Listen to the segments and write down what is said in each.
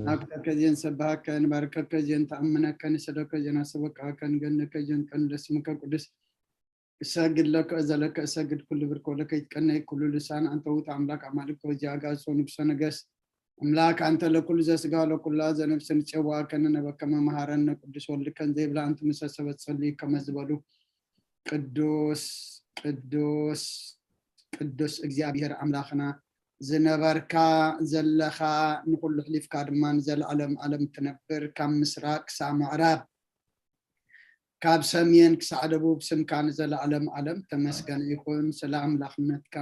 ናብ ክተከዝየን ሰብሃከ ንባርከከ ዝየን ተኣምነከ ንሰደከ ዘናሰበካከ ንገነከ ዘንቀን ለስምከ ቅዱስ እሰግድ ለከ እዘለከ እሰግድ ኩሉ ብርኮ ለከ ይትቀነይ ኩሉ ልሳን አንተ ውእቱ አምላክ አማልክ ወእግዚአ አጋእዝት ወንጉሰ ነገስት አምላክ አንተ ለኩሉ ዘስጋ ለኩላ ዘነፍስ ንጼዋከ ንነበከ መመሃረነ ቅዱስ ወልድከን ዘይብላ አንቱ ምሰ ሰበት ጸልዩ ከመ ዝበሉ ቅዱስ ቅዱስ ቅዱስ እግዚኣብሔር አምላክና ዝነበርካ ዘለኻ ንኩሉ ሕሊፍካ ድማ ንዘለዓለም ዓለም ትነብር ካብ ምስራቅ ክሳብ ምዕራብ ካብ ሰሜን ክሳዕ ደቡብ ስምካ ንዘለዓለም ዓለም ተመስገነ ይኹን። ስለ ኣምላኽነትካ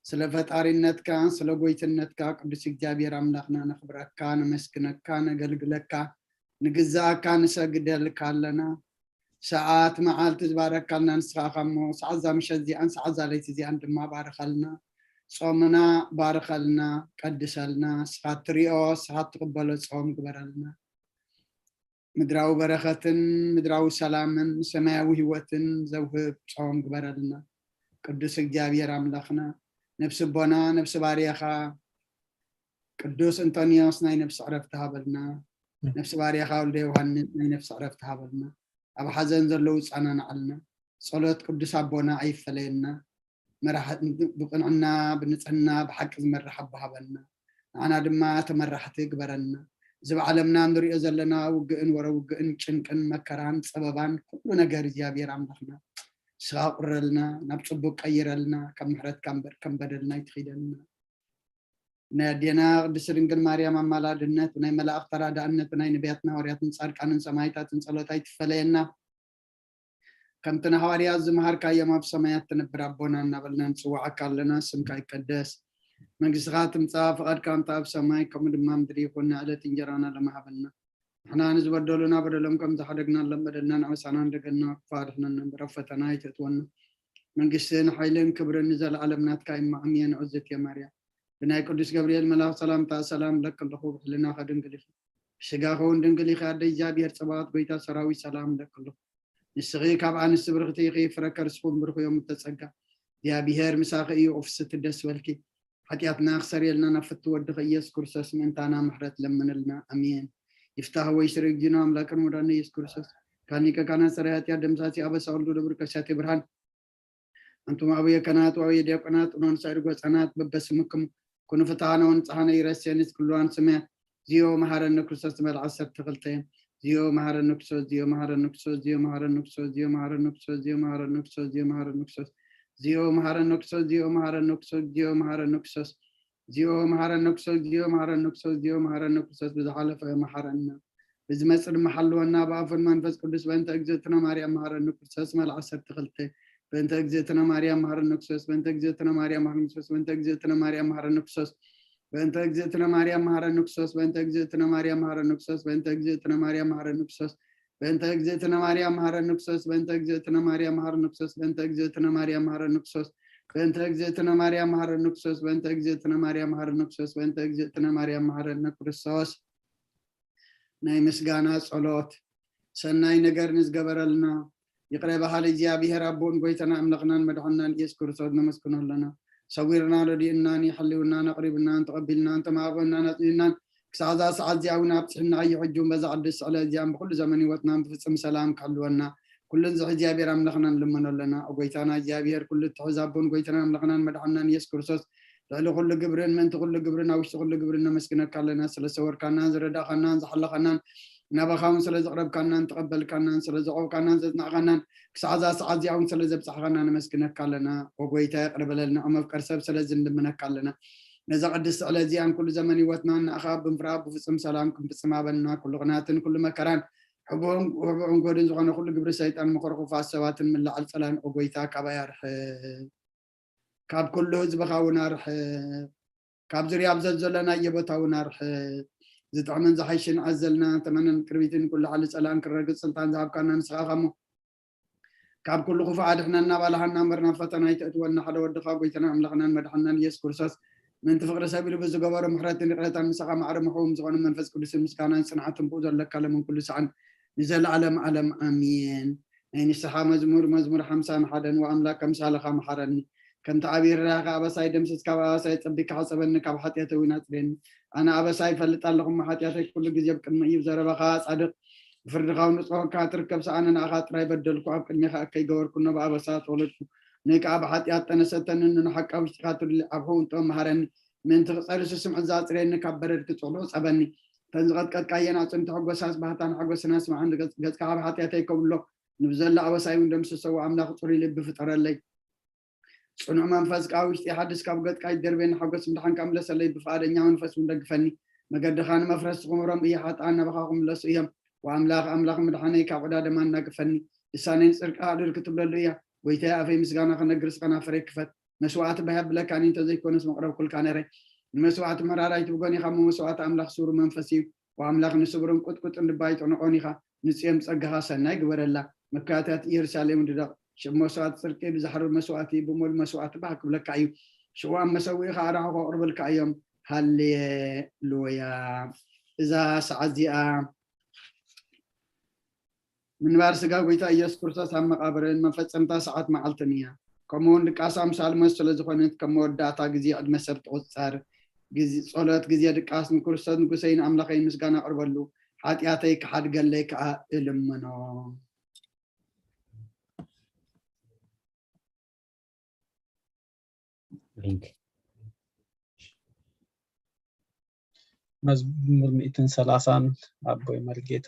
ስለ ፈጣሪነትካ ስለ ጎይትነትካ ቅዱስ እግዚኣብሔር ኣምላኽና ነኽብረካ ነመስግነካ ነገልግለካ ንግዛእካ ንሰግደልካ ኣለና። ሰዓት መዓልቲ ዝባረካልና ንስኻ እሞ ሰዓት እዛ ምሸት እዚኣን ሰዓት እዛ ለይቲ እዚኣን ድማ ባርኸልና። ጾምና ባርኸልና፣ ቀድሰልና። ንስኻ እትሪኦ ንስኻ እትቕበሎ ጾም ግበረልና። ምድራዊ በረኸትን ምድራዊ ሰላምን ሰማያዊ ህይወትን ዘውህብ ጾም ግበረልና። ቅዱስ እግዚኣብሔር ኣምላኽና ነብሲ ኣቦና ነብሲ ባርያኻ ቅዱስ እንጦንዮስ ናይ ነብሲ ዕረፍቲ ሃበልና። ነብሲ ባርያኻ ወልደ ዮሃንስ ናይ ነብሲ ዕረፍቲ ሃበልና። ኣብ ሓዘን ዘለዉ ጻናናዓልና። ጸሎት ቅዱስ ኣቦና ኣይፈለየና። መራሕቲ ብቕንዕና ብንጽህና ብሓቂ ዝመርሕ ኣቦ ሃበልና። ንዓና ድማ ተመራሕቲ ግበረና። እዚ ብዓለምና ንሪኦ ዘለና ውግእን ወረ ውግእን ጭንቅን መከራን ጸበባን ኩሉ ነገር እግዚኣብሔር ኣምላኽና ንስኻ ቁረልና፣ ናብ ጽቡቅ ቀይረልና፣ ካብ ምሕረትካ እምበር ከም በደልና ኣይትኺደልና። ናይ ኣዴና ቅድስቲ ድንግል ማርያም ኣማላድነት፣ ናይ መላእኽት ተራዳእነት፣ ናይ ነቢያትን ሃዋርያትን ጻድቃንን ሰማይታትን ጸሎት ኣይትፈለየና። ከምቲ ንሃዋርያት ዝመሃርካዮም ኣብ ሰማያት ትነብር ኣቦና እናበልና ንጽውዓካ ኣለና። ስምካ ይቀደስ፣ መንግስትኻ ትምጻእ፣ ፍቓድካ እንተ ኣብ ሰማይ ከምኡ ድማ ምድሪ ይኹን። ንዕለት እንጀራና ሎሚ ሃበና። ንሕና ንዝበደሉና በደሎም ከም ዝሓደግናሎም በደልና ንኣበሳና ንደገና ክፋ ኣድሕነና እምበር ኣብ ፈተና ኣይተእትወና። መንግስትን ሓይልን ክብርን ንዘለኣለም ናትካ እዩ። እማሚ ንዕዝቲ እየ ማርያም ብናይ ቅዱስ ገብርኤል መልኣኽ ሰላምታ ሰላም እብለኪ ኣለኹ። ብሕልናኺ ድንግል ኢኺ፣ ብስጋኺ እውን ድንግል ኢኺ። ኣደ እግዚኣብሔር ጸባኦት፣ ጎይታ ሰራዊት፣ ሰላም እብለኪ ኣለኹ። ንስኺ ካብ ኣንስቲ ብርኽቲ ኢኺ፣ ፍረ ከርስኺ እውን ብሩኽ እዩ። እመ ጸጋ፣ እግዚኣብሔር ምሳኺ እዩ። ኦፍስቲ ደስ በልኪ። ሓጢኣትና ክሰርየልና ናብ ፍትው ወድኺ ኢየሱስ ክርስቶስ ምእንታና ምሕረት ለምንልና። ኣሜን። ይፍታህ ወይ ስር እግዚእነ ኣምላክን መድኃኒነ ኢየሱስ ክርስቶስ ካን ሊቀ ካህናት ሠራይ ኃጢአት ደምሳሲ ኣበሳ ወልዱ ደብር ከሳቴ ብርሃን። ኣንቱም አቡየ ካህናት ወአቡየ ዲያቆናት ኖን ሳይድ ጎፃናት በበስምክም ኩኑ ፍትሐነ ወንጽሐነ ይረሴንስ ኩሉዋን ስሜ ዚዮ መሐረነ ክርስቶስ ትመል ዓሰርተ ክልተ ዚዮ መሐረነ ክርስቶስ ዚዮ መሐረነ ክርስቶስ ዚዮ መሐረነ ክርስቶስ ዚዮ መሐረነ ክርስቶስ ዚዮ መሐረነ ክርስቶስ ዚዮ መሐረነ ክርስቶስ ዚኦ መሐረነ ክርስቶስ ዚኦ መሐረነ ክርስቶስ ዚኦ መሐረነ ክርስቶስ ዚኦ መሐረነ ክርስቶስ ዚኦ መሐረነ ክርስቶስ ብዝሓለፈ መሐረና ብዝመጽእ ድማ ሓልወና ብኣፉን መንፈስ ቅዱስ በእንተ እግዝእትነ ማርያም መሐረነ ክርስቶስ መልዓ ዓሰርተ ክልተ በእንተ እግዝእትነ ማርያም መሐረነ ክርስቶስ በእንተ እግዝእትነ ማርያም መሐረነ ክርስቶስ በእንተ እግዝእትነ ማርያም መሐረነ ክርስቶስ በእንተ እግዝእትነ ማርያም መሐረነ ክርስቶስ በእንተ እግዝእትነ ማርያም መሐረነ ክርስቶስ በእንተ እግዝእትነ ማርያም መሐረነ ክርስቶስ በእንተ እግዝእትነ ማርያም መሐረነ ክርስቶስ በእንተ እግዝእትነ ማርያም መሐረነ ክርስቶስ በእንተ እግዝእትነ ማርያም መሐረነ ክርስቶስ በእንተ እግዝእትነ ማርያም መሐረነ ክርስቶስ በእንተ እግዝእትነ ማርያም መሐረነ ክርስቶስ በእንተ እግዝእትነ ማርያም መሐረነ ክርስቶስ ናይ ምስጋና ጸሎት ሰናይ ነገር ንዝገበረልና ይቕረ በሃሊ እግዚኣብሔር ኣቦን ጎይታና ኣምላኽናን መድሓንናን ኢየሱስ ክርስቶስ ነመስግኖ ኣለና። ሰዊርና ረዲእናን ይሓልውናን ኣቕሪብናን ተቐቢልናን ተማቕበናን ኣጽኒናን ክሳዕ እዛ ሰዓት እዚኣ እውን ኣብፅሕና እዩ። ሕጂ እውን በዛ ቅድስቲ ዕለት እዚኣን ብኩሉ ዘመን ህይወትናን ብፍጽም ሰላም ክሕልወና ኩሉ ንዝሕ እግዚኣብሔር ኣምላኽና ንልመኖ ኣለና። ኦ ጎይታና እግዚኣብሔር ኩሉ እትሕዝ ኣቦን ጎይታና ኣምላኽናን መድሓንናን ኢየሱስ ክርስቶስ ልዕሊ ኩሉ ግብርን ምእንቲ ኩሉ ግብርን ኣብ ውሽጢ ኩሉ ግብርን ነመስግነካ ኣለና። ስለ ዝሰወርካናን ዝረዳእካናን ዝሓለኻናን ናባኻ እውን ስለ ዘቕረብካናን ተቐበልካናን ስለ ዘቆብካናን ዘጽናዕካናን ክሳዕ እዛ ሰዓት እዚኣ እውን ስለ ዘብጻሕካና ነመስግነካ ኣለና። ኦ ጎይታ ይቕረ በለልና። ኦ መፍቀር ሰብ ስለዚ ንልምነካ ኣለና። ነዛ ቅድስቲ ዕለት እዚኣን ኩሉ ዘመን ህይወትናን ንኣኻ ብምፍራህ ብፍጹም ሰላም ክንፍጽም ሃበና። ኩሉ ቅናትን ኩሉ መከራን ሕቡዕን ጎድን ዝኾነ ኩሉ ግብሪ ሰይጣን ምኽሪ ክፉኣት ሰባትን ምላዓል ጸላን ኦ ጎይታ ካባይ ኣርሕቕ። ካብ ኩሉ ህዝብኻ እውን ኣርሕቕ። ካብ ዙርያ ኣብ ዘዘለናዮ ቦታ እውን ኣርሕቕ። ዝጥዕምን ዝሓይሽን ኣዘልና ተመነን ቅርቢትን ኩሉ ዓሊ ጸላን ክረግጽ ስልጣን ዝሃብካና ንስኻ ኢኻ እሞ ካብ ኩሉ ክፉእ ኣድሕነና ባልሃና እምበር ናብ ፈተና ኣይተእትወና ሓደ ወድኻ ጎይታና ኣምላኽናን መድሓንናን ኢየሱስ ክርስቶስ ምእንቲ ፍቕሪ ሰብ ኢሉ ብዝገበሮ ምሕረትን ይቕረታን ምሳኻ ማዕረ ምሕውም ዝኾነ መንፈስ ቅዱስን ምስጋናን ጽንዓትን ብኡ ዘለካ ለምን ኩሉ ሰዓን ንዘለዓለም ዓለም ኣሜን። ናይ ንስሓ መዝሙር መዝሙር ሓምሳን ሓደን ወኣምላክ ከምሳልኻ መሓረኒ ከምቲ ዓብዪ ርህራሄኻ ኣበሳይ ደምስስ፣ ካብ ኣበሳይ ጸቢካ ሕጸበኒ፣ ካብ ሓጢኣተይ እውን ኣጽርየኒ። ኣነ ኣበሳይ እፈልጥ ኣለኹ እሞ፣ ሓጢኣተይ ኩሉ ግዜ ኣብ ቅድሚ እዩ። ብዘረባኻ ጻድቕ፣ ብፍርድኻ እውን ንጹህ ክትርከብሲ፣ ኣነ ንኣኻ ጥራይ በደልኩ፣ ኣብ ቅድሜኻ እከይ ገበርኩ፣ እነሆ ብኣበሳ ተወለድኩ፣ ንእይ ከኣ ብሓጢኣት ጠነሰተኒ፣ ንሓቃ ውሽጥኻ ትድሊ፣ ኣብ ሕውንቶ መሃረኒ፣ ምእንቲ ክጸሪ ስስምዕ ዘጽርየኒ፣ ካብ በረድ ክጽዕዶ ጸበኒ። እተን ዝቐጥቀጥካየን ኣጽንቶ ሕጎሳስ፣ ባህታን ሓጎስን ኣስምዓኒ፣ ገጽ-፣ ገጽካ ካብ ሓጢኣተይ ከብሎ፣ ንብዘሎ ኣበሳይ እውን ደምስሰዎ፣ ኣምላኽ ጽሩይ ልቢ ፍጠረለይ። ጽኑዕ መንፈስ ከኣ ውሽጢ ሓድስ፣ ካብ ገጽካ ይደርበኒ፣ ሓጎስ ምድሓንካ ምለሰለይ፣ ብፍቓደኛ መንፈስ እውን ደግፈኒ። መገድኻ ንመፍረስቲ ክምህሮም እየ፣ ሓጥኣን ናባኻ ክምለሱ እዮም። ወኣምላኽ ኣምላኽ ምድሓነይ፣ ካብ ዕዳ ደማ እናግፈኒ። ልሳነይ ንጽድቅኻ ድር ክትብለሉ እያ። ጎይታየ፣ ኣፈይ ምስጋና ክነግርስ ከናፈረይ ክፈት። መስዋዕቲ ባህ የብለካን እንተ ዘይኮነስ መቕረብኩልካ ነይረ። ንመስዋዕቲ ምሕራር ኣይትብጎን ኢኻ እሞ፣ መስዋዕቲ ኣምላኽ ስሩር መንፈስ እዩ። ወኣምላኽ ንስቡርን ቁጥቁጥን ልባ ኣይጠንዖን ኢኻ። ንጽዮን ብጸጋኻ ሰናይ ግበረላ። መካታት ኢየሩሳሌም ድረቕ። ሽም መስዋዕቲ ጽድቂ ብዘሕርር መስዋዕቲ፣ ብምሉእ መስዋዕቲ ባህ ክብለካ እዩ። ሽዑ ኣብ መሰውኢኻ ኣራሑ ከቕርብልካ እዮም። ሃሌሉያ። እዛ ሰዓት እዚኣ ምንባር ስጋ ጎይታ ኢየሱስ ክርስቶስ ኣብ መቓብርን መፈጸምታ ሰዓት መዓልትን እያ። ከምኡ እውን ድቃስ ኣምሳል ሞት ስለ ዝኾነት፣ ከም መወዳእታ ግዜ ዕድመ ሰብ ትቑጸር። ግዜ ጸሎት፣ ግዜ ድቃስ፣ ንክርስቶስ ንጉሰይ ንኣምላኸይ ምስጋና ኣቕርበሉ፣ ሓጢኣተይ ክሓድገለይ ከኣ እልምኖ። ሊንክ መዝሙር ሚእትን ሰላሳን ኣቦይ መርጌታ፣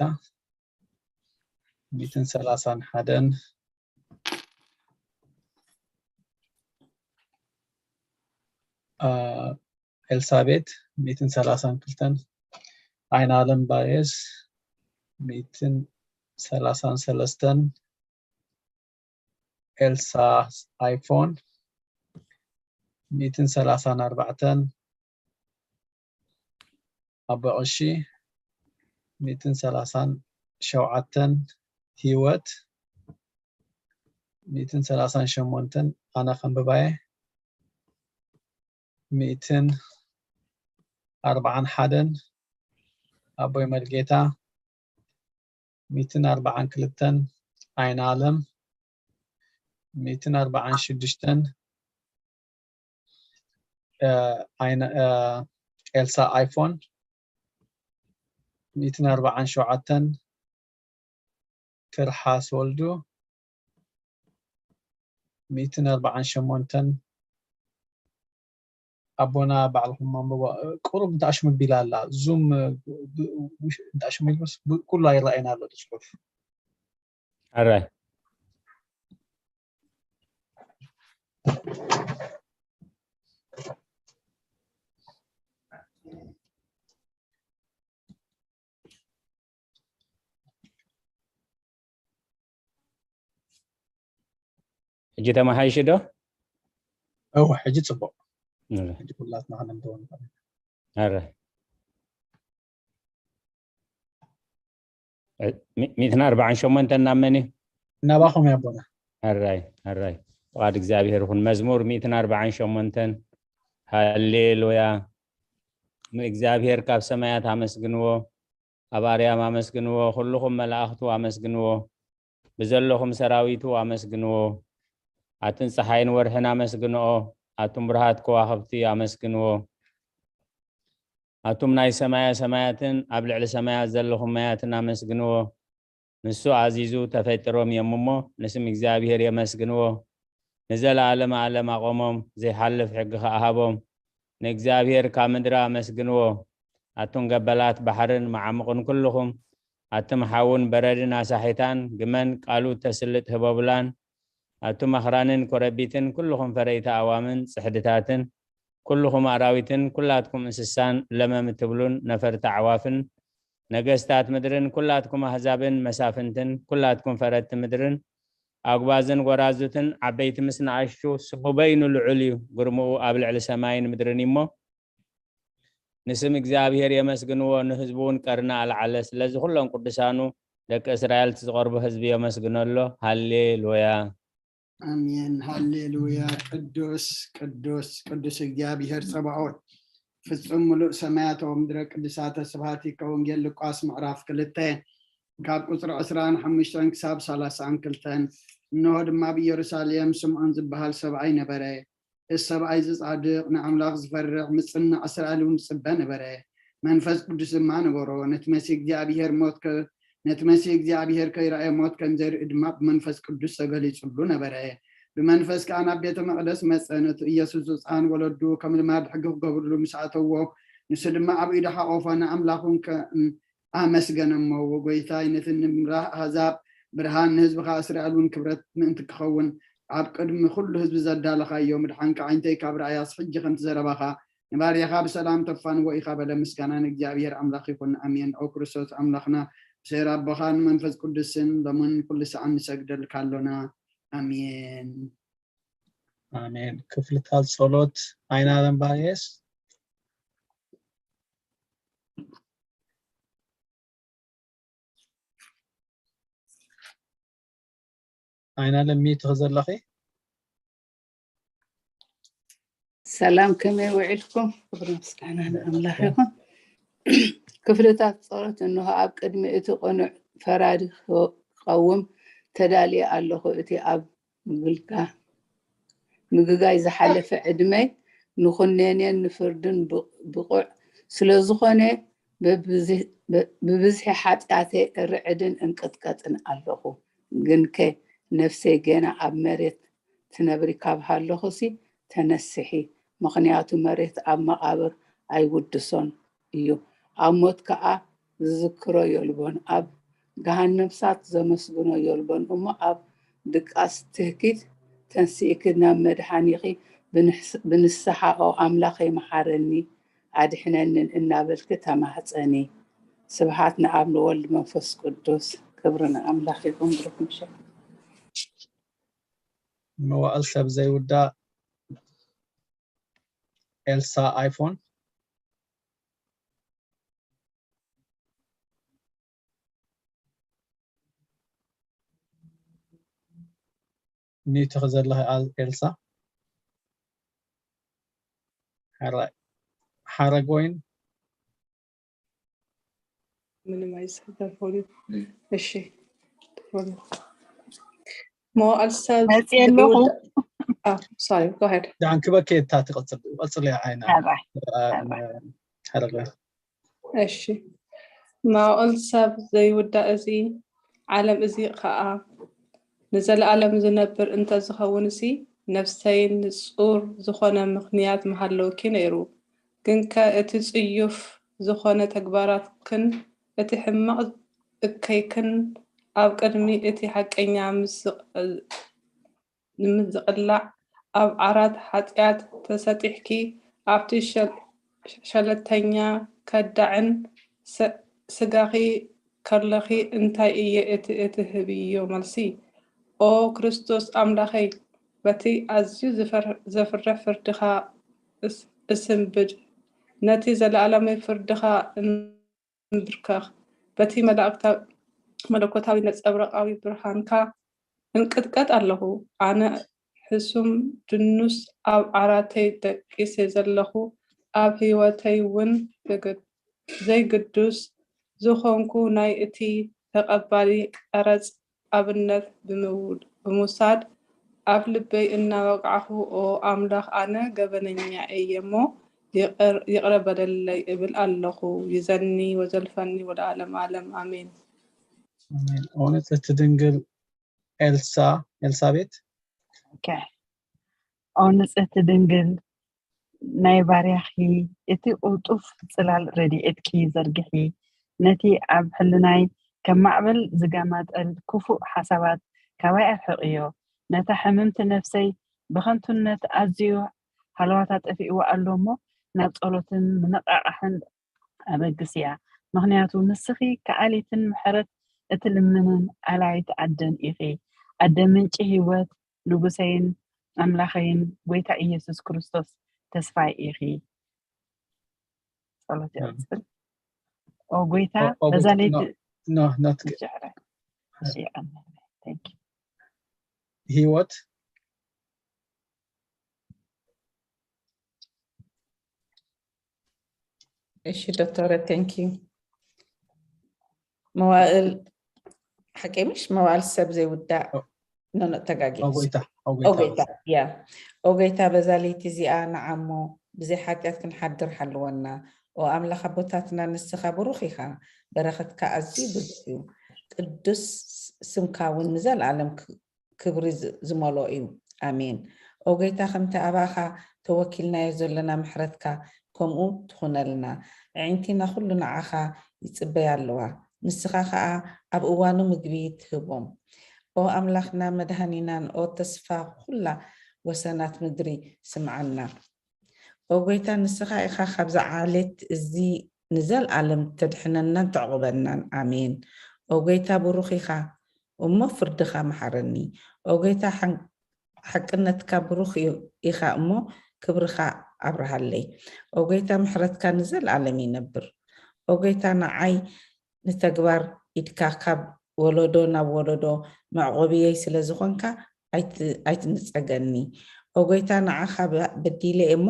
ሚእትን ሰላሳን ሓደን፣ አ፣ ኤልሳቤት፣ ሚእትን ሰላሳን ክልተን፣ ኣይናለም ባሬስ፣ ሚእትን ሰላሳን ሰለስተን፣ ኤልሳ ኣይፎን፣ ሚእትን ሰላሳን ኣርባዕተን፣ ኣቦ ቀሺ፣ ሚእትን ሰላሳን ሸውዓተን፣ ህይወት፣ ሚእትን ሰላሳን ሸሞንተን፣ ኣነ ከንብባየ፣ ሚእትን ኣርባዓን ሓደን፣ ኣቦይ መርጌታ፣ ሚእትን ኣርባዓን ክልተን፣ ኣይናለም፣ ሚእትን ኣርባዓን ሽዱሽተን፣ እ፣ ኣይነ-፣ እ፣ ኤልሳ ኣይፎን፣ ሚእትን ኣርባዓን ሸውዓተን፣ ትርሓስ ወልዱ፣ ሚእትን ኣርባዓን ሸሞንተን፣ ኣቦና ባዕልኹም ኣንብቦ። ቁሩብ እንተኣሽሙ ቢላ ኣላ። ዙም፣ እ፣ ብ-፣ ውሽ-፣ እንተኣሽሙ ኢልኩስ ብ-፣ ኩሉ ኣይረኣይን ኣሎ እቲ ጽሑፍ። ሕራይ ሕጂ ተመሓይሹ ዶ? እው፣ ሕጂ ጽቡቕ። ሕጂ ኩላትና ከነንብቦ ንኽእል። ኣረ ሚእትን ኣርባዓን ሸሞንተን ናብ መን እዩ? ናባኹም እዩ ኣቦና። ኣራይ ኣራይ ፍቓድ እግዚኣብሔር ይኹን። መዝሙር ሚእትን ኣርባዓን ሸሞንተን። ሃሌሉያ። ንእግዚኣብሔር ካብ ሰማያት ኣመስግንዎ፣ ኣብ ኣርያም ኣመስግንዎ፣ ኩልኹም መላእኽቱ ኣመስግንዎ፣ ብዘለኹም ሰራዊቱ ኣመስግንዎ። ኣትን ፀሓይን ወርሕን ኣመስግንኦ፣ ኣቱም ብርሃት ከዋኽብቲ ኣመስግንዎ። ኣቱም ናይ ሰማያ ሰማያትን ኣብ ልዕሊ ሰማያት ዘለኹም ማያትን ኣመስግንዎ። ንሱ ኣዚዙ ተፈጢሮም እዮም እሞ ንስም እግዚኣብሔር የመስግንዎ። ንዘለኣለመ ኣለም ኣቆሞም፣ ዘይሓልፍ ሕጊ ኸኣ ሃቦም። ንእግዚኣብሔር ካብ ምድሪ ኣመስግንዎ። ኣቱም ገበላት ባሕርን መዓሙቕን ኩልኹም፣ ኣቱም ሓውን በረድን ኣሳሒታን ግመን ቃሉ እተስልጥ ህቦብላን፣ ኣቱም ኣኽራንን ኮረቢትን ኩልኹም ፈረይቲ ኣእዋምን ጽሕድታትን፣ ኩልኹም ኣራዊትን ኩላትኩም እንስሳን ለመም እትብሉን ነፈርቲ ኣዕዋፍን፣ ነገስታት ምድርን ኩላትኩም ኣህዛብን መሳፍንትን ኩላትኩም ፈረድቲ ምድርን ኣጉባዝን ጎራዙትን ዓበይቲ ምስ ንኣሽቱ ስሙ በይኑ ልዑል እዩ፣ ግርምኡ ኣብ ልዕሊ ሰማይን ምድርን እዩ እሞ ንስም እግዚኣብሔር የመስግንዎ፣ ንህዝቡ እውን ቀርኒ ኣልዓለ። ስለዚ ኩሎም ቅዱሳኑ ደቂ እስራኤል እቲ ዝቐርቡ ህዝቢ የመስግኖ ኣሎ። ሃሌሉያ። ኣሜን ሃሌሉያ። ቅዱስ ቅዱስ ቅዱስ እግዚኣብሔር ጸባኦት ፍጹም ምሉእ ሰማያት ወምድረ ቅዱሳተ ስብሐቲከ። ወንጌል ሉቃስ ምዕራፍ ክልተ ካብ ቁጽሪ ዕስራን ሓሙሽተን ክሳብ ሰላሳን ክልተን። እንሆ ድማ ኣብ ኢየሩሳሌም ስምዖን ዝበሃል ሰብኣይ ነበረ፣ እዚ ሰብኣይ እዚ ጻድቕ፣ ንኣምላኽ ዝፈርሕ፣ ምጽናዕ እስራኤል እውን ዝጽበ ነበረ። መንፈስ ቅዱስ ድማ ነበሮ። ነቲ መሲህ እግዚኣብሔር ሞት ከ-፣ ነቲ መሲህ እግዚኣብሔር ከይረኣየ ሞት ከም ዘይርኢ ድማ ብመንፈስ ቅዱስ ተገሊጹሉ ነበረ። ብመንፈስ ከኣ ናብ ቤተ መቕደስ መጸ። ነቲ ኢየሱስ ህጻን ወለዱ ከም ልማድ ሕጊ ክገብርሉ ምስ ኣተዎ፣ ንሱ ድማ ኣብ ኢዱ ሓቆፎ፣ ንኣምላኽ እውን ከ-፣ ኣመስገነ እሞ፣ "ወጎይታይ፣ ነቲ ንምብራህ ኣህዛብ ብርሃን፣ ንህዝብኻ እስራኤል እውን ክብረት ምእንቲ ክኸውን፣ ኣብ ቅድሚ ኩሉ ህዝቢ ዘዳለኻዮ ምድሓንካ፣ ዓይንተይ ካብ ረኣያስ፣ ሕጂ ከምቲ ዘረባኻ ንባርያኻ ብሰላም ተፋንዎ ኢኻ" በለ። ምስጋና ንእግዚኣብሔር ኣምላኽ ይኹን፣ ኣሜን። ኦ ክርስቶስ ኣምላኽና፣ ብሰይር ኣቦኻን መንፈስ ቅዱስን፣ ሎምን ኩሉ ሰዓን ንሰግደልካ ኣሎና። ኣሜን። ኣሜን። ክፍልታት ጸሎት። ኣይናለም ባርየስ። ኣይናለም፣ ሚዩት ዘለኺ? ሰላም፣ ከመይ ውዒልኩም? ክብሪ ምስጋና ንኣምላኽ ይኹን። ክፍልታት ጸሎት። እንሆ፣ ኣብ ቅድሚ እቲ ቅኑዕ ፈራዲ ክቐውም ተዳልየ ኣለኹ። እቲ ኣብ ምግልጋ-፣ ምግጋይ ዝሓለፈ ዕድመይ ንኹነኔን ንፍርድን ብ-፣ ብቑዕ ስለ ዝኾነ፣ ብብዝሒ፣ ብ-፣ ብብዝሒ ሓጢኣተይ እርዕድን እንቅጥቀጥን ኣለኹ። ግንከ ነፍሰይ ጌና ኣብ መሬት ትነብሪ ካብ ሃለኹሲ፣ ተነስሒ፣ ምኽንያቱ መሬት ኣብ መቓብር ኣይውድሶን እዩ፣ ኣብ ሞት ከኣ ዝዝክሮ የልቦን፣ ኣብ ገሃነም እሳት ዘመስግኖ የልቦን እሞ፣ ኣብ ድቃስ ትህኪት ተንሲእኪ ናብ መድሓኒኺ ብንሕስ-፣ ብንስሓ፣ "ኦ ኣምላኸይ፣ መሓረኒ፣ ኣድሕነንን" እናበልኪ ተማህጸኒ። ስብሓት ንኣብ ንወልድ መንፈስ ቅዱስ። ክብሪ ንኣምላኽ ይኹን። ብሩኽ ምሸት። መዋእል ሰብ ዘይውዳእ ኤልሳ ኣይፎን። ሚዩት ዘለኺ ኣል-፣ ኤልሳ። ሓረ-፣ ሓረጎይን። ምንም ኣይስሕተፈሉ። እሺ። መዋእል ሰብ መፅየ ኣለኹ። ሶሪ፣ ጎ ሄድ። ዳን ክበከ እታ ትቐጽል፣ ቀጽል እያ ዓይና። ኣባይ ኣባይ ሓረጎይን። እሺ። መዋእል ሰብ ዘይውዳእ እዚ ዓለም እዚ ኸኣ ንዘለኣለም ዝነብር እንተዝኸውንሲ፣ ነፍሰይ ንጹር ዝኾነ ምኽንያት ምሃለወኪ ነይሩ። ግንከ እቲ ጽዩፍ ዝኾነ ተግባራትክን እቲ ሕማቕ እከይክን ኣብ ቅድሚ እቲ ሓቀኛ ምስ ዝቕ-፣ ንምዝቕላዕ ኣብ ዓራት ሓጢኣት ተሰጢሕኪ፣ ኣብቲ ሸል-፣ ሸለልተኛ ከዳዕን ሰ-፣ ስጋኺ ከለኺ እንታይ እየ እቲ እትህብዮ መልሲ? ኦ ክርስቶስ ኣምላኸይ፣ በቲ ኣዝዩ ዝፈር-፣ ዘፍርሕ ፍርድኻ እስ-፣ እስንብድ፣ ነቲ ዘለኣለማዊ ፍርድኻ እንብርከኽ፣ በቲ መላእክታ-፣ መለኮታዊ ነጸብራቓዊ ብርሃንካ እንቅጥቀጥ ኣለኹ። ኣነ ሕሱም ድኑስ ኣብ ዓራተይ ደቂሰ ዘለኹ፣ ኣብ ህይወተይ እውን ብግ-፣ ዘይግዱስ ዝኾንኩ ናይ እቲ ተቐባሊ ቀረጽ ኣብነት ብምው-፣ ብምውሳድ ኣብ ልበይ እናወቃዕኹ፣ ኦ ኣምላኽ፣ ኣነ ገበነኛ እየ እሞ ይቕር-፣ ይቕረ በለለይ እብል ኣለኹ። ይዘኒ ወዘልፈኒ ወለዓለመ ዓለም። ኣሜን። ኣሜን። ኦ ንጽሕቲ ድንግል ኤልሳ፣ ኤልሳቤት። ኦኬ። ኦ ንጽሕቲ ድንግል፣ ናይ ባርያኺ እቲ ቅልጡፍ ጽላል ረድኤትኪ ዘርግሒ፣ ነቲ ኣብ ሕልናይ ከም ማዕበል ዝገማጠል ክፉእ ሓሳባት ካባይ ኣርሕቕዮ። ነታ ሕምምቲ ነፍሰይ ብኸንቱነት ኣዝዩ ሃለዋታ ጠፊእዋ ኣሎ እሞ፣ ናብ ጸሎትን ምንቕቓሕን ኣበግስያ። ምኽንያቱ ንስኺ ከኣሊትን ምሕረት እትልምንን ኣላይት ኣደን ኢኺ። ኣደ ምንጪ ህይወት፣ ንጉሰይን ኣምላኸይን፣ ጎይታ ኢየሱስ ክርስቶስ ተስፋይ ኢኺ። ጸሎት ያ። ይቕጽል። ኦ ጎይታ፣ ኦ፣ ኦ፣ በዛ ጎይታ፣ ለይቲ ኖ፣ ኖ፣ not good። ጀዕረ። እሺ፣ ኣሜን። Thank you። ህይወት እሺ ዶክተረ፣ thank you። መዋእል ሓቂ ምሽ መዋእል ሰብ ዘይውዳእ ኦ። ኖ ኖ ተጋጊ ኦ፣ ጎይታ። ኦ ጎይታ፣ ያ ኦ ጎይታ፣ በዛ ለይቲ እዚኣ ንዓሞ ብዘይ ሓጢኣት ክንሓድር ሓልወና። ኦ ኣምላኽ ኣቦታትና፣ ንስኻ ብሩኽ ኢኻ፣ በረኸትካ ኣዝዩ ብዙሕ እዩ። ቅዱስ ስምካ እውን ንዘለኣለም ክ- ክብሪ ዝ- ዝመልኦ እዩ። ኣሜን። ኦ ጎይታ፣ ከምቲ ኣባኻ ተወኪልናዮ ዘለና ምሕረትካ ከምኡ ትኹነልና። ኣዒንቲና ኩሉ ንዓኻ ይጽበያ ኣለዋ፣ ንስኻ ኸኣ ኣብ እዋኑ ምግቢ ትህቦም። ኦ ኣምላኽና መድሃኒናን ኦ ተስፋ ኩላ ወሰናት ምድሪ፣ ስምዓና። ኦ ጎይታ፣ ንስኻ ኢኻ ካብዚ ዓሌት እዚ ንዘለኣለም ተድሕነናን ተዕቑበናን። ኣሜን። ኦ ጎይታ፣ ብሩኽ ኢኻ እሞ ፍርድኻ መሓረኒ። ኦ ጎይታ፣ ሓን- ሓቅነትካ ብሩኽ እዩ- ኢኻ እሞ ክብርኻ ኣብርሃለይ። ኦ ጎይታ፣ ምሕረትካ ንዘለኣለም ይነብር። ኦ ጎይታ፣ ንዓይ ንተግባር ኢድካ ካብ ወለዶ ናብ ወለዶ መዕቆብየይ ስለ ዝኾንካ ኣይት- ኣይትንጸገኒ። ኦ ጎይታ፣ ንዓኻ በ- በዲለ እሞ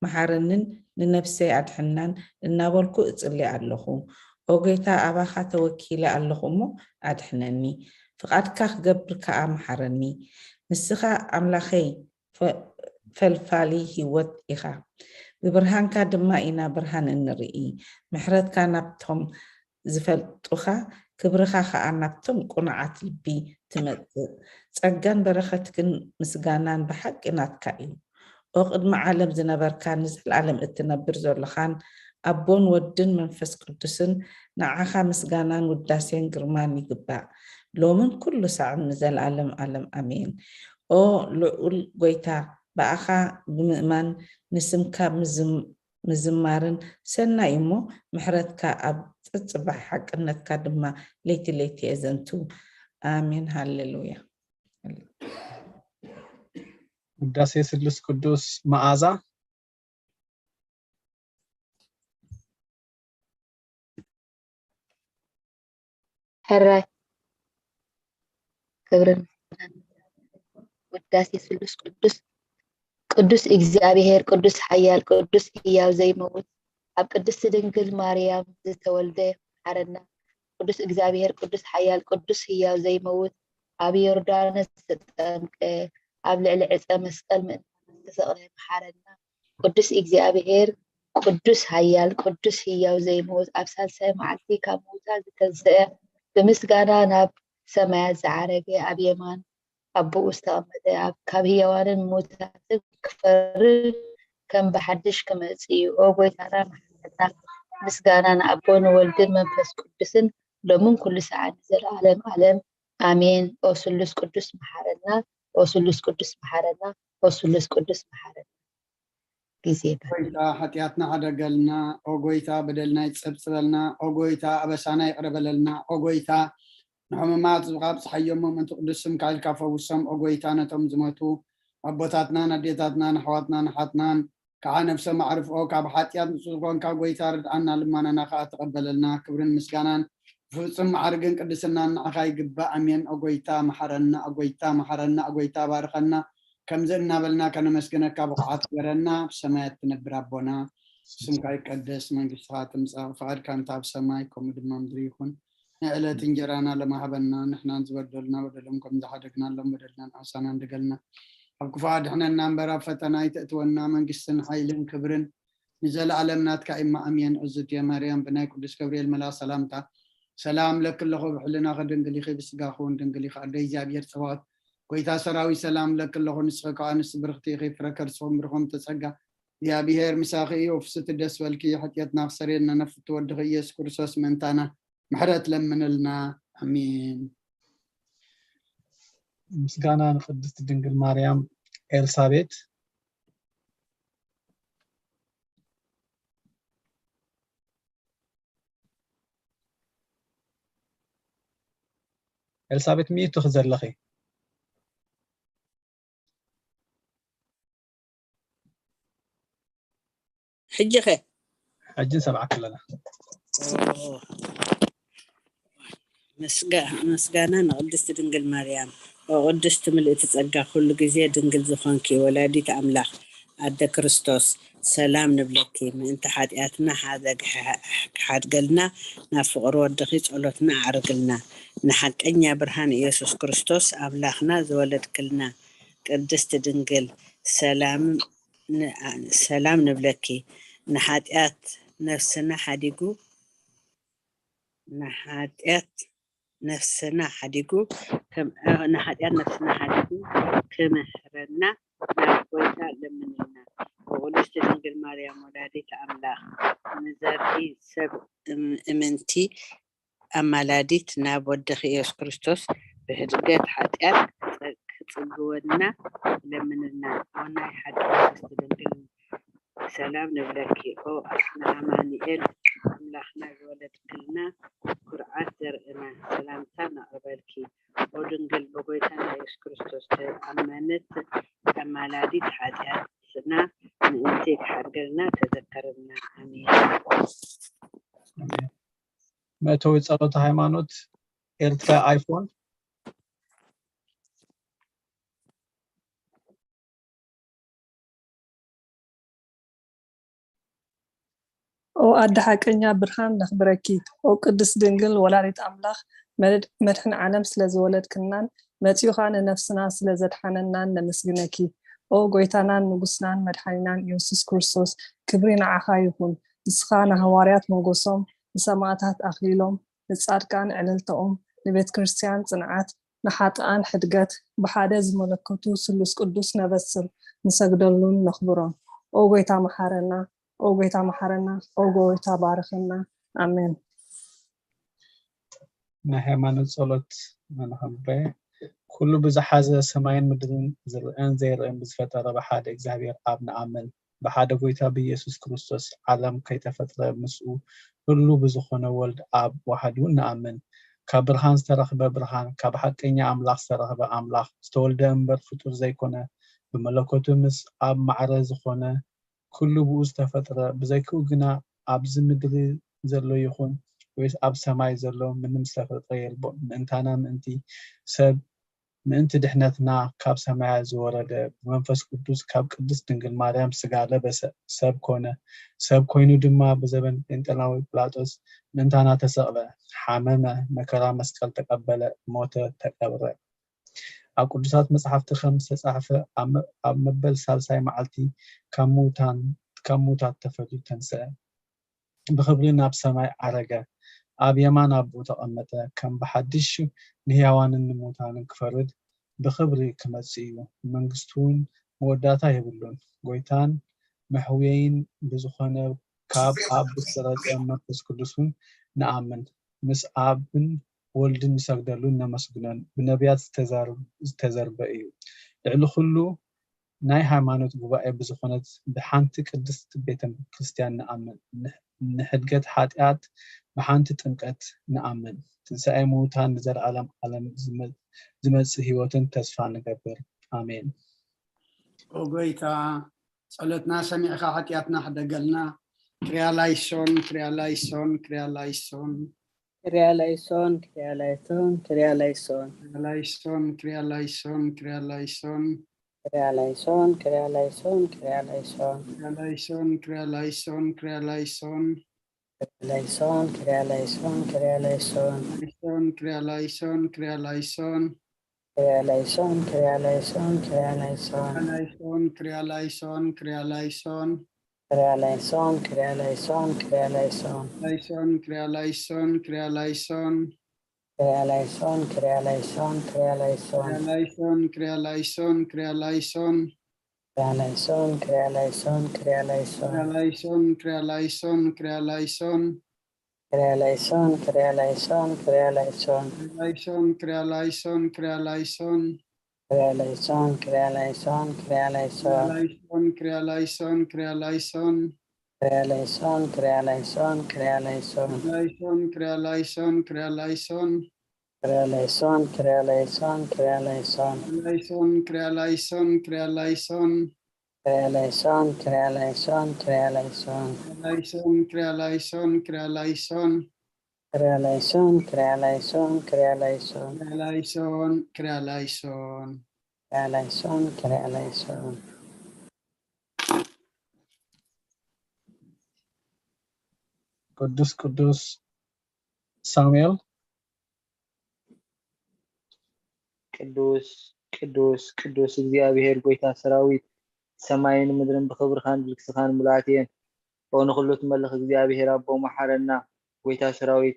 መሓረንን ንነፍሰይ ኣድሕናን እናበልኩ እጽሊ ኣለኹ። ኦ ጎይታ፣ ኣባኻ ተወኪለ ኣለኹ እሞ ኣድሕነኒ። ፍቓድካ ክገብር ከኣ መሓረኒ። ንስኻ ኣምላኸይ ፈ- ፈልፋሊ ህይወት ኢኻ። ብብርሃንካ ድማ ኢና ብርሃን እንርኢ። ምሕረትካ ናብቶም ዝፈልጡኻ፣ ክብርኻ ኸኣ ናብቶም ቅኑዓት ልቢ ትመጽእ። ጸጋን በረኸትክን ምስጋናን ብሓቂ ናትካ እዩ። ኦ ቅድሚ ዓለም ዝነበርካ፣ ንዘለኣለም እትነብር ዘለኻን ኣቦን ወድን መንፈስ ቅዱስን፣ ንዓኻ ምስጋናን ውዳሴን ግርማን ይግባእ፣ ሎምን ኩሉ ሳዕን ንዘለኣለም ኣለም ኣሜን። ኦ ልዑል ጎይታ፣ ብኣኻ ብምእማን ንስምካ ምዝም- ምዝማርን ሰናይ እሞ፣ ምሕረትካ ኣብ ጸጽባሕ፣ ሓቅነትካ ድማ ለይቲ ለይቲ የዘንቱ። ኣሜን። ሃሌሉያ። ውዳሴ ስሉስ ቅዱስ መዓዛ። ሕራይ ክብርን ምስጋናን ውዳሴ ስሉስ ቅዱስ ቅዱስ እግዚኣብሔር ቅዱስ ሓያል ቅዱስ ህያው ዘይመውት ኣብ ቅድስቲ ድንግል ማርያም ዝተወልደ መሓረና። ቅዱስ እግዚኣብሔር ቅዱስ ሓያል ቅዱስ ህያው ዘይመውት ኣብ ዮርዳኖስ ዝተጠምቀ ኣብ ልዕሊ ዕፀ መስቀል ምእንታና ዝተሰቕለ መሓረና። ቅዱስ እግዚኣብሔር ቅዱስ ሓያል ቅዱስ ህያው ዘይመውት ኣብ ሳልሳይ መዓልቲ ካብ ምውታት ዝተንስአ ብምስጋና ናብ ሰማያት ዝዓረገ ኣብ የማን ኣቦኡ ዝተቐመጠ ኣብ ካብ ህያዋንን ምውታትን ክፈርድ ከም ብሓድሽ ክመጽእ እዩ። ኦ ጎይታና መሓረና። ምስጋና ንኣቦ ንወልድን መንፈስ ቅዱስን ሎምን ኩሉ ሰዓት ንዘለኣለም ኣለም ኣሜን። ኦ ስሉስ ቅዱስ መሓረና። ኦ ስሉስ ቅዱስ መሓረና። ኦ ስሉስ ቅዱስ መሓረና። ግዜ ይበል። ጎይታ ሓጢኣትና ሓደገልና። ኦ ጎይታ በደልና ይጸብጽበልና። ኦ ጎይታ ኣበሳና ይቕረ በለልና። ኦ ጎይታ ንሕሙማት ዝብቓ ብጽሓዮሞ ምእንቲ ቅዱስ ስምካ ኢልካ ፈውሶም። ኦ ጎይታ ነቶም ዝሞቱ ኣቦታትናን ኣዴታትናን ኣሕዋትናን ኣሓትናን ከዓ ነፍሶም ኣዕርፍኦ። ካብ ሓጢኣት ንጹህ ዝኾንካ ጎይታ ርድኣና፣ ልማናና ከዓ ተቐበለልና። ክብርን ምስጋናን ፍጹም ማዕርግን ቅድስናን ንዓኻ ይግባእ። ኣሜን። ኦ ጎይታ መሓረና፣ ኦ ጎይታ መሓረና፣ ኦ ጎይታ ባርኸና። ከምዚ እናበልና ከነመስግነካ ብቑዓት ግበረና። ብሰማያት ትነብር ኣቦና፣ ስምካ ይቀደስ፣ መንግስትኻ ትምጻእ፣ ፍቓድካ እንተ ኣብ ሰማይ ከምኡ ድማ ምድሪ ይኹን። ንዕለት እንጀራና ሎሚ ሃበና፣ ንሕናን ዝበደሉና በደሎም ከም ዝሓደግናሎም በደልና ንዓሳና እንድገልና፣ ኣብ ክፉእ ኣድሕነና እምበር ኣብ ፈተና ኣይተእትወና፣ መንግስትን ሓይልን ክብርን ንዘለኣለም ናትካ እማ ኣሜን። እዝእትየ ማርያም ብናይ ቅዱስ ገብርኤል መልኣኽ ሰላምታ ሰላም እለኪ ኣለኹ፣ ብሕልናኺ ድንግል ኢኺ፣ ብስጋኺ እውን ድንግል ኢኺ። ኣደ እግዚኣብሔር ጸባኦት፣ ጎይታ ሰራዊት ሰላም እለኪ ኣለኹ፣ ንስኺ ከኣ ኣንስቲ ብርኽቲ ኢኺ፣ ፍረ ከርስኺ እውን ብሩኽ እዩ፣ ጸጋ እግዚኣብሔር ምሳኺ እዩ። ፍስቲ ደስ በልኪ፣ ሓጢኣትና ክሰርየልና ነፍቲ ወድኺ ኢየሱስ ክርስቶስ ምእንታና ምሕረት ለምንልና። ኣሜን። ምስጋና ንቅድስት ድንግል ማርያም። ኤልሳቤት። ኤልሳቤት ሚዩት ኢኺ ዘለኺ። ሕጂ ኸ? ሕጂ ንሰምዓኪ ኣለና። ምስጋና ንቅድስቲ ድንግል ማርያም። ኦ ቅድስቲ ምልእቲ ጸጋ፣ ኩሉ ግዜ ድንግል ዝኾንኪ ወላዲት ኣምላኽ ኣደ ክርስቶስ፣ ሰላም ንብለኪ። ምእንቲ ሓጢኣትና ሓደ ክሓድገልና ናብ ፍቕሪ ወድኺ ጸሎትና ኣዕርግልና። ንሓቀኛ ብርሃን ኢየሱስ ክርስቶስ ኣምላኽና ዝወለድክልና ቅድስት ድንግል ሰላም ን-፣ ሰላም ንብለኪ። ንሓጢኣት ነፍስና ሓዲጉ፣ ንሓጢኣት ነፍስና ሓዲጉ፣ ከም-፣ ንሓጢኣት ነፍስና ሓዲጉ ክምህረና ናብ ጎይታ ለምንልና። ብቅድስት ድንግል ማርያም ወላዲት ኣምላኽ ንዘርኢ ሰብ እም-፣ እምንቲ ኣማላዲት ናብ ወድኺ ኢየሱስ ክርስቶስ ብሕድገት ሓጢኣት ክጸ-፣ ክጽግወና ለምንልና። ኦ ናይ ሓቂ ቅድስት ድንግል ሰላም ንብለኪ። ኦ ኣስመ ኣማኑኤል ኣምላኽና ዝወለድክልና ኩርዓት ዘርእና ሰላምታ ነቕርበልኪ። ኦ ድንግል ብጎይታና ኢየሱስ ክርስቶስ ተኣመነት ኣማላዲት ሓጢኣትና ምእንቲ ክሓድገልና ተዘከርና። ኣሜን። መእተዊ ጸሎተ ሃይማኖት ኤርትራ ኣይፎን። ኦ ኣደ ሓቀኛ ብርሃን ነኽብረኪ። ኦ ቅድስት ድንግል ወላዲት ኣምላኽ መድ-፣ መድሕን ዓለም ስለ ዝወለድክናን መጺኡኻ ንነፍስና ስለ ዘድሓነናን ነመስግነኪ። ኦ ጎይታናን ንጉስናን መድሓኒናን ኢየሱስ ክርስቶስ ክብሪ ንዓኻ ይኹን። ንስኻ ንሃዋርያት ሞገሶም፣ ንሰማእታት ኣኽሊሎም፣ ንጻድቃን ዕልልታኦም፣ ንቤተ ክርስቲያን ጽንዓት፣ ንሓጥኣን ሕድገት ብሓደ ዝመለከቱ ስሉስ ቅዱስ ነበስር ንሰግደሉን ነኽብሮን። ኦ ጎይታ መሓረና፣ ኦ ጎይታ መሓረና፣ ኦ ጎይታ ባርኸና። ኣሜን። ናይ ሃይማኖት ጸሎት መነኸምበ ኩሉ ብዝሓዘ ሰማይን ምድርን ዝርአን ዘይርአን ብዝፈጠረ ብሓደ እግዚኣብሔር ኣብ ንኣምን። ብሓደ ጎይታ ብኢየሱስ ክርስቶስ ዓለም ከይተፈጥረ ምስኡ ህሉ ብዝኾነ ወልድ ኣብ ዋሕዱ ንኣምን። ካብ ብርሃን ዝተረኽበ ብርሃን፣ ካብ ሓቀኛ ኣምላኽ ዝተረኽበ ኣምላኽ፣ ዝተወልደ እምበር ፍጡር ዘይኮነ፣ ብመለኮቱ ምስ ኣብ ማዕረ ዝኾነ ኩሉ ብኡ ዝተፈጥረ፣ ብዘይክኡ ግና ኣብዚ ምድሪ ዘሎ ይኹን ወይስ ኣብ ሰማይ ዘሎ ምንም ዝተፈጥረ የልቦን። ምእንታና ምእንቲ ሰብ ምእንቲ ድሕነትና ካብ ሰማያት ዝወረደ ብመንፈስ ቅዱስ ካብ ቅድስት ድንግል ማርያም ስጋ ለበሰ፣ ሰብ ኮነ። ሰብ ኮይኑ ድማ ብዘበን ጴንጠናዊ ጲላጦስ ምእንታና ተሰቕለ፣ ሓመመ፣ መከራ መስቀል ተቐበለ፣ ሞተ፣ ተቀብረ። ኣብ ቅዱሳት መጻሕፍቲ ከም ዝተጻሕፈ ኣብ መ-፣ ኣብ መበል ሳልሳይ መዓልቲ ካብ ምውታን፣ ካብ ምውታት ተፈልዩ ተንስአ። ብኽብሪ ናብ ሰማይ ዓረገ፣ ኣብ የማን ኣቦኡ ተቐመጠ። ከም ብሓድሽ ንህያዋንን ንሙታንን ክፈርድ ብኽብሪ ክመጽእ እዩ። መንግስቱ እውን መወዳእታ የብሉን። ጎይታን መሕውየይን ብዝኾነ ካብ ኣብ ብዝሰረጸ መንፈስ ቅዱስ እውን ንኣምን። ምስ ኣብን ወልድን ንሰግደሉን ነመስግኖን። ብነቢያት ዝተዘር-፣ ዝተዘርበ እዩ። ልዕሊ ኩሉ ናይ ሃይማኖት ጉባኤ ብዝኾነት ብሓንቲ ቅድስት ቤተ ክርስቲያን ንኣምን። ንሕ-፣ ንሕድገት ሓጢኣት ብሓንቲ ጥምቀት ንኣምን። ትንሳኤ ምውታን ንዘለዓለም ዓለም ዝመ-፣ ዝመጽእ ህይወትን ተስፋ ንገብር። ኣሜን። ኦ ጎይታ፣ ጸሎትና ሰሚዕካ ሓጢኣትና ሕደገልና። ክሪያ ላይሶን፣ ክሪያ ላይሶን፣ ክሪያ ላይሶን። ክሪያ ላይሶን፣ ክሪያ ላይሶን፣ ክሪያ ላይሶን። ክሪያ ላይሶን፣ ክሪያ ላይሶን፣ ክሪያ ላይሶን። ክሪያ ላይሶን፣ ክሪያ ላይሶን፣ ክሪያ ላይሶን። ክሪያ ላይሶን፣ ክሪያ ላይሶን፣ ክሪያ ላይሶን። ክሪያ ላይሶን፣ ክሪያ ላይሶን፣ ክሪያ ላይሶን። ላይሶን፣ ክሪያ ላይሶን፣ ክሪያ ላይሶን። ክሪያ ላይሶን፣ ክሪያ ላይሶን፣ ክሪያ ላይሶን። ላይሶን፣ ክሪያ ላይሶን፣ ክሪያ ላይሶን። ክሪያ ላይሶን፣ ክሪያ ላይሶን፣ ክሪያ ላይሶን። ላይሶን፣ ክሪያ ላይሶን፣ ክሪያ ላይሶን። ክሪያ ላይሶን፣ ክሪያ ላይሶን፣ ክሪያ ላይሶን። ክሪያ ላይሶን፣ ክሪያ ላይሶን፣ ክሪያ ላይሶን። ክሪያ ላይሶን፣ ክሪያ ላይሶን፣ ክሪያ ላይሶን። ክሪያ ላይሶን፣ ክሪያ ላይሶን፣ ክሪያ ላይሶን። ክሪያ ላይሶን፣ ክሪያ ላይሶን፣ ክሪያ ላይሶን። ላይሶን፣ ክሪያ ላይሶን፣ ክሪያ ላይሶን። ክሪያ ላይሶን፣ ክሪያ ላይሶን፣ ክሪያ ላይሶን። ላይሶን፣ ክሪያ ላይሶን፣ ክሪያ ላይሶን። ክሪያ ላይሶን፣ ክሪያ ላይሶን፣ ክሪያ ላይሶን። ላይሶን፣ ክሪያ ላይሶን፣ ክሪያ ላይሶን። ክሪያ ላይሶን፣ ክሪያ ላይሶን፣ ክሪያ ላይሶን። ላይሶን፣ ክሪያ ላይሶን፣ ክሪያ ላይሶን። ክሪያ ላይሶን፣ ክሪያ ላይሶን፣ ክሪያ ላይሶን። ላይሶን፣ ክሪያ ላይሶን፣ ክሪያ ላይሶን። ክሪያ ላይሶን፣ ክሪያ ላይሶን፣ ክሪያ ላይሶን። ክሪያ ላይሶን፣ ክሪያ ላይሶን። ክሪያ ላይሶን፣ ክሪያ ላይሶን። ቅዱስ ቅዱስ ሳሙኤል ቅዱስ ቅዱስ፣ ቅዱስ እግዚኣብሔር ጐይታ ሰራዊት፣ ሰማይን ምድርን ብኽብርኻን ብልግስኻን ምሉኣት እየን። ኦ ንኹሉ ትመልኽ እግዚኣብሔር ኣቦ፣ መሓረና። ጐይታ ሰራዊት፣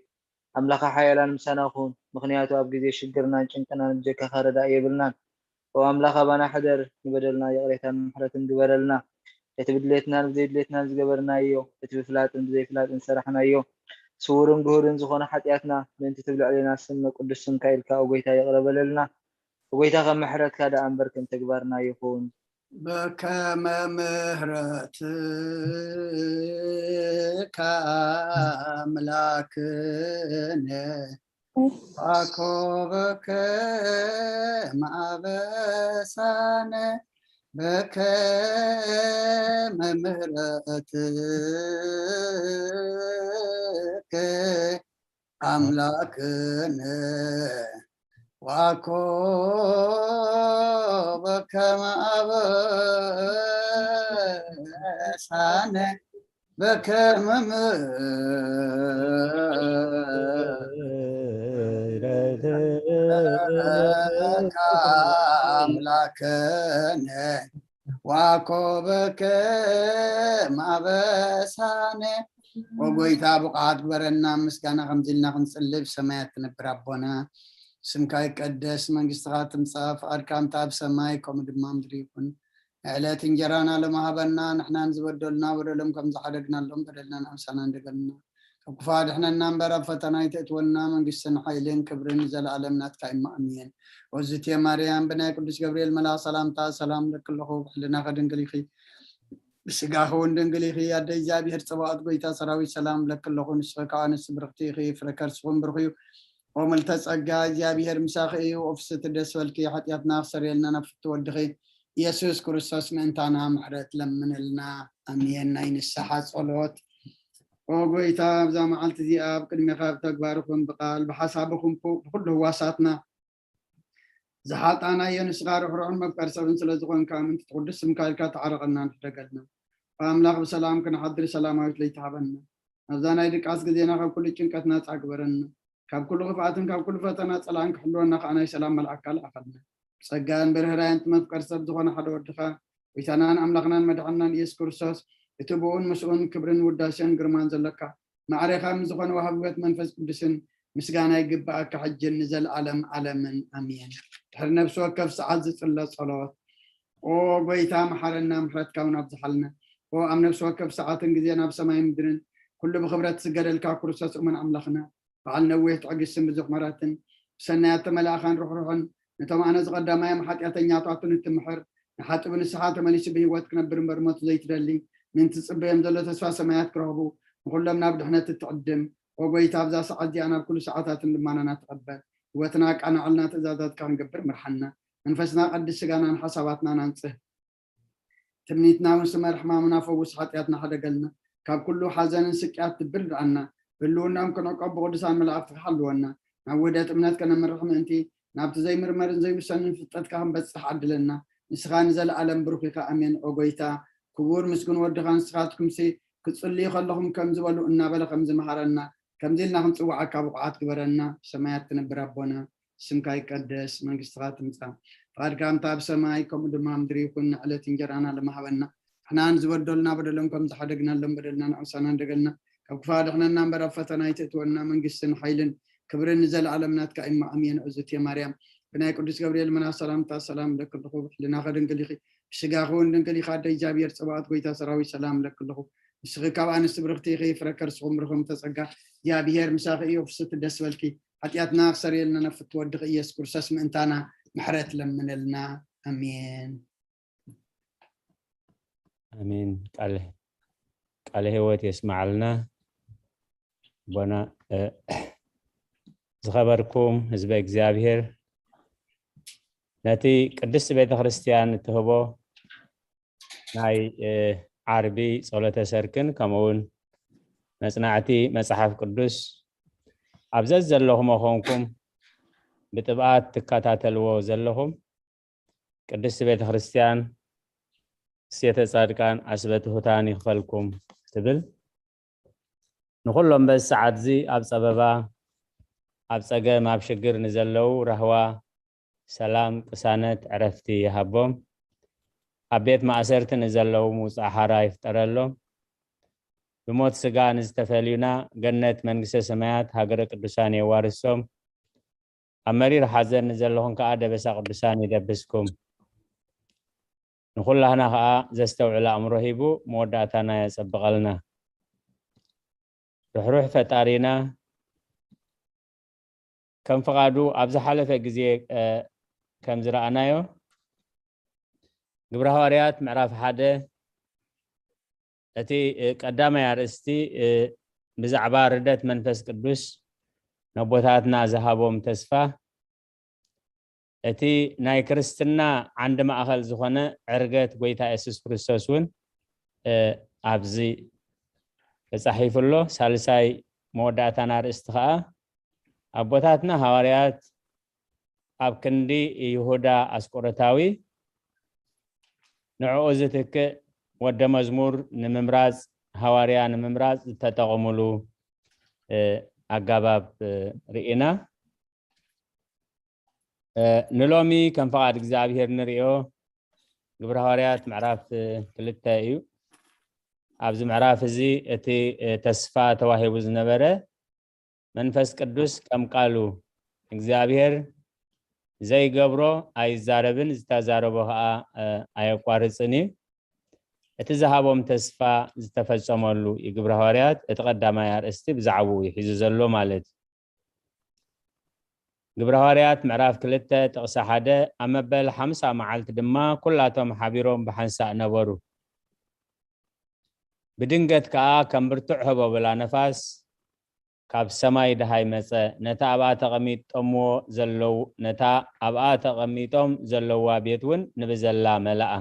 ኣምላኸ ሓያላን ምሳና ኩን፣ ምኽንያቱ ኣብ ግዜ ሽግርናን ጭንቅናን ብጀካኻ ረዳኢ የብልናን። ኦ ኣምላኽ ኣባና ሕደር፣ ንበደልና ይቕሬታን ምሕረትን ግበረልና። እቲ ብድሌትናን ብዘይድሌትናን ዝገበርናዮ፣ እቲ ብፍላጥን ብዘይፍላጥን ዝሰራሕናዮ፣ ስዉርን ግሁድን ዝኾነ ሓጢኣትና፣ ምእንቲ ትብል ዕሌና ስም ቅዱስ ስምካ ኢልካ፣ ኦ ጐይታ፣ ይቕረ በለልና። ኦ ጐይታ፣ ከም ምሕረትካ ደኣ እምበር ከም ተግባርና ይኹን። በከመ ምሕረትከ ኣምላክነ፣ ዋኮ በከመ አበሳነ፣ በከመ ምሕረትከ ኣምላክነ፣ ዋኮ በከመ አበሳነ፣ በከመ ምሕረትከ አምላክነ፣ ዋኮ በከመ አበሳነ። ኦ ጐይታ፣ ብቕዓት ግበረና፣ ምስጋና ከምዚ ኢልና ክንጽሊ። ብሰማያት ትነብር ኣቦና፣ ስምካ ይቀደስ፣ መንግስትኻ ትምጻእ፣ ፍቓድካ እንተ ኣብ ሰማይ ከምኡ ድማ ምድሪ ይኹን። ዕለት እንጀራና ሎሚ ሃበና፣ ንሕና ንዝበደሉና በደሎም ከም ዝሓደግናሎም በደልና ንኣምሳና እንደገልና። ካብ ክፉ ኣድሕነና እምበር፣ ኣብ ፈተና ኣይተእትወና፣ መንግስትን ሓይልን ክብርን ንዘለኣለም ናትካ እሞ ኣሜን። ኦዝቴ ማርያም፣ ብናይ ቅዱስ ገብርኤል መልኣኽ ሰላምታ ሰላም እለኪ ኣለኹ፣ ብሕልናኺ ድንግል ኢኺ፣ ብስጋኺ እውን ድንግል ኢኺ። ኣደ እግዚኣብሔር ጸባኦት፣ ጐይታ ሰራዊት፣ ሰላም እለኪ ኣለኹ፣ ንስኺ ካብ ኣንስቲ ብርኽቲ ኢኺ፣ ፍረ ከርስኺ እውን ብሩኽ እዩ። ኦ ምልዕተ ጸጋ፣ እግዚኣብሔር ምሳኺ እዩ። ኦ ፍስሕቲ ደስ በልኪ፣ ሓጢኣትና ክሰርየልና ናብ ፍትው ወድኺ ኢየሱስ ክርስቶስ ምእንታና ምሕረት ለምንልና። ኣሜን። ናይ ንስሓ ጸሎት። ኦ ጐይታ፣ ኣብዛ መዓልቲ እዚኣ ኣብ ቅድሜኻ ብተግባር ይኹን ብቓል ብሓሳብ ይኹን ብ-፣ ብኹሉ ህዋሳትና ዝሓጣናዮ ንስኻ ርሕሩሕን መፍቀሪ ሰብን ስለ ዝኾንካ፣ ምእንቲ እቲ ቅዱስ ስምካ ኢልካ ተዓረቐና፣ ንሕደገልና። ኦ ኣምላኽ፣ ብሰላም ክንሓድር ሰላማዊት ለይቲ ሃበና። ኣብዛ ናይ ድቃስ ግዜና ካብ ኩሉ ጭንቀት ናጻ ግበረና። ካብ ኩሉ ክፍኣትን ካብ ኩሉ ፈተና ጸላእን ክሕልወና ከኣ ናይ ሰላም መልኣክካ ልኣኸልና። ብጸጋን ብርህራየን እቲ መፍቀሪ ሰብ ዝኾነ ሓደ ወድኻ፣ ጐይታናን ኣምላኽናን መድሓንናን ኢየሱስ ክርስቶስ፣ እቲ ብኡን ምስኡን ክብርን ውዳሴን ግርማን ዘለካ፣ ማዕሬኻ ምስ ዝኾነ ወሃቢ ሕይወት መንፈስ ቅዱስን ምስጋና ይግብኣካ፣ ሕጅን ንዘለኣለም ዓለምን ኣሜን። ድሕሪ ነፍሲ ወከፍ ሰዓት ዝጽለ ጸሎት። ኦ ጐይታ፣ መሓረና፣ ምሕረትካ እውን ኣብዝሓልና። ኦ ኣብ ነፍሲ ወከፍ ሰዓትን ግዜን ኣብ ሰማይ ምድርን ኩሉ ብኽብረት ዝስገደልካ ክርስቶስ እሙን ኣምላኽና፣ በዓል ነዊሕ ትዕግስትን ብዙሕ ምሕረትን፣ ብሰናያት ተመላእኻን ርሕሩሕን፣ ነቶም ኣነ ዝቐዳማዮም ሓጢኣተኛታትን እትምሕር፣ ንሓጥእ ብንስሓ ተመሊሱ ብህይወት ክነብር እምበር ሞት ዘይትደሊ፣ ምእንቲ ዝጽበዮም ዘሎ ተስፋ ሰማያት ክረኽቡ፣ ንኹሎም ናብ ድሕነት እትዕድም፣ ኦ ጐይታ፣ ኣብዛ ሰዓት እዚኣ ናብ ኩሉ ሰዓታትን ልማናና ተቐበል። ህይወትና ኣቃናዕልና፣ ትእዛዛትካ ክንገብር ምርሓና። መንፈስና ቀድስ፣ ስጋናን ሓሳባትናን ኣንጽህ። ትምኒትና እውን ስመር፣ ሕማምና ፈውስ፣ ሓጢኣትና ሓደገልና። ካብ ኩሉ ሓዘንን ስቅያት ድብል ርኣና። ብህልውናኦም ክንዕቀብ ብቅዱሳን መላእኽትኻ ሓልወና። ናብ ውህደት እምነት ከነምርሕ ምእንቲ፣ ናብቲ ዘይምርመርን ዘይውሰንን ፍልጠትካ ክንበጽሕ ዓድለና። ንስኻ ንዘለኣለም ብሩኽ ኢኻ። ኣሜን። ኦ ጐይታ፣ ክቡር ምስጉን ወድኻ ንስኻትኩምሲ፣ ክትጽልዩ ከለኹም ከምዚ በሉ እናበለ ከም ዝመሃረና፣ ከምዚ ኢልና ክንጽውዓካ ብቑዓት ግበረና። ሰማያት ትነብር ኣቦና፣ ስምካ ይቀደስ፣ መንግስትኻ ትምጻእ፣ ፍቓድካ ከምታ ኣብ ሰማይ ከምኡ ድማ ኣብ ምድሪ ይኹን። ንዕለት እንጀራና ሎሚ ሃበና። ንሕና ንዝበደሉና በደሎም ከም ዝሓደግናሎም በደልና ንኣምሳና እንደገልና፣ ካብ ክፉእ ኣድሕነና እምበር ኣብ ፈተና ኣይተእትወና። መንግስትን ሓይልን ክብርን ንዘለኣለም ናትካ እሞ ኣሜን። እግዝእትየ ማርያም፣ ብናይ ቅዱስ ገብርኤል መልኣኽ ሰላምታ ሰላም እብለኪ ኣለኹ። ብሕልናኺ ድንግል ኢኺ፣ ብስጋኺ እውን ድንግል ኢኻ። ኣደ እግዚኣብሔር ጸባኦት፣ ጐይታ ሰራዊት፣ ሰላም እብለኪ ኣለኹ። ንስኺ ካብ ኣንስቲ ብርኽቲ ኢኺ፣ ፍረ ከርስኺ እውን ብሩኽ እምተ ጸጋ፣ እግዚኣብሔር ምሳኺ እዩ። ፍስሕቲ ደስ በልኪ፣ ሓጢኣትና ክሰርየልና ናብ ፍትው ወድኺ ኢየሱስ ክርስቶስ ምእንታና ምሕረት ለምነልና። ኣሜን። ኣሜን። ቃል፣ ቃለ ህይወት የስማዓልና። ኣቦና፣ እ፣ ዝኸበርኩም ህዝበ እግዚኣብሔር፣ ነቲ ቅድስቲ ቤተ ክርስቲያን እትህቦ ናይ፣ እ፣ ዓርቢ ጸሎተ ሰርክን ከምኡ እውን መጽናዕቲ መጽሓፍ ቅዱስ ኣብ ዘዘለኹሞ ኾንኩም ብጥብኣት ትከታተልዎ ዘለኹም፣ ቅድስቲ ቤተ ክርስቲያን እሴተ ጻድቃን ዓስበ ትሑታን ይኽፈልኩም ትብል። ንኹሎም በዚ ሰዓት እዚ ኣብ ጸበባ፣ ኣብ ጸገም፣ ኣብ ሽግር ንዘለዉ ራህዋ፣ ሰላም፣ ቅሳነት፣ ዕረፍቲ ይሃቦም። ኣብ ቤት ማእሰርቲ ንዘለዉ ምውጻእ ሓራ ይፍጠረሎም። ብሞት ስጋ ንዝተፈልዩና ገነት መንግስተ ሰማያት ሃገረ ቅዱሳን የዋርሶም። ኣብ መሪር ሓዘን ንዘለኹም ከኣ ደበሳ ቅዱሳን ይደብስኩም። ንኹላህና ከኣ ዘስተውዕል ኣእምሮ ሂቡ መወዳእታና የጸብቐልና። ርሕሩሕ ፈጣሪና ከም ፍቓዱ ኣብ ዝሓለፈ ግዜ፣ እ፣ ከም ዝረኣናዮ፣ ግብረ ሃዋርያት ምዕራፍ ሓደ እቲ፣ እ፣ ቀዳማይ ኣርእስቲ፣ እ፣ ብዛዕባ ርደት መንፈስ ቅዱስ ነቦታትና ዝሃቦም ተስፋ፣ እቲ ናይ ክርስትና ዓንዲ ማእኸል ዝኾነ ዕርገት ጎይታ የሱስ ክርስቶስ እውን፣ እ፣ ኣብዚ ተጻሒፉ ኣሎ። ሳልሳይ መወዳእታና ኣርእስቲ ኸኣ ኣቦታትና ሃዋርያት ኣብ ክንዲ ይሁዳ ኣስቆሮታዊ ንዕኡ ዝትክእ ወደ መዝሙር ንምምራጽ፣ ሃዋርያ ንምምራጽ ዝተጠቐሙሉ፣ እ፣ ኣጋባብ፣ እ፣ ርኢና። እ፣ ንሎሚ ከም ፍቓድ እግዚኣብሔር ንርእዮ ግብረ ሃዋርያት ምዕራፍ፣ እ፣ ክልተ እዩ። ኣብዚ ምዕራፍ እዚ እቲ፣ እ፣ ተስፋ ተዋሂቡ ዝነበረ መንፈስ ቅዱስ ከም ቃሉ እግዚኣብሔር ዘይገብሮ ኣይዛረብን፣ ዝተዛረቦ ኸኣ፣ እ፣ ኣየቋርጽን እዩ። እቲ ዝሃቦም ተስፋ ዝተፈጸመሉ እዩ። ግብረ ሃዋርያት እቲ ቀዳማይ ኣርእስቲ ብዛዕባኡ እዩ ሒዙ ዘሎ ማለት እዩ። ግብረ ሃዋርያት ምዕራፍ ክልተ ጥቕሲ ሓደ፣ ኣብ መበል ሓምሳ መዓልቲ ድማ ኩላቶም ሓቢሮም ብሓንሳእ ነበሩ። ብድንገት ከኣ ከም ብርቱዕ ህቦብላ ነፋስ ካብ ሰማይ ደሃይ መጸ። ነታ ኣብኣ ተቐሚጦምዎ ዘለዉ፣ ነታ ኣብኣ ተቐሚጦም ዘለዋ ቤት እውን ንብዘላ መለኣ።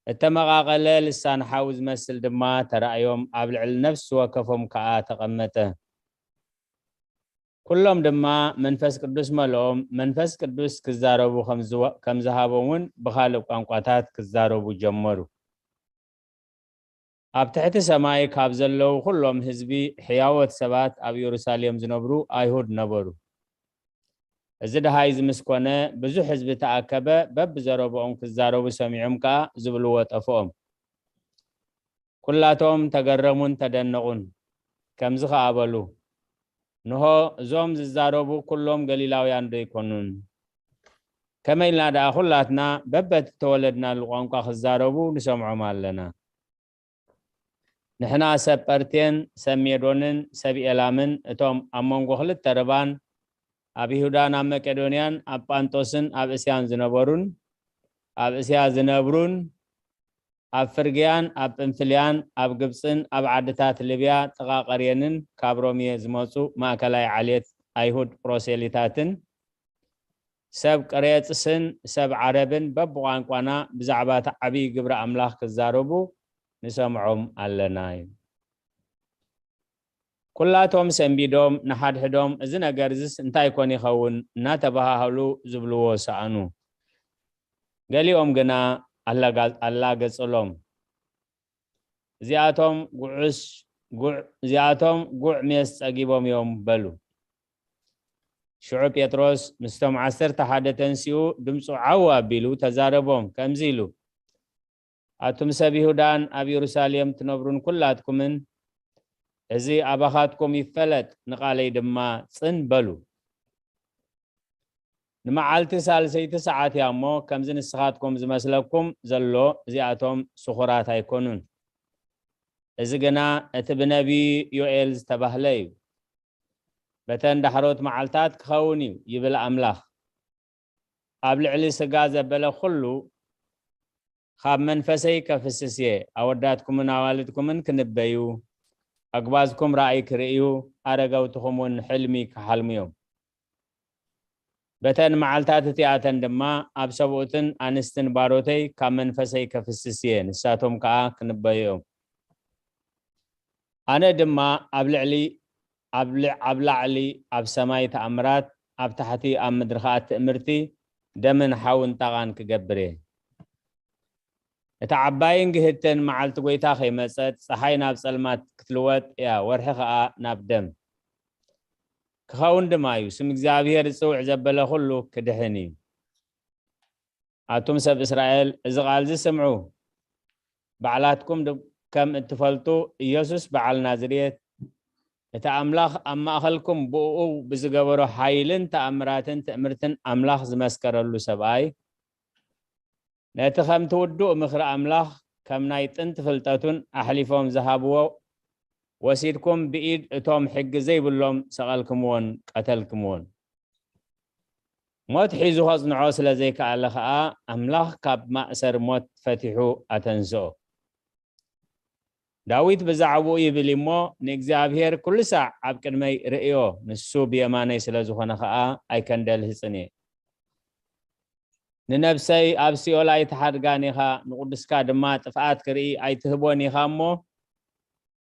እተመቓቐለ ልሳን ሓዊ ዝመስል ድማ ተራእዮም፣ ኣብ ልዕሊ ነፍሲ ወከፎም ከኣ ተቐመጠ። ኩሎም ድማ መንፈስ ቅዱስ መልኦም፣ መንፈስ ቅዱስ ክዛረቡ ከም ዝወ-፣ ከም ዝሃቦም እውን ብኻልእ ቋንቋታት ክዛረቡ ጀመሩ። ኣብ ትሕቲ ሰማይ ካብ ዘለዉ ኩሎም ህዝቢ፣ ሕያዎት ሰባት፣ ኣብ የሩሳሌም ዝነብሩ ኣይሁድ ነበሩ። እዚ ደሃይ እዚ ምስ ኮነ፣ ብዙሕ ህዝቢ ተኣከበ፣ በብዘረብኦም ክዛረቡ ሰሚዖም ከኣ ዝብልዎ ጠፍኦም። ኩላቶም ተገረሙን ተደነቑን፣ ከምዚ ኸኣ በሉ፣ እንሆ፣ እዞም ዝዛረቡ ኩሎም ገሊላውያን ዶ ኣይኮኑን? ከመይ ኢልና ደኣ ኩላትና በበቲ ተወለድናሉ ቋንቋ ክዛረቡ ንሰምዖም ኣለና? ንሕና ሰብ ጳርቴን ሰብ ሜዶንን ሰብ ኤላምን፣ እቶም ኣብ መንጎ ክልተ ርባን፣ ኣብ ይሁዳን ኣብ መቄዶንያን ኣብ ጳንጦስን ኣብ እስያን ዝነበሩን፣ ኣብ እስያ ዝነብሩን፣ ኣብ ፍርግያን ኣብ ጵንፍልያን ኣብ ግብጽን ኣብ ዓድታት ልብያ ጥቓ ቀርየንን ካብ ሮሜ ዝመጹ ማእከላይ ዓሌት ኣይሁድ ፕሮሴሊታትን፣ ሰብ ቅሬጥስን ሰብ ዓረብን በብቋንቋና ብዛዕባ እቲ ዓብዪ ግብሪ ኣምላኽ ክዛረቡ ንሰምዖም ኣለና እዩ። ኩላቶም ሰንቢዶም ንሓድሕዶም፣ "እዚ ነገር እዚስ እንታይ ኮን ይኸውን?" እናተባሃሃሉ ዝብልዎ ሰኣኑ። ገሊኦም ግና ኣላጋ-፣ ኣላገጽሎም። "እዚኣቶም ጉዑሽ፣ ጉዕ-፣ እዚኣቶም ጉዕ ሜስ ጸጊቦም እዮም" በሉ። ሽዑ ጴጥሮስ ምስቶም ዓሰርተ ሓደ ተንሲኡ፣ ድምፁ ዓው ኣቢሉ ተዛረቦም፣ ከምዚ ኢሉ፣ "ኣቱም ሰብ ይሁዳን ኣብ የሩሳሌም ትነብሩን ኩላትኩምን፣ እዚ ኣባኻትኩም ይፈለጥ፣ ንቓለይ ድማ ጽን በሉ። ንመዓልቲ ሳልሰይቲ ሰዓት እያ እሞ፣ ከምዚ ንስኻትኩም ዝመስለኩም ዘሎ፣ እዚኣቶም ስኹራት ኣይኮኑን። እዚ ግና እቲ ብነቢይ ዮኤል ዝተባህለ እዩ። በተን ዳሕሮት መዓልታት ክኸውን እዩ፣ ይብል ኣምላኽ። ኣብ ልዕሊ ስጋ ዘበለ ኩሉ ካብ መንፈሰይ ከፍስስ እየ። ኣወዳትኩምን ኣዋልድኩምን ክንበዩ፣ ኣግባዝኩም ራእይ ክርእዩ፣ ኣረገውትኹም እውን ሕልሚ ክሓልሙ እዮም። በተን መዓልታት እቲኣተን ድማ ኣብ ሰብኡትን ኣንስትን ባሮተይ ካብ መንፈሰይ ከፍስስ እየ፣ ንሳቶም ከኣ ክንበዩ እዮም። ኣነ ድማ ኣብ ልዕሊ፣ ኣብ ልዕ-፣ ኣብ ላዕሊ ኣብ ሰማይ ተኣምራት፣ ኣብ ታሕቲ ኣብ ምድሪ ኸኣ ትእምርቲ፣ ደምን ሓውን ጣቓን ክገብር እየ። እታ ዓባይን ግህድትን መዓልቲ ጐይታ ኸይመጸት፣ ጸሓይ ናብ ጸልማት ክትልወጥ እያ፣ ወርሒ ኸኣ ናብ ደም። ክኸውን ድማ እዩ። ስም እግዚኣብሔር ዝጽውዕ ዘበለ ኩሉ ክድሕን እዩ። ኣቱም ሰብ እስራኤል፣ እዚ ቃል እዚ ስምዑ። ባዕላትኩም ድ-፣ ከም እትፈልጡ፣ ኢየሱስ በዓል ናዝሬት፣ እቲ ኣምላኽ ኣብ ማእኸልኩም ብእኡ ብዝገበሮ ሓይልን ተኣምራትን ትእምርትን ኣምላኽ ዝመስከረሉ ሰብኣይ፣ ነቲ ከምቲ ውዱእ ምኽሪ ኣምላኽ ከም ናይ ጥንቲ ፍልጠቱን ኣሕሊፎም ዝሃብዎ ወሲድኩም ብኢድ እቶም ሕጊ ዘይብሎም ሰቐልክምዎን ቀተልክምዎን። ሞት ሒዙ ከጽንዖ ስለ ዘይከኣለ ከኣ ኣምላኽ ካብ ማእሰር ሞት ፈቲሑ ኣተንስኦ። ዳዊት ብዛዕባኡ ይብል እሞ፣ "ንእግዚኣብሔር ኩሉ ሳዕ ኣብ ቅድመይ ርእዮ፣ ንሱ ብየማነይ ስለ ዝኾነ ኸኣ ኣይከንደልህጽን እየ። ንነብሰይ ኣብ ሲኦል ኣይትሓድጋን ኢኻ፣ ንቕዱስካ ድማ ጥፍኣት ክርኢ ኣይትህቦን ኢኻ እሞ፣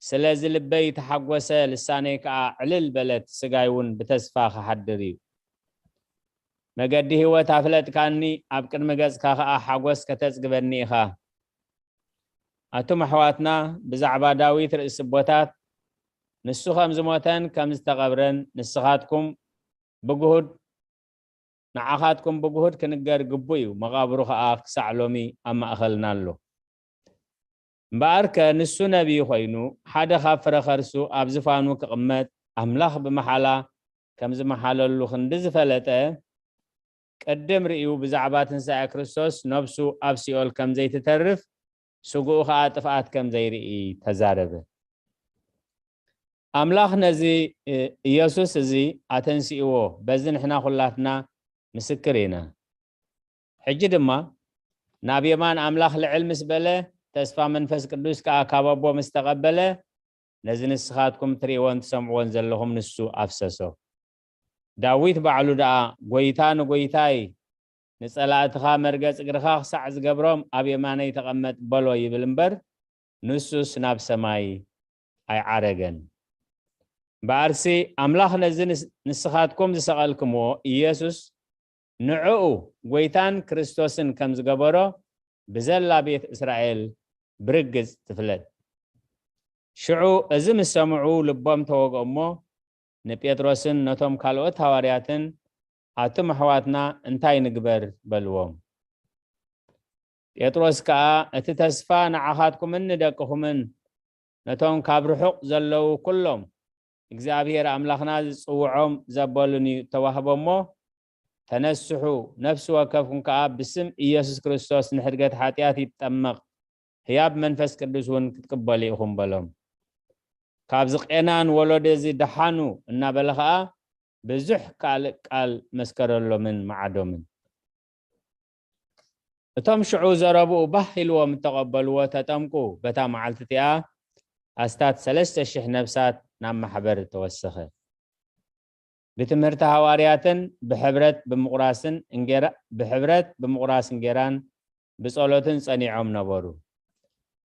ስለዚ ልበይ ተሓጎሰ፣ ልሳነይ ከኣ ዕልል በለት፣ ስጋይ እውን ብተስፋ ክሓድር እዩ። መገዲ ህይወት ኣፍለጥካኒ፣ ኣብ ቅድሚ ገጽካ ከኣ ሓጎስ ከተጽግበኒ ኢኻ።" ኣቱም ኣሕዋትና፣ ብዛዕባ ዳዊት ርእሲ ኣቦታት፣ ንሱ ከም ዝሞተን ከም ዝተቐብረን ንስኻትኩም ብግሁድ፣ ንዓኻትኩም ብግሁድ ክንገር ግቡእ እዩ። መቓብሩ ኸኣ ክሳዕ ሎሚ ኣብ ማእኸልና ኣሎ። እምበኣርከ ንሱ ነቢይ ኾይኑ፣ ሓደ ካብ ፍረ ኸርሱ ኣብ ዝፋኑ ክቕመጥ ኣምላኽ ብመሓላ ከም ዝመሓለሉ ክንዲ ዝፈለጠ፣ ቅድም ርእዩ ብዛዕባ ትንሳኤ ክርስቶስ ነብሱ ኣብ ሲኦል ከም ዘይትተርፍ፣ ስግኡ ኸኣ ጥፍኣት ከም ዘይርኢ ተዛረበ። ኣምላኽ ነዚ፣ እ፣ ኢየሱስ እዚ ኣተንሲእዎ፣ በዚ ንሕና ኹላትና ምስክር ኢና። ሕጂ ድማ ናብ የማን ኣምላኽ ልዕል ምስ በለ፣ ተስፋ መንፈስ ቅዱስ ከኣ ካብ ኣቦ ምስ ተቐበለ፣ ነዚ ንስኻትኩም ትርእይዎን ትሰምዕዎን ዘለኹም ንሱ ኣፍሰሶ። ዳዊት ባዕሉ ደኣ፣ "ጐይታ ንጐይታይ፣ ንጸላእትኻ መርገጽ እግርኻ ክሳዕ ዝገብሮም ኣብ የማነይ ተቐመጥ" በሎ ይብል እምበር፣ ንሱስ ናብ ሰማይ ኣይዓረገን። እምበኣርሲ ኣምላኽ ነዚ ንስ-፣ ንስኻትኩም ዝሰቐልክምዎ ኢየሱስ ንዕኡ ጐይታን ክርስቶስን ከም ዝገበሮ ብዘላ ቤት እስራኤል ብርግጽ ትፍለጥ። ሽዑ እዚ ምስ ሰምዑ ልቦም ተወግኦ እሞ፣ ንጴጥሮስን ነቶም ካልኦት ሃዋርያትን፣ "ኣቱም ኣሕዋትና፣ እንታይ ንግበር?" በልዎም። ጴጥሮስ ከኣ፣ "እቲ ተስፋ ንዓኻትኩምን ንደቅኹምን ነቶም ካብ ርሑቕ ዘለዉ ኩሎም እግዚኣብሔር ኣምላኽና ዝጽውዖም ዘበሉን እዩ እተዋህቦ እሞ፣ ተነስሑ፣ ነፍሲ ወከፍኩም ከኣ ብስም ኢየሱስ ክርስቶስ ንሕድገት ሓጢኣት ይጠመቕ፣ ህያብ መንፈስ ቅዱስ እውን ክትቅበሉ ኢኹም" በሎም። ካብዚ ቄናን ወለዶ እዚ ደሓኑ እናበለ ኸኣ ብዙሕ ካልእ ቃል መስከረሎምን መዓዶምን። እቶም ሽዑ ዘረብኡ ባህ ኢልዎም እተቐበልዎ ተጠምቁ። በታ መዓልቲ እቲኣ ኣስታት ሰለስተ ሽሕ ነፍሳት ናብ ማሕበር ተወሰኸ። ብትምህርቲ ሃዋርያትን ብሕብረት ብምቑራስን እንጌራ-፣ ብሕብረት ብምቑራስ እንጌራን ብጸሎትን ጸኒዖም ነበሩ።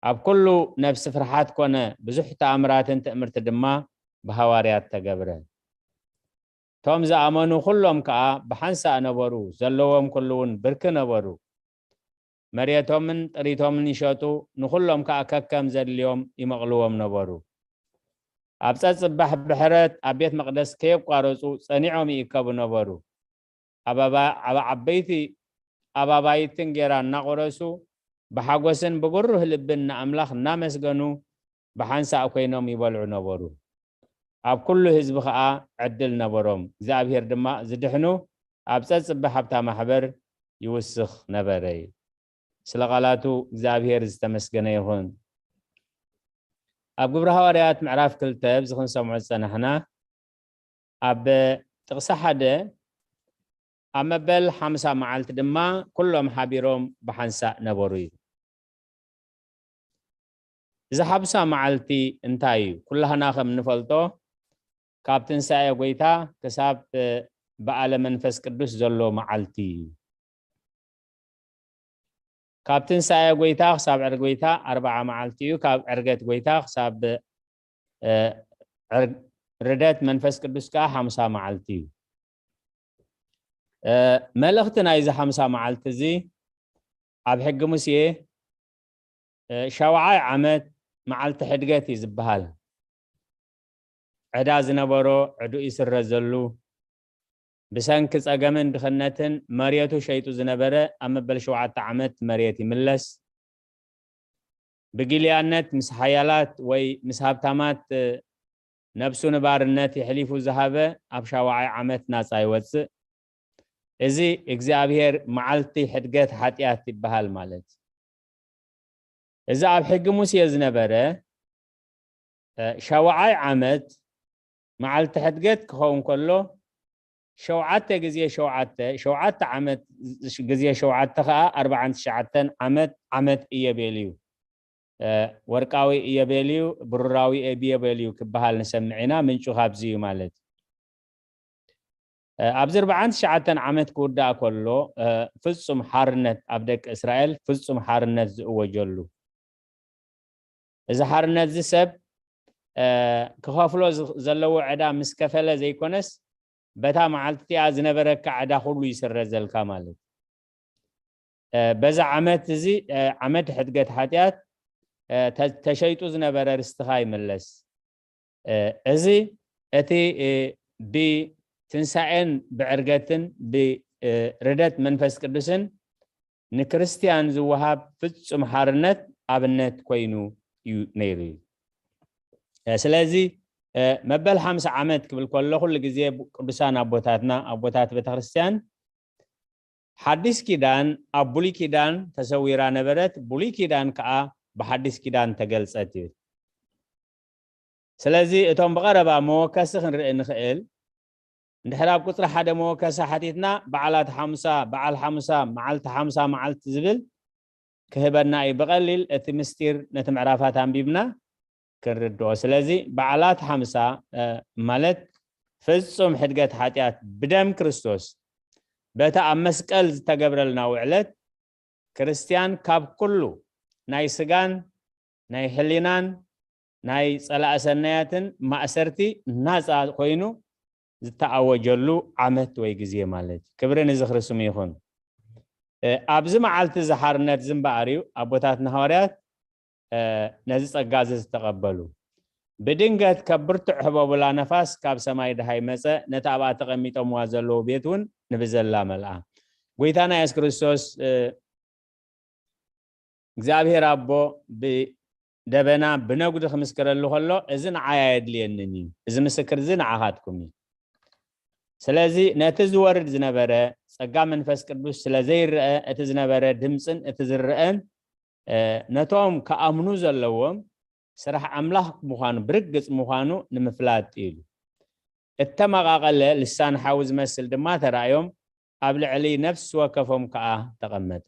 ኣብ ኩሉ ነፍሲ ፍርሓት ኮነ፣ ብዙሕ ተኣምራትን ትእምርቲ ድማ ብሃዋርያት ተገብረ። እቶም ዝኣመኑ ኩሎም ከኣ ብሓንሳእ ነበሩ፣ ዘለዎም ኩሉ እውን ብርኪ ነበሩ። መሬቶምን ጥሪቶምን ይሸጡ፣ ንኹሎም ከኣ ከከም ዘድልዮም ይመቕልዎም ነበሩ። ኣብ ጸጽባሕ ብሕረት ኣብ ቤት መቕደስ ከየቋረጹ ጸኒዖም ይእከቡ ነበሩ። ኣብ ኣባ-፣ ኣብ ዓበይቲ ኣባባይትን ጌራ እናቖረሱ፣ ብሓጎስን ብግሩህ ልብን ንኣምላኽ እናመስገኑ፣ ብሓንሳእ ኮይኖም ይበልዑ ነበሩ። ኣብ ኩሉ ህዝቢ ኸኣ ዕድል ነበሮም። እግዚኣብሔር ድማ ዝድሕኑ ኣብ ጸጽባሕ ኣብታ ማሕበር ይውስኽ ነበረ። ስለ ቃላቱ እግዚኣብሔር ዝተመስገነ ይኹን። ኣብ ግብሪ ሃዋርያት ምዕራፍ ክልተ ኣብዚ ክንሰምዖ ዝጸናሕና፣ ኣብ ጥቕሲ ሓደ፣ ኣብ መበል ሓምሳ መዓልቲ ድማ ኩሎም ሓቢሮም ብሓንሳእ ነበሩ እዩ። እዚ ሓምሳ መዓልቲ እንታይ እዩ? ኩላህና ከም እንፈልጦ፣ ካብ ትንሳኤ ጐይታ ክሳብ በዓለ መንፈስ ቅዱስ ዘሎ መዓልቲ እዩ። ካብ ትንሳኤ ጐይታ ክሳብ ዕርገት ጐይታ ኣርብዓ መዓልቲ እዩ። ካብ ዕርገት ጐይታ ክሳብ፣ እ፣ ዕር-፣ ርደት መንፈስ ቅዱስ ከኣ ሓምሳ መዓልቲ እዩ። እ፣ መልእኽቲ ናይዚ ሓምሳ መዓልቲ እዚ ኣብ ሕጊ ሙሴ፣ እ፣ ሻውዓይ ዓመት መዓልቲ ሕድገት እዩ ዝበሃል። ዕዳ ዝነበሮ ዕድኡ ይስረዘሉ። ብሰንኪ ጸገምን ድኽነትን መሬቱ ሸይጡ ዝነበረ ኣብ መበል ሸውዓተ ዓመት መሬት ይምለስ። ብጊልያነት ምስ ሓያላት ወይ ምስ ሃብታማት ነብሱ ንባርነት የሕሊፉ ዝሃበ ኣብ ሻውዓይ ዓመት ናጻ ይወጽእ። እዚ እግዚኣብሔር መዓልቲ ሕድገት ሓጢኣት ይበሃል ማለት። እዚ ኣብ ሕጊ ሙሴ ዝነበረ ሻውዓይ ዓመት መዓልቲ ሕድገት ክኸውን ከሎ ሸውዓተ ግዜ ሸውዓተ ሸውዓተ ዓመት ግዜ ሸውዓተ ከዓ ኣርባዓን ትሽዓተን ዓመት ዓመት እየቤል እዩ። ወርቃዊ እየቤል እዩ፣ ብሩራዊ እየቤል እዩ ክበሃል ንሰምዕ ኢና። ምንጩ ካብዚ እዩ ማለት እዩ። ኣብዚ ኣርባዓን ትሽዓተን ዓመት ክውዳእ ከሎ ፍጹም ሓርነት ኣብ ደቂ እስራኤል ፍጹም ሓርነት ዝእወጀሉ፣ እዚ ሓርነት እዚ ሰብ ክኸፍሎ ዘለዎ ዕዳ ምስ ከፈለ ዘይኮነስ በታ መዓልቲ እቲኣ ዝነበረካ ዕዳ ኩሉ ይስረዘልካ ማለት እዩ። በዛ ዓመት እዚ ዓመት ሕድገት ሓጢኣት ተሸይጡ ዝነበረ ርስትኻ ይምለስ። እዚ እቲ ብትንሳኤን ብዕርገትን ብርደት መንፈስ ቅዱስን ንክርስትያን ዝወሃብ ፍጹም ሓርነት ኣብነት ኮይኑ እዩ ነይሩ እዩ። ስለዚ መበል ሓምሳ ዓመት ክብል ከሎ ኩሉ ግዜ ቅዱሳን ኣቦታትና ኣቦታት ቤተክርስትያን ሓዲስ ኪዳን ኣብ ብሉይ ኪዳን ተሰዊራ ነበረት፣ ብሉይ ኪዳን ከዓ ብሓዲስ ኪዳን ተገልጸት ይብል። ስለዚ እቶም ብቐረባ መወከሲ ክንርኢ ንኽእል። እንድሕር ኣብ ቁፅሪ ሓደ መወከሲ ሓቲትና በዓላት ሓሙሳ በዓል ሓሙሳ መዓልቲ ሓሙሳ መዓልቲ ዝብል ክህበና እዩ። ብቐሊል እቲ ምስጢር ነቲ ምዕራፋት ኣንቢብና ክንርድኦ። ስለዚ በዓላት ሓምሳ ማለት ፍጹም ሕድገት ሓጢኣት ብደም ክርስቶስ በቲ ኣብ መስቀል ዝተገብረልና ውዕለት ክርስትያን ካብ ኩሉ ናይ ስጋን ናይ ሕሊናን ናይ ጸላእ ሰናያትን ማእሰርቲ ናጻ ኮይኑ ዝተኣወጀሉ ዓመት ወይ ግዜ ማለት እዩ። ክብሪ ንዝኽሪ ስሙ ይኹን። ኣብዚ መዓልቲ እዚ ሓርነት እዚ እምበኣር እዩ ኣቦታትና ሃዋርያት ነዚ ጸጋ እዚ ዝተቐበሉ። ብድንገት ከብርትዕ ህቦብላ ነፋስ ካብ ሰማይ ደሃይ መጸ፣ ነቲ ኣብኣ ተቐሚጦምዋ ዘለዉ ቤት እውን ንብዘላ መልኣ። ጎይታና የሱስ ክርስቶስ እግዚኣብሔር ኣቦ ብደበና ብነጉዲ ክምስክረሉ ከሎ እዚ ንዓይ ኣየድልየንን እዩ፣ እዚ ምስክር እዚ ንዓኻትኩም እዩ። ስለዚ ነቲ ዝወርድ ዝነበረ ጸጋ መንፈስ ቅዱስ ስለ ዘይረአ እቲ ዝነበረ ድምፅን እቲ ዝረአን ነቶም ክኣምኑ ዘለዎም ስራሕ ኣምላኽ ምዃኑ ብርግጽ ምዃኑ ንምፍላጥ ኢሉ እተመቓቐለ ልሳን ሓዊ ዝመስል ድማ ተራእዮም ኣብ ልዕሊ ነፍሲ ወከፎም ከኣ ተቐመጠ።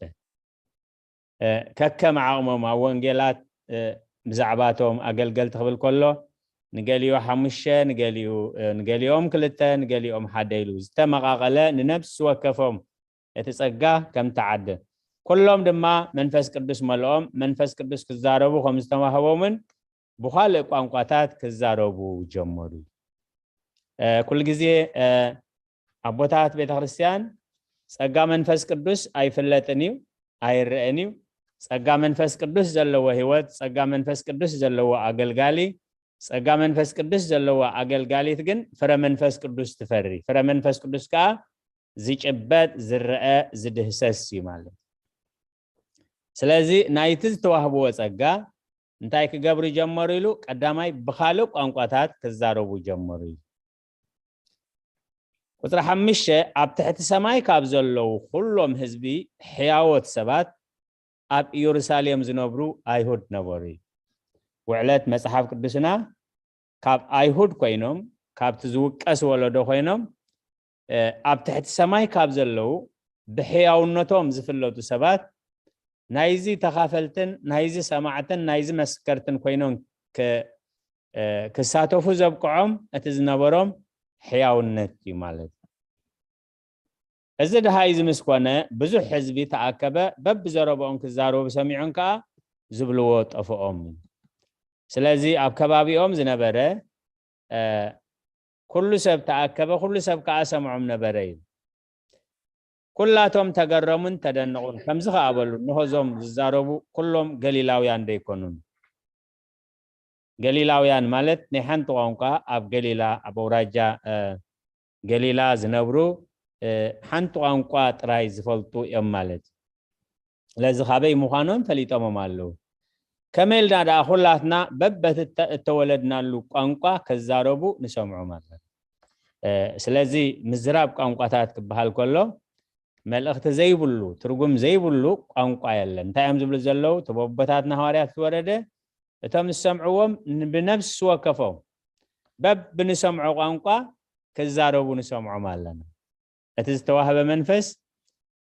ከከም ዓቕሞም ኣብ ወንጌላት ብዛዕባቶም ኣገልገልቲ ክብል ከሎ ንገሊኡ ሓሙሽተ ንገሊኡ ንገሊኦም ክልተ ንገሊኦም ሓደ ኢሉ ዝተመቓቐለ ንነፍሲ ወከፎም እቲ ጸጋ ከም ተዓደ ኩሎም ድማ መንፈስ ቅዱስ መልኦም መንፈስ ቅዱስ ክዛረቡ ከም ዝተዋህቦምን ብኻልእ ቋንቋታት ክዛረቡ ጀመሩ። ኩሉ ግዜ ኣቦታት ቤተ ክርስቲያን ጸጋ መንፈስ ቅዱስ ኣይፍለጥን እዩ፣ ኣይረአን እዩ። ጸጋ መንፈስ ቅዱስ ዘለዎ ህይወት፣ ጸጋ መንፈስ ቅዱስ ዘለዎ ኣገልጋሊ፣ ጸጋ መንፈስ ቅዱስ ዘለዋ ኣገልጋሊት ግን ፍረ መንፈስ ቅዱስ ትፈሪ። ፍረ መንፈስ ቅዱስ ከኣ ዝጭበጥ፣ ዝረአ፣ ዝድህሰስ እዩ ማለት። ስለዚ ናይቲ ዝተዋህብዎ ጸጋ እንታይ ክገብሩ ጀመሩ ኢሉ ቀዳማይ ብኻልእ ቋንቋታት ክዛረቡ ጀመሩ እዩ። ቁፅሪ ሓሙሽተ ኣብ ትሕቲ ሰማይ ካብ ዘለዉ ኩሎም ህዝቢ ሕያዎት ሰባት ኣብ ኢየሩሳሌም ዝነብሩ ኣይሁድ ነበሩ እዩ። ውዕለት መፅሓፍ ቅዱስና ካብ ኣይሁድ ኮይኖም ካብቲ ዝውቀስ ወለዶ ኮይኖም ኣብ ትሕቲ ሰማይ ካብ ዘለዉ ብሕያውነቶም ዝፍለጡ ሰባት ናይዚ ተኻፈልትን ናይዚ ሰማዕትን ናይዚ መስከርትን ኮይኖም ክሳተፉ ዘብቅዖም እቲ ዝነበሮም ሕያውነት እዩ ማለት እዩ። እዚ ድሃይ እዚ ምስ ኮነ ብዙሕ ህዝቢ ተኣከበ፣ በብዘረብኦም ክዛረቡ ሰሚዖም ከኣ ዝብልዎ ጠፍኦም። ስለዚ ኣብ ከባቢኦም ዝነበረ ኩሉ ሰብ ተኣከበ፣ ኩሉ ሰብ ከኣ ሰምዖም ነበረ እዩ። ኩላቶም ተገረሙን ተደነቑን፣ ከምዚ ከኣ በሉ፣ እንሆ እዞም ዝዛረቡ ኩሎም ገሊላውያን ዶ ኣይኮኑን? ገሊላውያን ማለት ናይ ሓንቲ ቋንቋ ኣብ ገሊላ ኣብ ኣውራጃ ገሊላ ዝነብሩ ሓንቲ ቋንቋ ጥራይ ዝፈልጡ እዮም ማለት እዩ። ስለዚ ካበይ ምዃኖም ፈሊጦሞም ኣለዉ። ከመይ ኢልና ደኣ ኩላትና በበቲ እተወለድናሉ ቋንቋ ክዛረቡ ንሰምዖም ኣለና። ስለዚ ምዝራብ ቋንቋታት ክበሃል ከሎ መልእኽቲ ዘይብሉ ትርጉም ዘይብሉ ቋንቋ የለን። እንታይ እዮም ዝብሉ ዘለዉ? እቲ በቦታትና ሃዋርያት ዝወረደ እቶም ዝሰምዕዎም ብነፍሲ ወከፎም በብንሰምዖ ቋንቋ ክዛረቡ ንሰምዖም ኣለና። እቲ ዝተዋህበ መንፈስ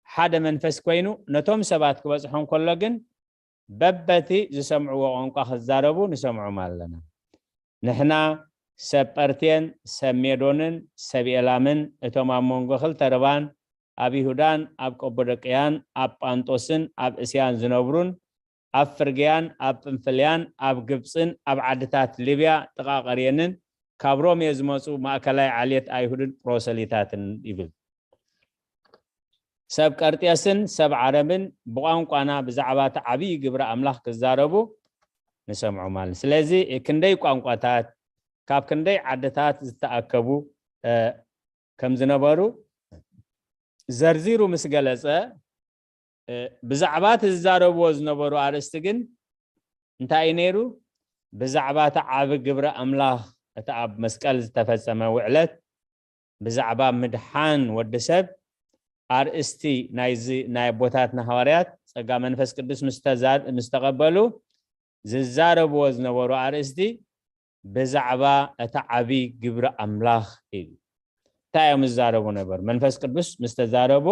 ሓደ መንፈስ ኮይኑ ነቶም ሰባት ክበጽሖም ከሎ ግን በበቲ ዝሰምዕዎ ቋንቋ ክዛረቡ ንሰምዖም ኣለና። ንሕና ሰብ ጳርቴን ሰብ ሜዶንን ሰብ ኤላምን እቶም ኣብ መንጎ ክልተ ርባን ኣብ ይሁዳን ኣብ ቀቦዶቅያን ኣብ ጳንጦስን ኣብ እስያን ዝነብሩን ኣብ ፍርግያን ኣብ ጵንፍልያን ኣብ ግብፅን ኣብ ዓድታት ሊብያ ጥቓ ቀርየንን ካብ ሮሜ ዝመፁ ማእከላይ ዓሌት ኣይሁድን ፕሮሰሊታትን ይብል። ሰብ ቀርጤስን ሰብ ዓረብን ብቋንቋና ብዛዕባ እቲ ዓብዪ ግብሪ ኣምላኽ ክዛረቡ ንሰምዖም ኣለና። ስለዚ ክንደይ ቋንቋታት ካብ ክንደይ ዓድታት ዝተኣከቡ ከም ዝነበሩ ዘርዚሩ ምስ ገለጸ ብዛዕባ እቲ ዝዛረብዎ ዝነበሩ ኣርእስቲ ግን እንታይ እዩ ነይሩ? ብዛዕባ እቲ ዓቢ ግብሪ ኣምላኽ እቲ ኣብ መስቀል ዝተፈጸመ ውዕለት ብዛዕባ ምድሓን ወዲ ሰብ ኣርእስቲ ናይዚ ናይ ኣቦታትና ሃዋርያት ጸጋ መንፈስ ቅዱስ ምስ ተቐበሉ ዝዛረብዎ ዝነበሩ ኣርእስቲ ብዛዕባ እቲ ዓቢ ግብሪ ኣምላኽ እዩ። እንታይ እዮም ዝዛረቡ ነበር? መንፈስ ቅዱስ ምስ ተዛረቡ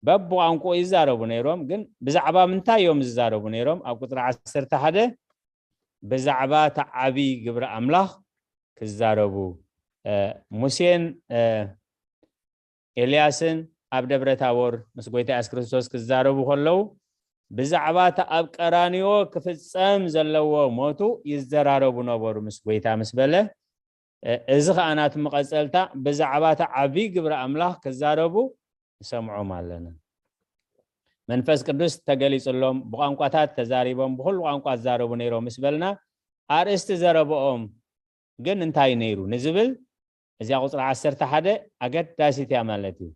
በብቋንቋኡ ይዛረቡ ነይሮም። ግን ብዛዕባ ምንታይ እዮም ዝዛረቡ ነይሮም? ኣብ ቁፅሪ ዓሰርተ ሓደ ብዛዕባ እቲ ዓቢ ግብሪ ኣምላኽ ክዛረቡ ሙሴን ኤልያስን ኣብ ደብረ ታቦር ምስ ጎይታ የሱስ ክርስቶስ ክዛረቡ ከለዉ ብዛዕባ እቲ ኣብ ቀራንዮ ክፍጸም ዘለዎ ሞቱ ይዘራረቡ ነበሩ ምስ ጎይታ ምስ በለ እዚ ኸዓ ናቱ መቐጸልታ ብዛዕባ እቲ ዓብዪ ግብሪ ኣምላኽ ክዛረቡ ንሰምዖም ኣለና። መንፈስ ቅዱስ ተገሊጽሎም ብቋንቋታት ተዛሪቦም ብኹሉ ቋንቋ ዝዛረቡ ነይሮም ምስ በልና ኣርእስቲ ዘረብኦም ግን እንታይ ነይሩ ንዝብል እዚኣ ቁፅሪ ዓሰርተ ሓደ ኣገዳሲት እያ ማለት እዩ።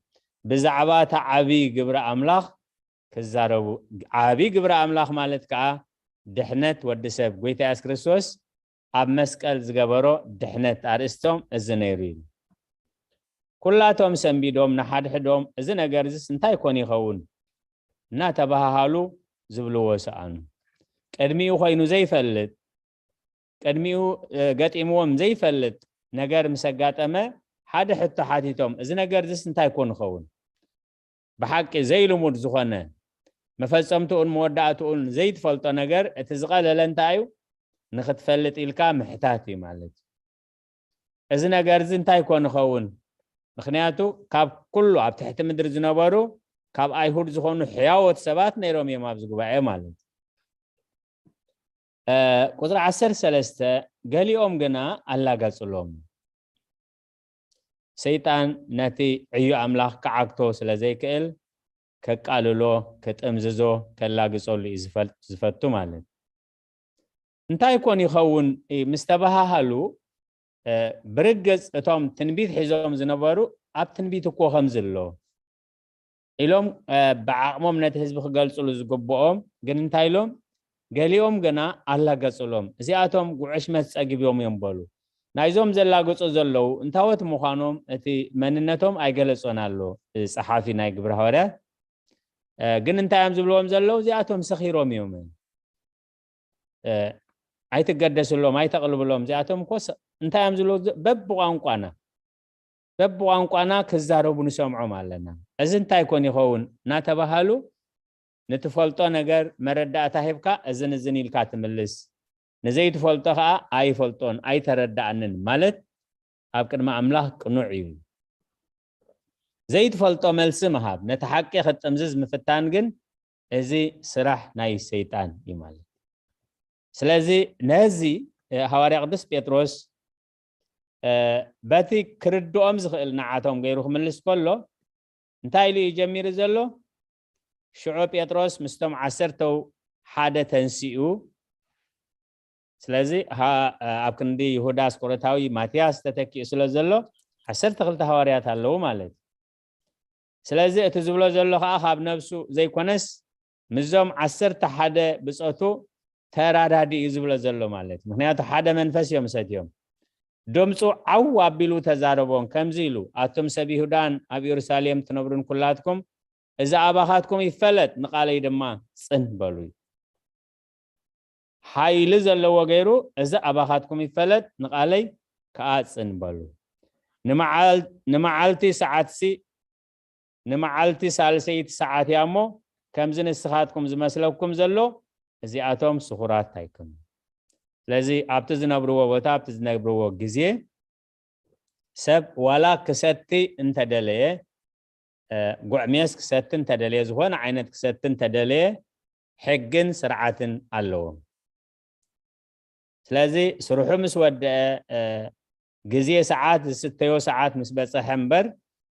ብዛዕባ እቲ ዓብዪ ግብሪ ኣምላኽ ክዛረቡ ዓብዪ ግብሪ ኣምላኽ ማለት ከዓ ድሕነት ወዲ ሰብ ጎይታ የሱስ ክርስቶስ ኣብ መስቀል ዝገበሮ ድሕነት ኣርእስቶም እዚ ነይሩ እዩ። ኩላቶም ሰንቢዶም ንሓድሕዶም እዚ ነገር እዚስ እንታይ ኮን ይኸውን እናተባሃሃሉ ዝብልዎ ሰኣኑ። ቅድሚኡ ኮይኑ ዘይፈልጥ ቅድሚኡ ገጢምዎም ዘይፈልጥ ነገር ምስ ኣጋጠመ ሓደ ሕቶ ሓቲቶም እዚ ነገር እዚስ እንታይ ኮን ይኸውን? ብሓቂ ዘይልሙድ ዝኾነ መፈጸምትኡን መወዳእትኡን ዘይትፈልጦ ነገር እቲ ዝቐለለ እንታይ እዩ? ንኽትፈልጥ ኢልካ ምሕታት እዩ ማለት እዩ። እዚ ነገር እዚ እንታይ ኮን ይኸውን? ምኽንያቱ ካብ ኩሉ ኣብ ትሕቲ ምድሪ ዝነበሩ ካብ ኣይሁድ ዝኾኑ ሕያዎት ሰባት ነይሮም እዮም ኣብዚ ጉባኤ ማለት እዩ። ቁፅሪ ዓሰርተ ሰለስተ ገሊኦም ግና ኣላገፅሎም። ሰይጣን ነቲ ዕዩ ኣምላኽ ክዓግቶ ስለ ዘይክእል ከቃልሎ ክጥምዝዞ ከላግፀሉ እዩ ዝፈቱ ማለት። እንታይ ኮን ይኸውን ምስ ተባሃሃሉ ብርግፅ እቶም ትንቢት ሒዞም ዝነበሩ ኣብ ትንቢት እኮ ከምዚ ኣሎ ኢሎም ብዓቕሞም ነቲ ህዝቢ ክገልፅሉ ዝግብኦም ግን እንታይ ኢሎም ገሊኦም ግና ኣላገፅሎም። እዚኣቶም ጉዕሽመት ፀጊቦም እዮም በሉ። ናይዞም ዘላገፁ ዘለዉ እንታወት ምዃኖም እቲ መንነቶም ኣይገለፆን ኣሎ ጸሓፊ ናይ ግብረ ሃዋርያት። ግን እንታይ እዮም ዝብልዎም ዘለዉ? እዚኣቶም ሰኺሮም እዮም። ኣይትገደስሎም ኣይተቕልብሎም እዚኣቶም እኮ እንታይ እዮም ዝብሉ? በብቋንቋና በብቋንቋና ክዛረቡ ንሰምዖም ኣለና። እዚ እንታይ ኮን ይኸውን እናተባሃሉ ንትፈልጦ ነገር መረዳእታ ሂብካ እዝን እዝን ኢልካ ትምልስ፣ ንዘይትፈልጦ ከዓ ኣይፈልጦን ኣይተረዳኣንን ማለት ኣብ ቅድሚ ኣምላኽ ቅኑዕ እዩ። ዘይትፈልጦ መልሲ ምሃብ ነቲ ሓቂ ክትጥምዝዝ ምፍታን ግን እዚ ስራሕ ናይ ሰይጣን እዩ ማለት። ስለዚ ነዚ ሃዋርያ ቅዱስ ጴጥሮስ በቲ ክርድኦም ዝኽእል ንዓቶም ገይሩ ክምልስ ከሎ እንታይ ኢሉ እዩ ጀሚሩ ዘሎ? ሽዑ ጴጥሮስ ምስቶም ዓሰርተው ሓደ ተንሲኡ ስለዚ ሃ- ኣብ ክንዲ ይሁዳ ኣስቆሮታዊ ማትያስ ተተኪኡ ስለ ዘሎ ዓሰርተ ክልተ ሃዋርያት ኣለዉ ማለት እዩ። ስለዚ እቲ ዝብሎ ዘሎ ከዓ ካብ ነብሱ ዘይኮነስ ምስዞም ዓሰርተ ሓደ ብጾቱ ተራዳዲ እዩ ዝብሎ ዘሎ ማለት እዩ። ምክንያቱ ሓደ መንፈስ እዮም ሰትዮም። ድምፁ ዓው ኣቢሉ ተዛረቦም ከምዚ ኢሉ፣ ኣቱም ሰብ ይሁዳን ኣብ ኢየሩሳሌም ትነብሩን ኩላትኩም፣ እዚ ኣባኻትኩም ይፈለጥ፣ ንቓለይ ድማ ጽን በሉ። ሓይሊ ዘለዎ ገይሩ፣ እዚ ኣባኻትኩም ይፈለጥ፣ ንቓለይ ከዓ ጽን በሉ። ንመዓል- ንመዓልቲ ሰዓትሲ ንመዓልቲ ሳልሰይቲ ሰዓት እያ እሞ፣ ከምዚ ንስኻትኩም ዝመስለኩም ዘሎ እዚኣቶም ስኹራት ኣይኮኑን። ስለዚ ኣብቲ ዝነብርዎ ቦታ፣ ኣብቲ ዝነብርዎ ግዜ ሰብ ዋላ ክሰቲ እንተደለየ፣ እ፣ ጉዕ ሜስ ክሰቲ እንተደለየ፣ ዝኾነ ዓይነት ክሰቲ እንተደለየ ሕግን ስርዓትን ኣለዎም። ስለዚ ስርሑ ምስ ወደአ፣ እ፣ ግዜ ሰዓት፣ ዝስተዮ ሰዓት ምስ በፀሐ እምበር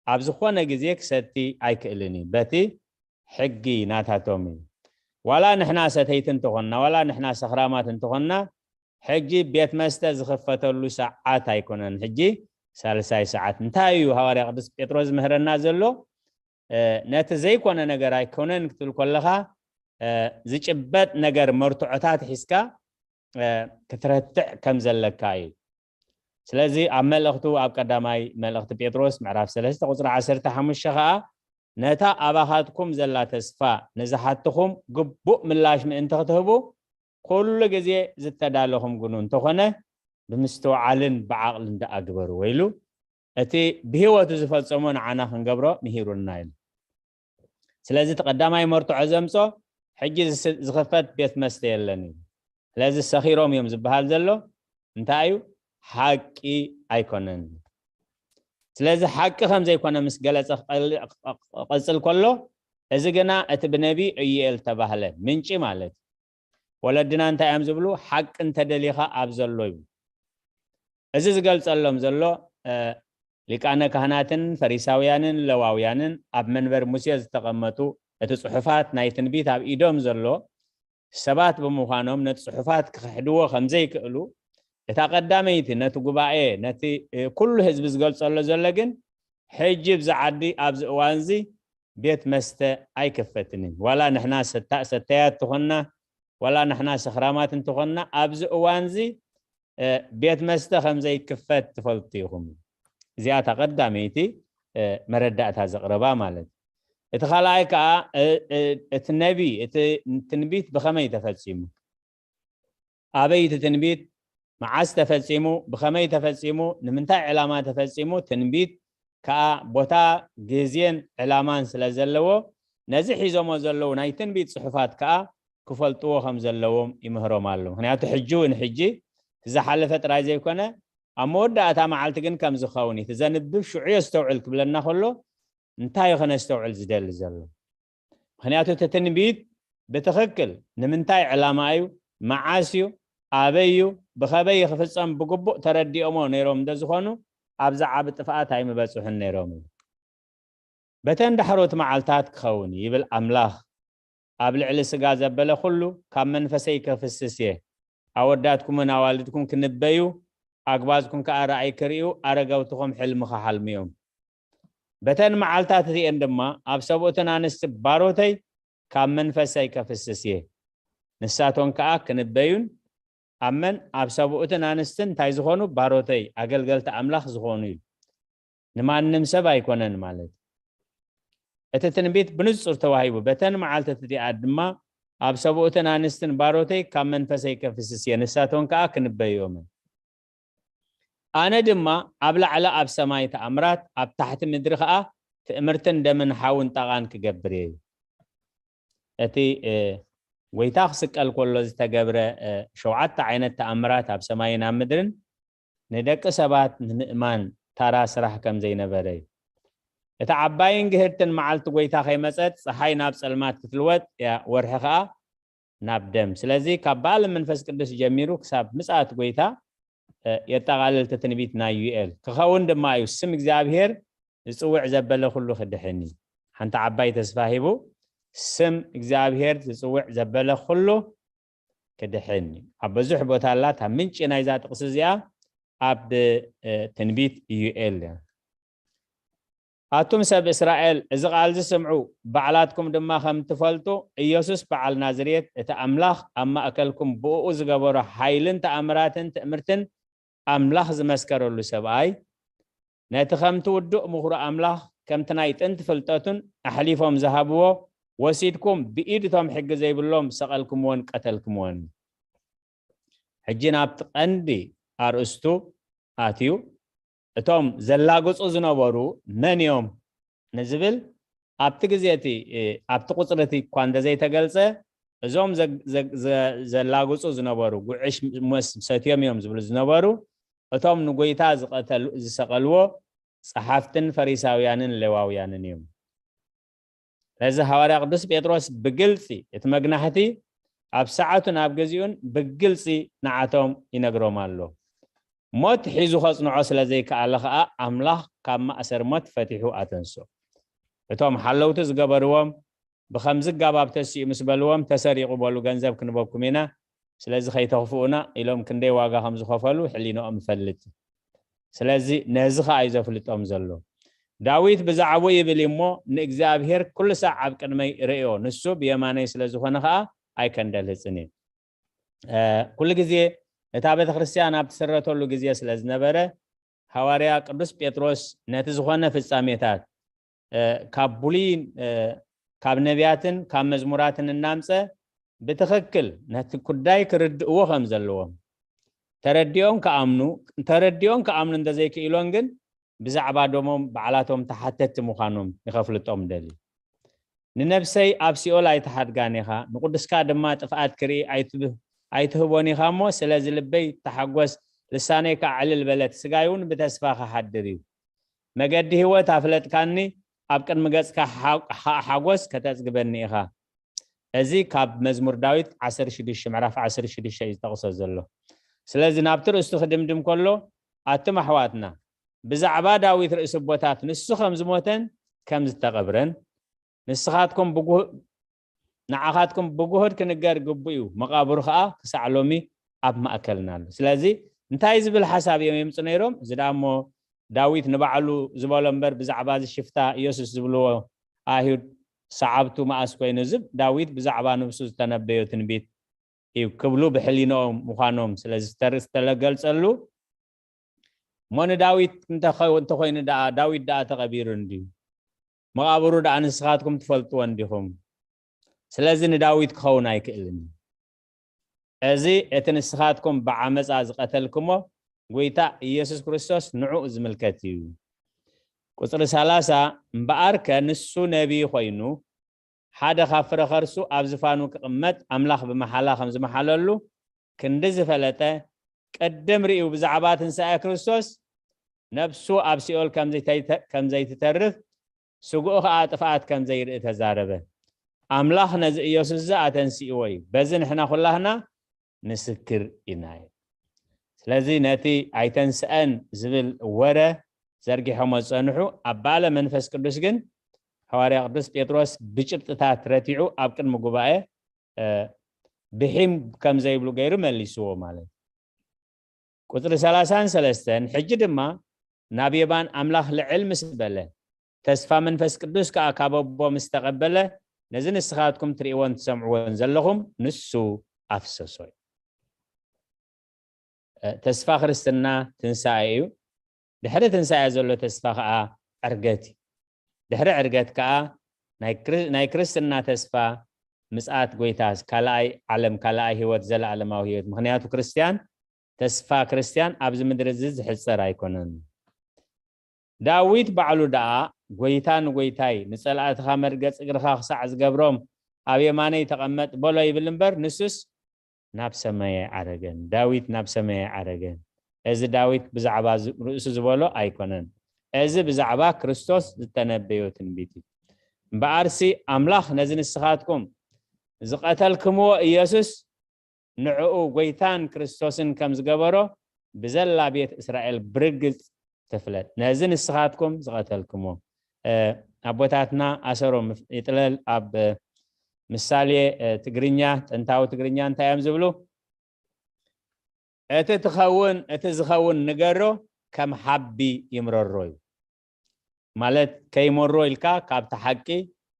ኣብ ዝኾነ ግዜ ክሰቲ ኣይክእልን እዩ። በቲ ሕጊ ናታቶም እዩ። ዋላ ንሕና ሰተይቲ እንተኾንና፣ ዋላ ንሕና ሰኽራማት እንተኾንና፣ ሕጂ ቤት መስተ ዝኽፈተሉ ሰዓት ኣይኮነን። ሕጂ ሳልሳይ ሰዓት። እንታይ እዩ ሃዋርያ ቅዱስ ጴጥሮስ ዝምህረና ዘሎ? እ፣ ነቲ ዘይኮነ ነገር ኣይኮነን ክትብል ከለኻ፣ እ፣ ዝጭበጥ ነገር መርትዖታት ሒዝካ፣ እ፣ ክትረትዕ ከም ዘለካ እዩ። ስለዚ ኣብ መልእኽቱ፣ ኣብ ቀዳማይ መልእኽቲ ጴጥሮስ ምዕራፍ ሰለስተ ቁጽሪ ዓሰርተ ሓሙሽተ ኸኣ፣ ነታ ኣባኻትኩም ዘላ ተስፋ ንዝሓትኹም ግቡእ ምላሽ ምእንቲ ክትህቡ፣ ኩሉ ግዜ ዝተዳለኹም ግኑ እንተኾነ፣ ብምስትውዓልን ብዓቕልን ደኣ ግበርዎ ኢሉ፣ እቲ ብህይወቱ ዝፈጸሞ ንዓና ክንገብሮ ምሂሩና ኢሉ። ስለዚ እቲ ቀዳማይ መርትዖ ዘምጾ፣ ሕጂ ዝስ- ዝኽፈት ቤት መስተ የለን እዩ። ስለዚ ሰኺሮም እዮም ዝበሃል ዘሎ እንታይ እዩ? ሓቂ ኣይኮነን። ስለዚ ሓቂ ከም ዘይኮነ ምስ ገለጸ ክቐል- ክቐጽል ከሎ፣ እዚ ግና እቲ ብነቢይ ዩኤል ተባህለ ምንጪ ማለት እዩ። ወለድና እንታይ እዮም ዝብሉ? ሓቂ እንተደሊኻ ኣብ ዘሎ እዩ። እዚ ዝገልጸሎም ዘሎ፣ እ፣ ሊቃነ ካህናትን ፈሪሳውያንን ለዋውያንን ኣብ መንበር ሙሴ ዝተቐመጡ፣ እቲ ጽሑፋት ናይ ትንቢት ኣብ ኢዶም ዘሎ ሰባት ብምዃኖም ነቲ ጽሑፋት ክኽሕድዎ ከም ዘይክእሉ፣ እታ ቀዳመይቲ ነቲ ጉባኤ፣ ነቲ፣ እ፣ ኩሉ ህዝቢ ዝገልጸሎ ዘሎ ግን፣ ሕጂ ብዚ ዓዲ ኣብዚ እዋንዚ ቤት መስተ ኣይክፈትን እዩ። ዋላ ንሕና ሰታ- ሰታያት እንተኾንና፣ ዋላ ንሕና ሰኽራማት እንተኾንና፣ ኣብዚ እዋንዚ፣ እ፣ ቤት መስተ ከም ዘይክፈት ትፈልጡ ኢኹም። እዚኣ እታ ቀዳመይቲ፣ እ፣ መረዳእታ ዘቕረባ ማለት እዩ። እቲ ካልኣይ ከኣ፣ እ፣ እ፣ እቲ ነቢ፣ እቲ ትንቢት ብኸመይ ተፈጺሙ? ኣበይ እቲ ትንቢት? መዓስ ተፈጺሙ? ብኸመይ ተፈጺሙ? ንምንታይ ዕላማ ተፈጺሙ? ትንቢት ከኣ ቦታ፣ ግዜን ዕላማን ስለ ዘለዎ፣ ነዚ ሒዞሞ ዘለዉ ናይ ትንቢት ጽሑፋት ከኣ ክፈልጥዎ ከም ዘለዎም ይምህሮም ኣሎ። ምኽንያቱ ሕጂ እውን ሕጂ እቲ ዝሓለፈ ጥራይ ዘይኮነ፣ ኣብ መወዳእታ መዓልቲ ግን ከም ዝኸውን እዩ። እቲ ዘንብብ ሽዑ የስተውዕል ክብለና ከሎ፣ እንታይ እዩ ከነስተውዕል ዝደሊ ዘሎ? ምኽንያቱ እቲ ትንቢት ብትኽክል ንምንታይ ዕላማ እዩ፣ መዓስ እዩ፣ ኣበይ እዩ፣ ብኸበይ ክፍጸም ብግቡእ ተረዲኦሞ ነይሮም እንተዝኾኑ፣ ኣብዚ ዓቢ ጥፍኣት ኣይምበጽሑን ነይሮም እዩ። በተን ዳሕሮት መዓልታት ክኸውን ይብል ኣምላኽ፣ ኣብ ልዕሊ ስጋ ዘበለ ኩሉ ካብ መንፈሰይ ከፍስስ እየ። ኣወዳትኩምን ኣዋልድኩም ክንበዩ፣ ኣግባዝኩም ከኣ ራእይ ክርእዩ፣ ኣረገውትኹም ሕልሚ ክሓልሙ እዮም። በተን መዓልታት እቲኤን ድማ ኣብ ሰብኡትን ኣንስቲ ባሮተይ ካብ መንፈሰይ ከፍስስ እየ። ንሳቶን ከኣ ክንበዩን ኣብ መን? ኣብ ሰብኡትን ኣንስትን እንታይ ዝኾኑ? ባሮተይ፣ ኣገልገልቲ ኣምላኽ ዝኾኑ እዩ። ንማንም ሰብ ኣይኮነን ማለት እዩ። እቲ ትንቢት ብንጹር ተዋሂቡ፣ በተን መዓልትታት እቲኣ ድማ ኣብ ሰብኡትን ኣንስትን ባሮተይ ካብ መንፈሰይ ከፍስስ እየ፣ ንሳቶን ከኣ ክንበዩ እዮም። ኣነ ድማ ኣብ ላዕሊ ኣብ ሰማይ ተኣምራት፣ ኣብ ታሕቲ ምድሪ ከኣ ትእምርትን ደምን ሓውን ጣቓን ክገብር እየ። እቲ፣ እ፣ ጎይታ ክስቀል ከሎ ዝተገብረ፣ እ፣ ሸውዓተ ዓይነት ተኣምራት ኣብ ሰማይን ኣብ ምድርን ንደቂ ሰባት ንምእማን ታራ ስራሕ ከም ዘይነበረ እዩ። እታ ዓባይን ግህድትን መዓልቲ ጎይታ ከይመጸት፣ ጸሓይ ናብ ጸልማት ክትልወጥ እያ፣ ወርሒ ከኣ ናብ ደም። ስለዚ ካብ በዓለ መንፈስ ቅዱስ ጀሚሩ ክሳብ ምጽኣት ጎይታ፣ እ፣ የጠቓልል እቲ ትንቢት ናይ ዩኤል። ክኸውን ድማ እዩ፣ ስም እግዚኣብሄር ዝጽውዕ ዘበለ ኩሉ ክድሕን እዩ። ሓንቲ ዓባይ ተስፋ ሂቡ፣ ስም እግዚኣብሄር ዝጽውዕ ዘበለ ኩሉ ክድሕን እዩ። ኣብ ብዙሕ ቦታ ኣላ። እታ ምንጪ ናይዛ ጥቕሲ እዚኣ ኣብ ትንቢት ኢዩኤል እያ። ኣቱም ሰብ እስራኤል፣ እዚ ቃል እዚ ስምዑ፣ ባዕላትኩም ድማ ከም ትፈልጡ፣ ኢየሱስ በዓል ናዝሬት፣ እቲ ኣምላኽ ኣብ ማእከልኩም ብእኡ ዝገበሮ ሓይልን ተኣምራትን ትእምርትን፣ ኣምላኽ ዝመስከረሉ ሰብኣይ፣ ነቲ ከምቲ ውዱእ ምኽሩ ኣምላኽ፣ ከምቲ ናይ ጥንቲ ፍልጠቱን ኣሕሊፎም ዝሃብዎ፣ ወሲድኩም ብኢድ እቶም ሕጊ ዘይብሎም ሰቐልኩምዎን ቀተልኩምዎን። ሕጂ ናብቲ ቀንዲ ኣርእስቱ ኣትዩ፣ እቶም ዘላግጹ ዝነበሩ መን እዮም ንዝብል፣ ኣብቲ ግዜ እቲ፣ እ፣ ኣብቲ ቁጽሪ እቲ እኳ እንተዘይተገልጸ፣ እዞም ዘ-፣ ዘ-፣ ዘ-፣ ዘላግጹ ዝነበሩ፣ ጉዕሽ መስ-፣ ሰትዮም እዮም ዝብሉ ዝነበሩ፣ እቶም ንጎይታ ዝቐተሉ-፣ ዝሰቐልዎ ጸሓፍትን ፈሪሳውያንን ሌዋውያንን እዮም። ነዚ ሃዋርያ ቅዱስ ጴጥሮስ ብግልጺ እቲ መግናሕቲ ኣብ ሰዓቱን ኣብ ግዚኡን ብግልጺ ንዓቶም ይነግሮም ኣሎ። ሞት ሒዙ ከጽንዖ ስለ ዘይከኣለ ከኣ፣ ኣምላኽ ካብ ማእሰር ሞት ፈቲሑ ኣተንስኦ። እቶም ሓለውቲ ዝገበርዎም፣ ብኸምዚ ኣገባብ ተሲኡ ምስ በልዎም፣ "ተሰሪቑ በሉ፣ ገንዘብ ክንበኩም ኢና፣ ስለዚ ከይተኽፍኡና" ኢሎም ክንደይ ዋጋ ከም ዝኸፈሉ ሕሊንኦም ይፈልጥ። ስለዚ ነዚ ኸኣ እዩ ዘፍልጦም ዘሎ። ዳዊት ብዛዕባኡ ይብል እዩ እሞ፣ "ንእግዚኣብሔር ኩሉ ሳዕ ኣብ ቅድመይ ርእዮ፣ ንሱ ብየማነይ ስለ ዝኾነ ኸኣ ኣይከንደልህጽን እዩ።" እ፣ ኩሉ ግዜ እታ ቤተ ክርስቲያን ኣብ ትስረተሉ ግዜ ስለ ዝነበረ፣ ሃዋርያ ቅዱስ ጴጥሮስ ነቲ ዝኾነ ፍጻሜታት፣ እ፣ ካብ ብሉይን፣ እ፣ ካብ ነቢያትን ካብ መዝሙራትን እናምጸ ብትኽክል ነቲ ጉዳይ ክርድእዎ ከም ዘለዎም፣ ተረዲኦም ክኣምኑ፣ ተረዲኦም ክኣምኑ እንተዘይክኢሎም ግን፣ ብዛዕባ ደሞም ባዕላቶም ተሓተትቲ ምዃኖም ንኸፍልጦም ደልዩ። "ንነብሰይ ኣብ ሲኦል ኣይትሓድጋን ኢኻ፣ ንቅዱስካ ድማ ጥፍኣት ክርኢ ኣይትብ-፣ ኣይትህቦን ኢኻ እሞ፣ ስለዚ ልበይ ትተሓጎስ፣ ልሳነይ ከኣ ዕልል በለት፣ ስጋይ እውን ብተስፋ ክሓድር እዩ። መገዲ ህይወት ኣፍለጥካኒ፣ ኣብ ቅድሚ ገጽካ ሓ-፣ ሓ-፣ ሓጎስ ከተጽግበኒ ኢኻ።" እዚ ካብ መዝሙር ዳዊት ዓሰርተ ሽዱሽተ፣ ምዕራፍ ዓሰርተ ሽዱሽተ እዩ ዝጠቕሶ ዘሎ። ስለዚ ናብቲ ርእስቱ ክድምድም ከሎ፣ ኣቱም ኣሕዋትና፣ ብዛዕባ ዳዊት ርእሲ ኣቦታት ንሱ ከም ዝሞተን ከም ዝተቐብረን ንስኻትኩም ብጉህ-፣ ንዓኻትኩም ብጉሁድ ክንገር ግቡእ እዩ፣ መቓብሩ ኸኣ ክሳዕ ሎሚ ኣብ ማእከልና ኣሎ። ስለዚ እንታይ ዝብል ሓሳብ እዮም የምጹ ነይሮም? እዚ ደኣ እሞ ዳዊት ንባዕሉ ዝበሎ እምበር፣ ብዛዕባ እዚ ሽፍታ ኢየሱስ ዝብልዎ ኣይሁድ ሰዓብቱ መኣስ ኮይኑ ዝብ፣ ዳዊት ብዛዕባ ነብሱ ዝተነበዮ ትንቢት እዩ ክብሉ ብሕሊንኦም ምዃኖም ስለ ዝተር-፣ ዝተገልጸሉ፣ እሞ ንዳዊት እንተኸው-፣ እንተኾይኑ ደኣ፣ ዳዊት ደኣ ተቐቢሩ እንድዩ። መቓብሩ ደኣ ንስኻትኩም ትፈልጥዎ እንዲኹም። ስለዚ ንዳዊት ክኸውን ኣይክእልን እዩ። እዚ እቲ ንስኻትኩም ብዓመጻ ዝቐተልኩሞ ጐይታ ኢየሱስ ክርስቶስ ንዕኡ ዝምልከት እዩ። ቁጽሪ ሰላሳ፣ እምበኣርከ ንሱ ነቢይ ኾይኑ፣ ሓደ ካብ ፍረ ኸርሱ ኣብ ዝፋኑ ክቕመጥ ኣምላኽ ብመሓላ ከም ዝመሓለሉ ክንዲ ዝፈለጠ፣ ቅድም ርእዩ ብዛዕባ ትንሳኤ ክርስቶስ፣ ነብሱ ኣብ ሲኦል ከም ዘይተይተ-፣ ከም ዘይትተርፍ፣ ስግኡ ኸኣ ጥፍኣት ከም ዘይርኢ ተዛረበ። ኣምላኽ ነዚ ኢየሱስ እዚ ኣተንሲእዎ እዩ። በዚ ንሕና ኩላህና ምስክር ኢና እዩ። ስለዚ ነቲ ኣይተንስአን ዝብል ወረ ዘርጊሖሞ ዝጸንሑ ኣባለ መንፈስ ቅዱስ ግን፣ ሃዋርያ ቅዱስ ጴጥሮስ ብጭብጥታት ረቲዑ ኣብ ቅድሚ ጉባኤ፣ እ፣ ብሒም ከም ዘይብሉ ገይሩ መሊስዎ ማለት እዩ። ቁጽሪ ሰላሳን ሰለስተን፣ ሕጂ ድማ ናብ የማን ኣምላኽ ልዕል ምስ በለ፣ ተስፋ መንፈስ ቅዱስ ከኣ ካብ ኣቦ ምስ ተቐበለ፣ ነዚ ንስኻትኩም ትርእይዎን ትሰምዕዎን ዘለኹም ንሱ ኣፍሰሶ እዩ። እ፣ ተስፋ ክርስትና ትንሳኤ እዩ። ድሕሪ ትንሳኤ ዘሎ ተስፋ ከኣ ዕርገት እዩ። ድሕሪ ዕርገት ከኣ ናይ ክር-፣ ናይ ክርስትና ተስፋ ምጽኣት ጐይታ፣ ካልኣይ ዓለም፣ ካልኣይ ህይወት፣ ዘለኣለማዊ ህይወት። ምኽንያቱ ክርስትያን፣ ተስፋ ክርስትያን ኣብዚ ምድሪ እዚ ዝሕጸር ኣይኮነን። ዳዊት ባዕሉ ደኣ፣ "ጐይታ ንጐይታይ፣ ንጸላእትኻ መርገጽ እግርኻ ክሳዕ ዝገብሮም ኣብ የማነይ ተቐመጥ" በሎ ይብል እምበር፣ ንሱስ ናብ ሰማይ ኣይዓረገን። ዳዊት ናብ ሰማይ ኣይዓረገን። እዚ ዳዊት ብዛዕባ ዝ-፣ ርእሱ ዝበሎ ኣይኮነን። እዚ ብዛዕባ ክርስቶስ ዝተነበዮ ትንቢት እዩ። እምበኣርሲ ኣምላኽ ነዚ ንስኻትኩም ዝቐተልክምዎ ኢየሱስ ንዕኡ ጐይታን ክርስቶስን ከም ዝገበሮ ብዘላ ቤት እስራኤል ብርግጽ ትፍለጥ። ነዚ ንስኻትኩም ዝቐተልክሞ፣ እ፣ ኣቦታትና ኣሰሮም ይጥለል ኣብ፣ እ፣ ምሳሌ ትግርኛ፣ ጥንታዊ ትግርኛ እንታይ እዮም ዝብሉ? እቲ ትኸውን እቲ ዝኸውን ንገሮ፣ ከም ሓቢ ይምረሮ እዩ። ማለት ከይመሮ ኢልካ ካብቲ ሓቂ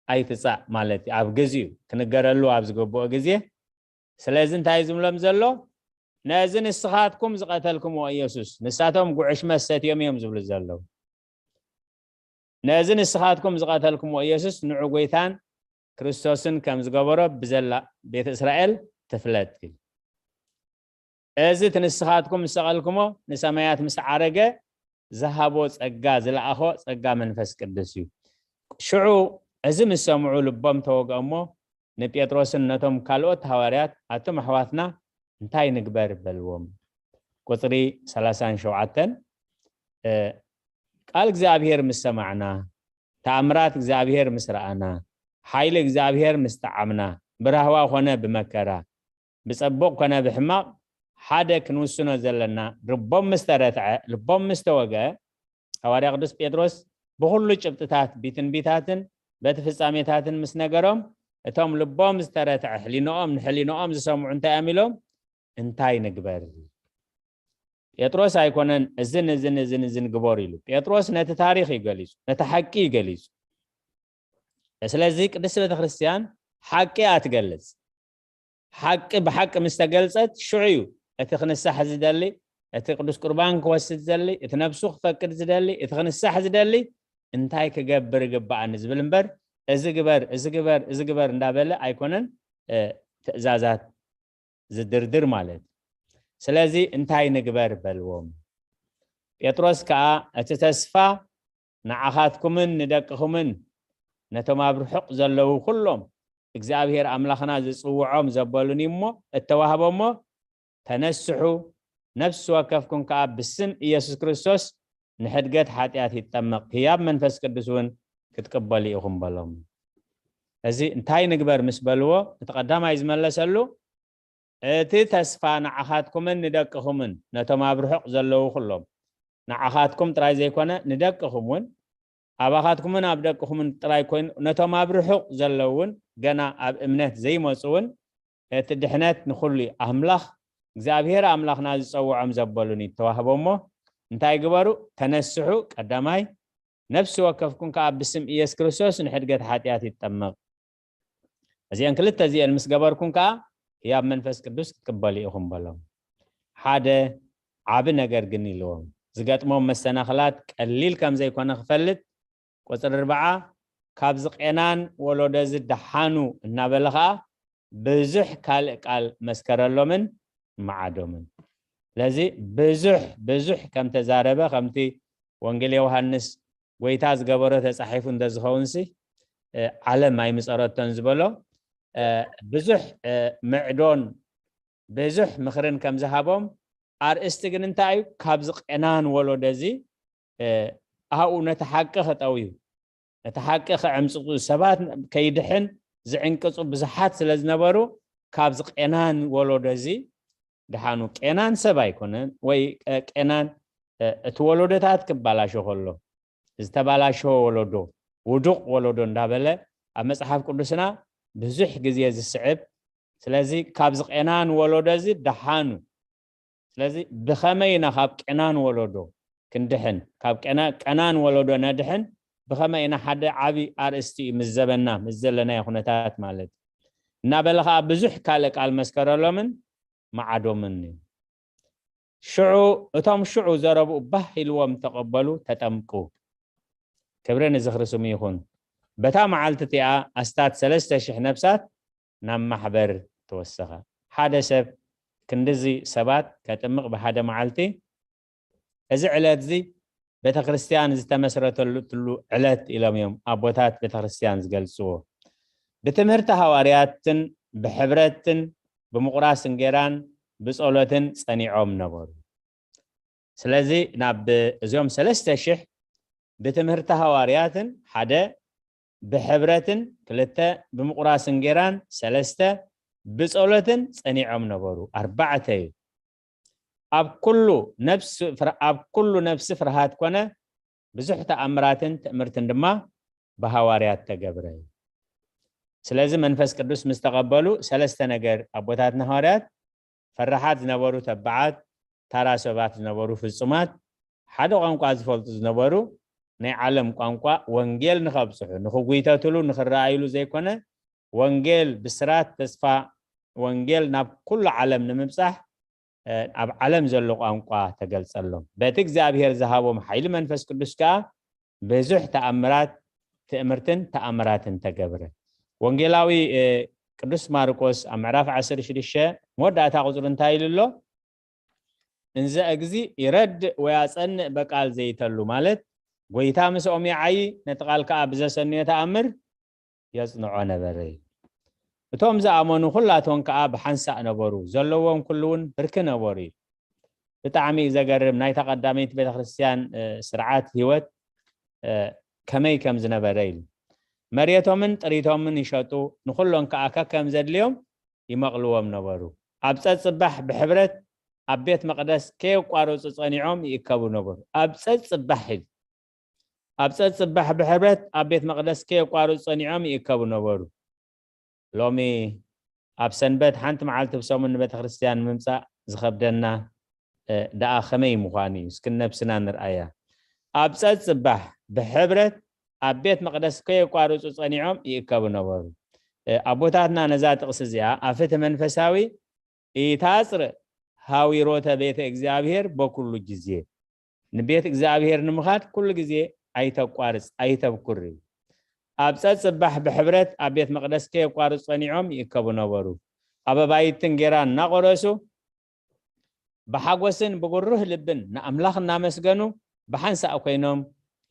ኣይትጻእ ማለት እዩ። ኣብ ግዜኡ ክንገረሉ ኣብ ዝግብኦ ግዜ። ስለዚ እንታይ ዝብሎም ዘሎ? ነዚ ንስኻትኩም ዝቐተልኩምዎ ኢየሱስ፣ ንሳቶም ጉዕሽ መሰት እዮም እዮም ዝብሉ ዘለዉ። ነዚ ንስኻትኩም ዝቐተልኩምዎ ኢየሱስ ንዑ ጎይታን ክርስቶስን ከም ዝገበሮ ብዘላ ቤተ እስራኤል ትፍለጥ እዩ። እዚ እቲ ንስኻትኩም ዝሰቐልኩሞ ንሰማያት ምስ ዓረገ ዝሃቦ ጸጋ፣ ዝለኣኾ ጸጋ መንፈስ ቅዱስ እዩ። ሽዑ እዚ ምስ ሰምዑ ልቦም ተወግኦ እሞ ንጴጥሮስን ነቶም ካልኦት ሃዋርያት፣ ኣቱም ኣሕዋትና እንታይ ንግበር? በልዎም። ቁጽሪ ሰላሳን ሸውዓተን፣ እ፣ ቃል እግዚኣብሔር ምስ ሰማዕና፣ ተኣምራት እግዚኣብሔር ምስ ረኣና፣ ሓይሊ እግዚኣብሔር ምስ ጠዓምና፣ ብራህዋ ኮነ ብመከራ፣ ብጸቡቕ ኮነ ብሕማቕ ሓደ ክንውስኖ ዘለና፣ ልቦም ምስ ተረትዐ፣ ልቦም ምስ ተወግአ፣ ሃዋርያ ቅዱስ ጴጥሮስ ብኹሉ ጭብጥታት ብትንቢታትን በቲ ፍጻሜታትን ምስ ነገሮም፣ እቶም ልቦም ዝተረትዐ ሕሊኖኦም ንሕሊኖኦም ዝሰምዑ እንታይ እዮም ኢሎም? እንታይ ንግበር? ጴጥሮስ ኣይኮነን እዝን እዝን እዝን እዝን ግበሩ ኢሉ። ጴጥሮስ ነቲ ታሪኽ እዩ ገሊጹ፣ ነቲ ሓቂ እዩ ገሊጹ። ስለዚ ቅድስቲ ቤተክርስትያን ሓቂ እያ ትገልጽ። ሓቂ ብሓቂ ምስ ተገልጸት ሽዑ እዩ እቲ ክንሳሕ ዝደሊ፣ እቲ ቅዱስ ቁርባን ክወስድ ዝደሊ፣ እቲ ነብሱ ክፈቅድ ዝደሊ፣ እቲ ክንሳሕ ዝደሊ እንታይ ክገብር ይግባኣኒ ዝብል እምበር፣ እዚ ግበር፣ እዚ ግበር፣ እዚ ግበር እንዳበለ ኣይኮነን፣ እ፣ ትእዛዛት ዝድርድር ማለት። ስለዚ እንታይ ንግበር በልዎም። ጴጥሮስ ከኣ እቲ ተስፋ ንዓኻትኩምን ንደቅኹምን ነቶም ኣብ ርሑቕ ዘለዉ ኩሎም እግዚኣብሔር ኣምላኽና ዝጽውዖም ዘበሉኒ እሞ እተዋህቦ እሞ ተነስሑ፣ ነፍሲ ወከፍኩም ከኣ ብስም ኢየሱስ ክርስቶስ ንሕድገት ሓጢኣት ይጠመቕ፣ ህያብ መንፈስ ቅዱስ እውን ክትቅበሉ ኢኹም በሎም። እዚ እንታይ ንግበር ምስ በልዎ፣ እቲ ቀዳማይ ዝመለሰሉ፣ እቲ ተስፋ ንዓኻትኩምን ንደቅኹምን ነቶም ኣብ ርሑቕ ዘለዉ ኩሎም፣ ንዓኻትኩም ጥራይ ዘይኮነ ንደቅኹም እውን፣ ኣባኻትኩምን ኣብ ደቅኹምን ጥራይ ኮይኑ፣ ነቶም ኣብ ርሑቕ ዘለዉ እውን ገና ኣብ እምነት ዘይመጹ እውን፣ እቲ ድሕነት ንኹሉ እዩ። ኣምላኽ እግዚኣብሔር ኣምላኽና ዝጸውዖም ዘበሉኒ ተዋህቦ እሞ እንታይ ግበሩ? ተነስሑ፣ ቀዳማይ ነፍሲ ወከፍኩም ከኣ ብስም ኢየሱስ ክርስቶስ ንሕድገት ሓጢኣት ይጠመቕ። እዚአን ክልተ እዚአን ምስ ገበርኩም ከኣ ህያብ መንፈስ ቅዱስ ክትቅበሉ ኢኹም በሎም። ሓደ ዓቢ ነገር ግን ኢልዎም፣ ዝገጥሞም መሰናኽላት ቀሊል ከም ዘይኮነ ክፈልጥ፣ ቁጽሪ ኣርብዓ፣ ካብዚ ቄናን ወለዶ እዚ ደሓኑ እናበለ ኸኣ ብዙሕ ካልእ ቃል መስከረሎምን መዓዶምን። ስለዚ ብዙሕ ብዙሕ ከም ተዛረበ፣ ከምቲ ወንጌል ዮሃንስ ጎይታ ዝገበሮ ተጻሒፉ እንተዝኸውንሲ፣ እ፣ ዓለም ኣይምጸረቶን ዝበሎ፣ እ፣ ብዙሕ፣ እ፣ ምዕዶን ብዙሕ ምኽርን ከም ዝሃቦም፣ ኣርእስቲ ግን እንታይ እዩ? ካብዚ ቄናን ወለዶ እዚ፣ እ፣ ኣብኡ ነቲ ሓቂ ከጠውዩ፣ ነቲ ሓቂ ክዕምጽጹ፣ ሰባት ከይድሕን ዝዕንቅጹ ብዙሓት ስለ ዝነበሩ፣ ካብዚ ቄናን ወለዶ እዚ ደሓኑ። ቄናን ሰብ ኣይኮነን፣ ወይ፣ እ፣ ቄናን፣ እ፣ እቲ ወለዶታት ክባላሾ ከሎ፣ ዝተባላሸወ ወለዶ፣ ውዱቕ ወለዶ እንዳበለ ኣብ መጽሓፍ ቅዱስና ብዙሕ ግዜ ዝስዕብ። ስለዚ ካብዚ ቄናን ወለዶ እዚ ደሓኑ። ስለዚ ብኸመይ ኢና ካብ ቄናን ወለዶ ክንድሕን? ካብ ቄና-፣ ቄናን ወለዶ ነድሕን ብኸመይ ኢና? ሓደ ዓቢ ኣርእስቲ እዩ ምስ ዘበና፣ ምስ ዘለናዮ ኩነታት ማለት። እናበለ ኸኣ ብዙሕ ካልእ ቃል መስከረሎምን መዓዶምን እዩ። ሽዑ እቶም ሽዑ ዘረብኡ ባህ ኢልዎም ተቐበሉ፣ ተጠምቁ። ክብሪ ንዝኽሪ ስሙ ይኹን። በታ መዓልቲ እቲኣ ኣስታት ሰለስተ ሽሕ ነፍሳት ናብ ማሕበር ተወሰኸ። ሓደ ሰብ ክንድዚ ሰባት ከጥምቕ ብሓደ መዓልቲ፣ እዚ ዕለት እዚ ቤተ ክርስቲያን ዝተመስረተሉ ትሉ ዕለት ኢሎም እዮም ኣቦታት ቤተ ክርስቲያን ዝገልጽዎ። ብትምህርቲ ሃዋርያትን ብሕብረትን ብምቑራስ እንጌራን ብጸሎትን ጸኒዖም ነበሩ። ስለዚ ናብ እዚኦም ሰለስተ ሽሕ ብትምህርቲ ሃዋርያትን ሓደ ብሕብረትን ክልተ ብምቑራስ እንጌራን ሰለስተ ብጸሎትን ጸኒዖም ነበሩ። ኣርባዕተ እዩ። ኣብ ኩሉ ነፍሲ ፍር-፣ ኣብ ኩሉ ነፍሲ ፍርሃት ኮነ፣ ብዙሕ ተኣምራትን ትእምርትን ድማ ብሃዋርያት ተገብረ። ስለዚ መንፈስ ቅዱስ ምስ ተቐበሉ ሰለስተ ነገር ኣቦታትና ሃዋርያት ፈራሓት ዝነበሩ ተባዓት፣ ታራ ሰባት ዝነበሩ ፍጹማት፣ ሓደ ቋንቋ ዝፈልጡ ዝነበሩ ናይ ዓለም ቋንቋ ወንጌል ንኸብጽሑ፣ ንኽጉይተትሉ፣ ንኽረኣይሉ ዘይኮነ፣ ወንጌል ብስራት ተስፋ ወንጌል ናብ ኩሉ ዓለም ንምብጻሕ፣ እ፣ ኣብ ዓለም ዘሎ ቋንቋ ተገልጸሎም። በቲ እግዚኣብሔር ዝሃቦም ሓይሊ መንፈስ ቅዱስ ከኣ ብዙሕ ተኣምራት፣ ትእምርትን ተኣምራትን ተገብረ። ወንጌላዊ፣ እ፣ ቅዱስ ማርቆስ ኣብ ምዕራፍ ዓሰርተ ሽዱሽተ መወዳእታ ቁጽሪ እንታይ ኢሉ ኣሎ? "እንዘ እግዚ ይረድእ ወያጸንዕ በቃል ዘይተሉ" ማለት፣ ጎይታ ምስኦም ይዓዪ፣ ነቲ ቃል ከኣ ብዘሰንዮ ተኣምር የጽንዖ ነበረ እዩ። እቶም ዝኣመኑ ኩላቶም ከኣ ብሓንሳእ ነበሩ፣ ዘለዎም ኩሉ እውን ብርኪ ነበሩ እዩ። ብጣዕሚ እዩ ዘገርም፣ ናይታ ቀዳመይቲ ቤተክርስትያን፣ እ፣ ስርዓት ህይወት፣ እ፣ ከመይ ከም ዝነበረ ኢሉ። "መሬቶምን ጥሪቶምን ይሸጡ፣ ንኹሎም ከኣ ከከም ዘድልዮም ይመቕልዎም ነበሩ። ኣብ ጸጽባሕ ብሕብረት ኣብ ቤት መቕደስ ከየቋረጹ ጸኒዖም ይእከቡ ነበሩ።" ኣብ ጸጽባሕ ኢሉ። ኣብ ጸጽባሕ ብሕብረት ኣብ ቤት መቕደስ ከየቋርጹ ጸኒዖም ይእከቡ ነበሩ። ሎሚ ኣብ ሰንበት ሓንቲ መዓልቲ ብሰሙን ንቤተ ክርስቲያን ምምጻእ ዝኸብደና፣ እ፣ ደኣ ከመይ ምዃኑ እዩ። እስኪ ነብስና ንርኣያ። ኣብ ጸጽባሕ ብሕብረት ኣብ ቤት መቕደስ ከየቋርጹ ጸኒዖም ይእከቡ ነበሩ። እ፣ ኣቦታትና ነዛ ጥቕሲ እዚኣ ኣፍቲ መንፈሳዊ ኢታጽር ሃዊሮተ ቤተ እግዚኣብሔር በኩሉ ግዜ። ንቤት እግዚኣብሔር ንምኻድ ኩሉ ግዜ ኣይተቋርጽ፣ ኣይተብኩር እዩ። ኣብ ጸጽባሕ ብሕብረት ኣብ ቤት መቕደስ ከየቋርጹ ጸኒዖም ይእከቡ ነበሩ። ኣብ ኣባይቲ እንጌራ እናቖረሱ ብሓጎስን ብጉሩህ ልብን ንኣምላኽ እናመስገኑ ብሓንሳእ ኮይኖም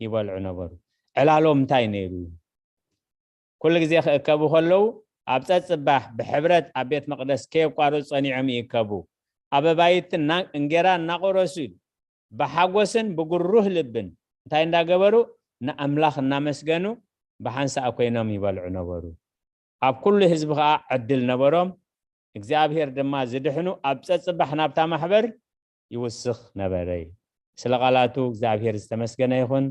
ይበልዑ ነበሩ። ዕላሎም እንታይ ነይሩ? ኩሉ ግዜ ክእከቡ ከለዉ ኣብ ጸጽባሕ ብሕብረት ኣብ ቤት መቕደስ ከየቋርጹ ጸኒዖም ይእከቡ። ኣብ ኣባይቲ እና-፣ እንጌራ እናቖረሱ ኢሉ ብሓጎስን ብጉሩህ ልብን እንታይ እንዳገበሩ? ንኣምላኽ እናመስገኑ ብሓንሳእ ኮይኖም ይበልዑ ነበሩ። ኣብ ኩሉ ህዝቢ ኸኣ ዕድል ነበሮም። እግዚኣብሔር ድማ ዝድሕኑ ኣብ ጸጽባሕ ናብታ ማሕበር ይውስኽ ነበረ። ስለ ቃላቱ እግዚኣብሔር ዝተመስገነ ይኹን።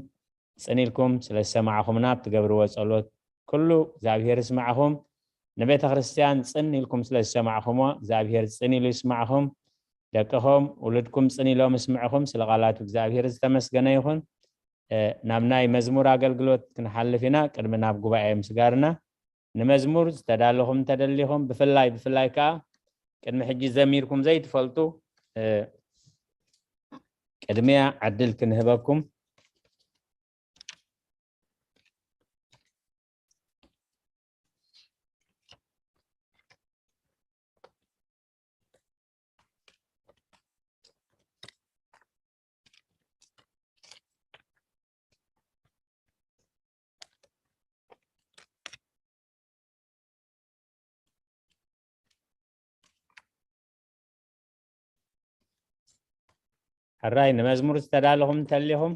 ጽን ኢልኩም ስለ ዝሰማዕኹምና፣ ኣብ ትገብርዎ ጸሎት ኩሉ እግዚኣብሔር ይስማዕኹም። ንቤተ ክርስቲያን ጽን ኢልኩም ስለ ዝሰማዕኹምዎ፣ እግዚኣብሔር ጽን ኢሉ ይስማዕኹም። ደቅኹም፣ ውሉድኩም ጽን ኢሎም ይስምዕኹም። ስለ ቃላቱ እግዚኣብሔር ዝተመስገነ ይኹን። እ፣ ናብ ናይ መዝሙር ኣገልግሎት ክንሓልፍ ኢና፣ ቅድሚ ናብ ጉባኤ ምስጋርና። ንመዝሙር ዝተዳለኹም እንተደሊኹም፣ ብፍላይ፣ ብፍላይ ከኣ ቅድሚ ሕጂ ዘሚርኩም ዘይትፈልጡ፣ እ፣ ቅድሚያ ዕድል ክንህበኩም። ሕራይ ንመዝሙር ዝተዳለኹም እንተሊኹም።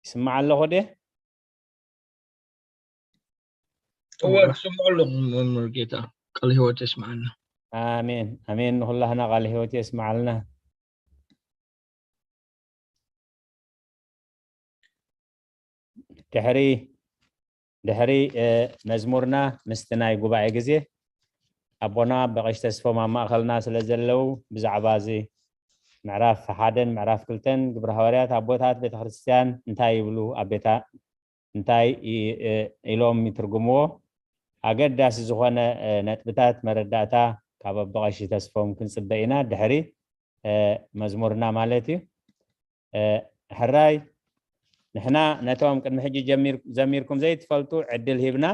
ይስማዕ ኣለኹ ድየ? እወ፣ ትስምዑ ኣለኹም መምህር ጌታ። ቃለ ህይወት የስምዓልና። ኣሜን፣ ኣሜን። ንኹላህና ቃለ ህይወት የስምዓልና። ድሕሪ፣ ድሕሪ፣ እ፣ መዝሙርና ምስቲ ናይ ጉባኤ ግዜ ኣቦና በቐሽ ተስፎም ኣብ ማእኸልና ስለ ዘለዉ ብዛዕባ እዚ ምዕራፍ ሓደን ምዕራፍ ክልተን ግብረ ሃዋርያት ኣቦታት ቤተ ክርስቲያን እንታይ ይብሉ፣ ኣብ ቤታ እንታይ ይ-፣ እ፣ ኢሎም ይትርጉምዎ፣ ኣገዳሲ ዝኾነ፣ እ፣ ነጥብታት መረዳእታ ካብ ኣቦ ቀሺ ተስፎም ክንጽበ ኢና፣ ድሕሪ፣ እ፣ መዝሙርና ማለት እዩ። እ፣ ሕራይ፣ ንሕና ነቶም ቅድሚ ሕጂ ጀሚር-፣ ዘሚርኩም ዘይትፈልጡ ዕድል ሂብና፣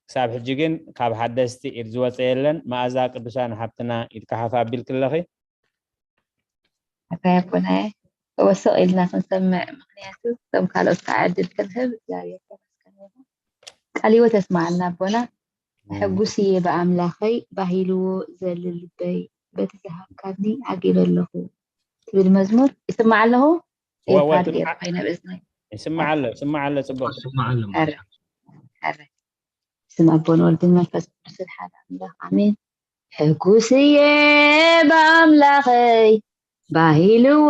ክሳብ ሕጂ ግን ካብ ሓደስቲ ኢድ ዝወፀ የለን። መኣዛ ቅዱሳን ሓብትና ኢድካ ሓፍ ኣቢልኪ ኣለኺ። ኣታይ ኣቦናየ፣ ወሰቕ ኢልና ክንሰምዕ፣ ምኽንያቱ እቶም ካልኦት ከዓ ዕድል ክንህብ እግዚኣብሔር ተመስገን ይኹን። ቃል ህይወት የስምዓልና ኣቦና። ሕጉስ እየ ብኣምላኸይ፣ ባህ ኢልዎ ዘሊ ልበይ፣ በቲ ዝሃብካኒ ዓጊበ ኣለኹ ትብል መዝሙር ይስማዕ ኣለኹ። እዋ፣ እዋ፣ ይፋድ ገይሩ ኮይነ ብእዝነይ። ይስማዕ ኣሎ፣ ይስማዕ ኣሎ፣ ጽቡቕ። ይስማዕ ኣሎ። ሐረ፣ ሐረ። ስም ኣቦን ወልድን መንፈስ ቅዱስን ሓደ ኣምላኽ ኣሜን። ሕጉስየ ብኣምላኸይ፣ ባሂልዎ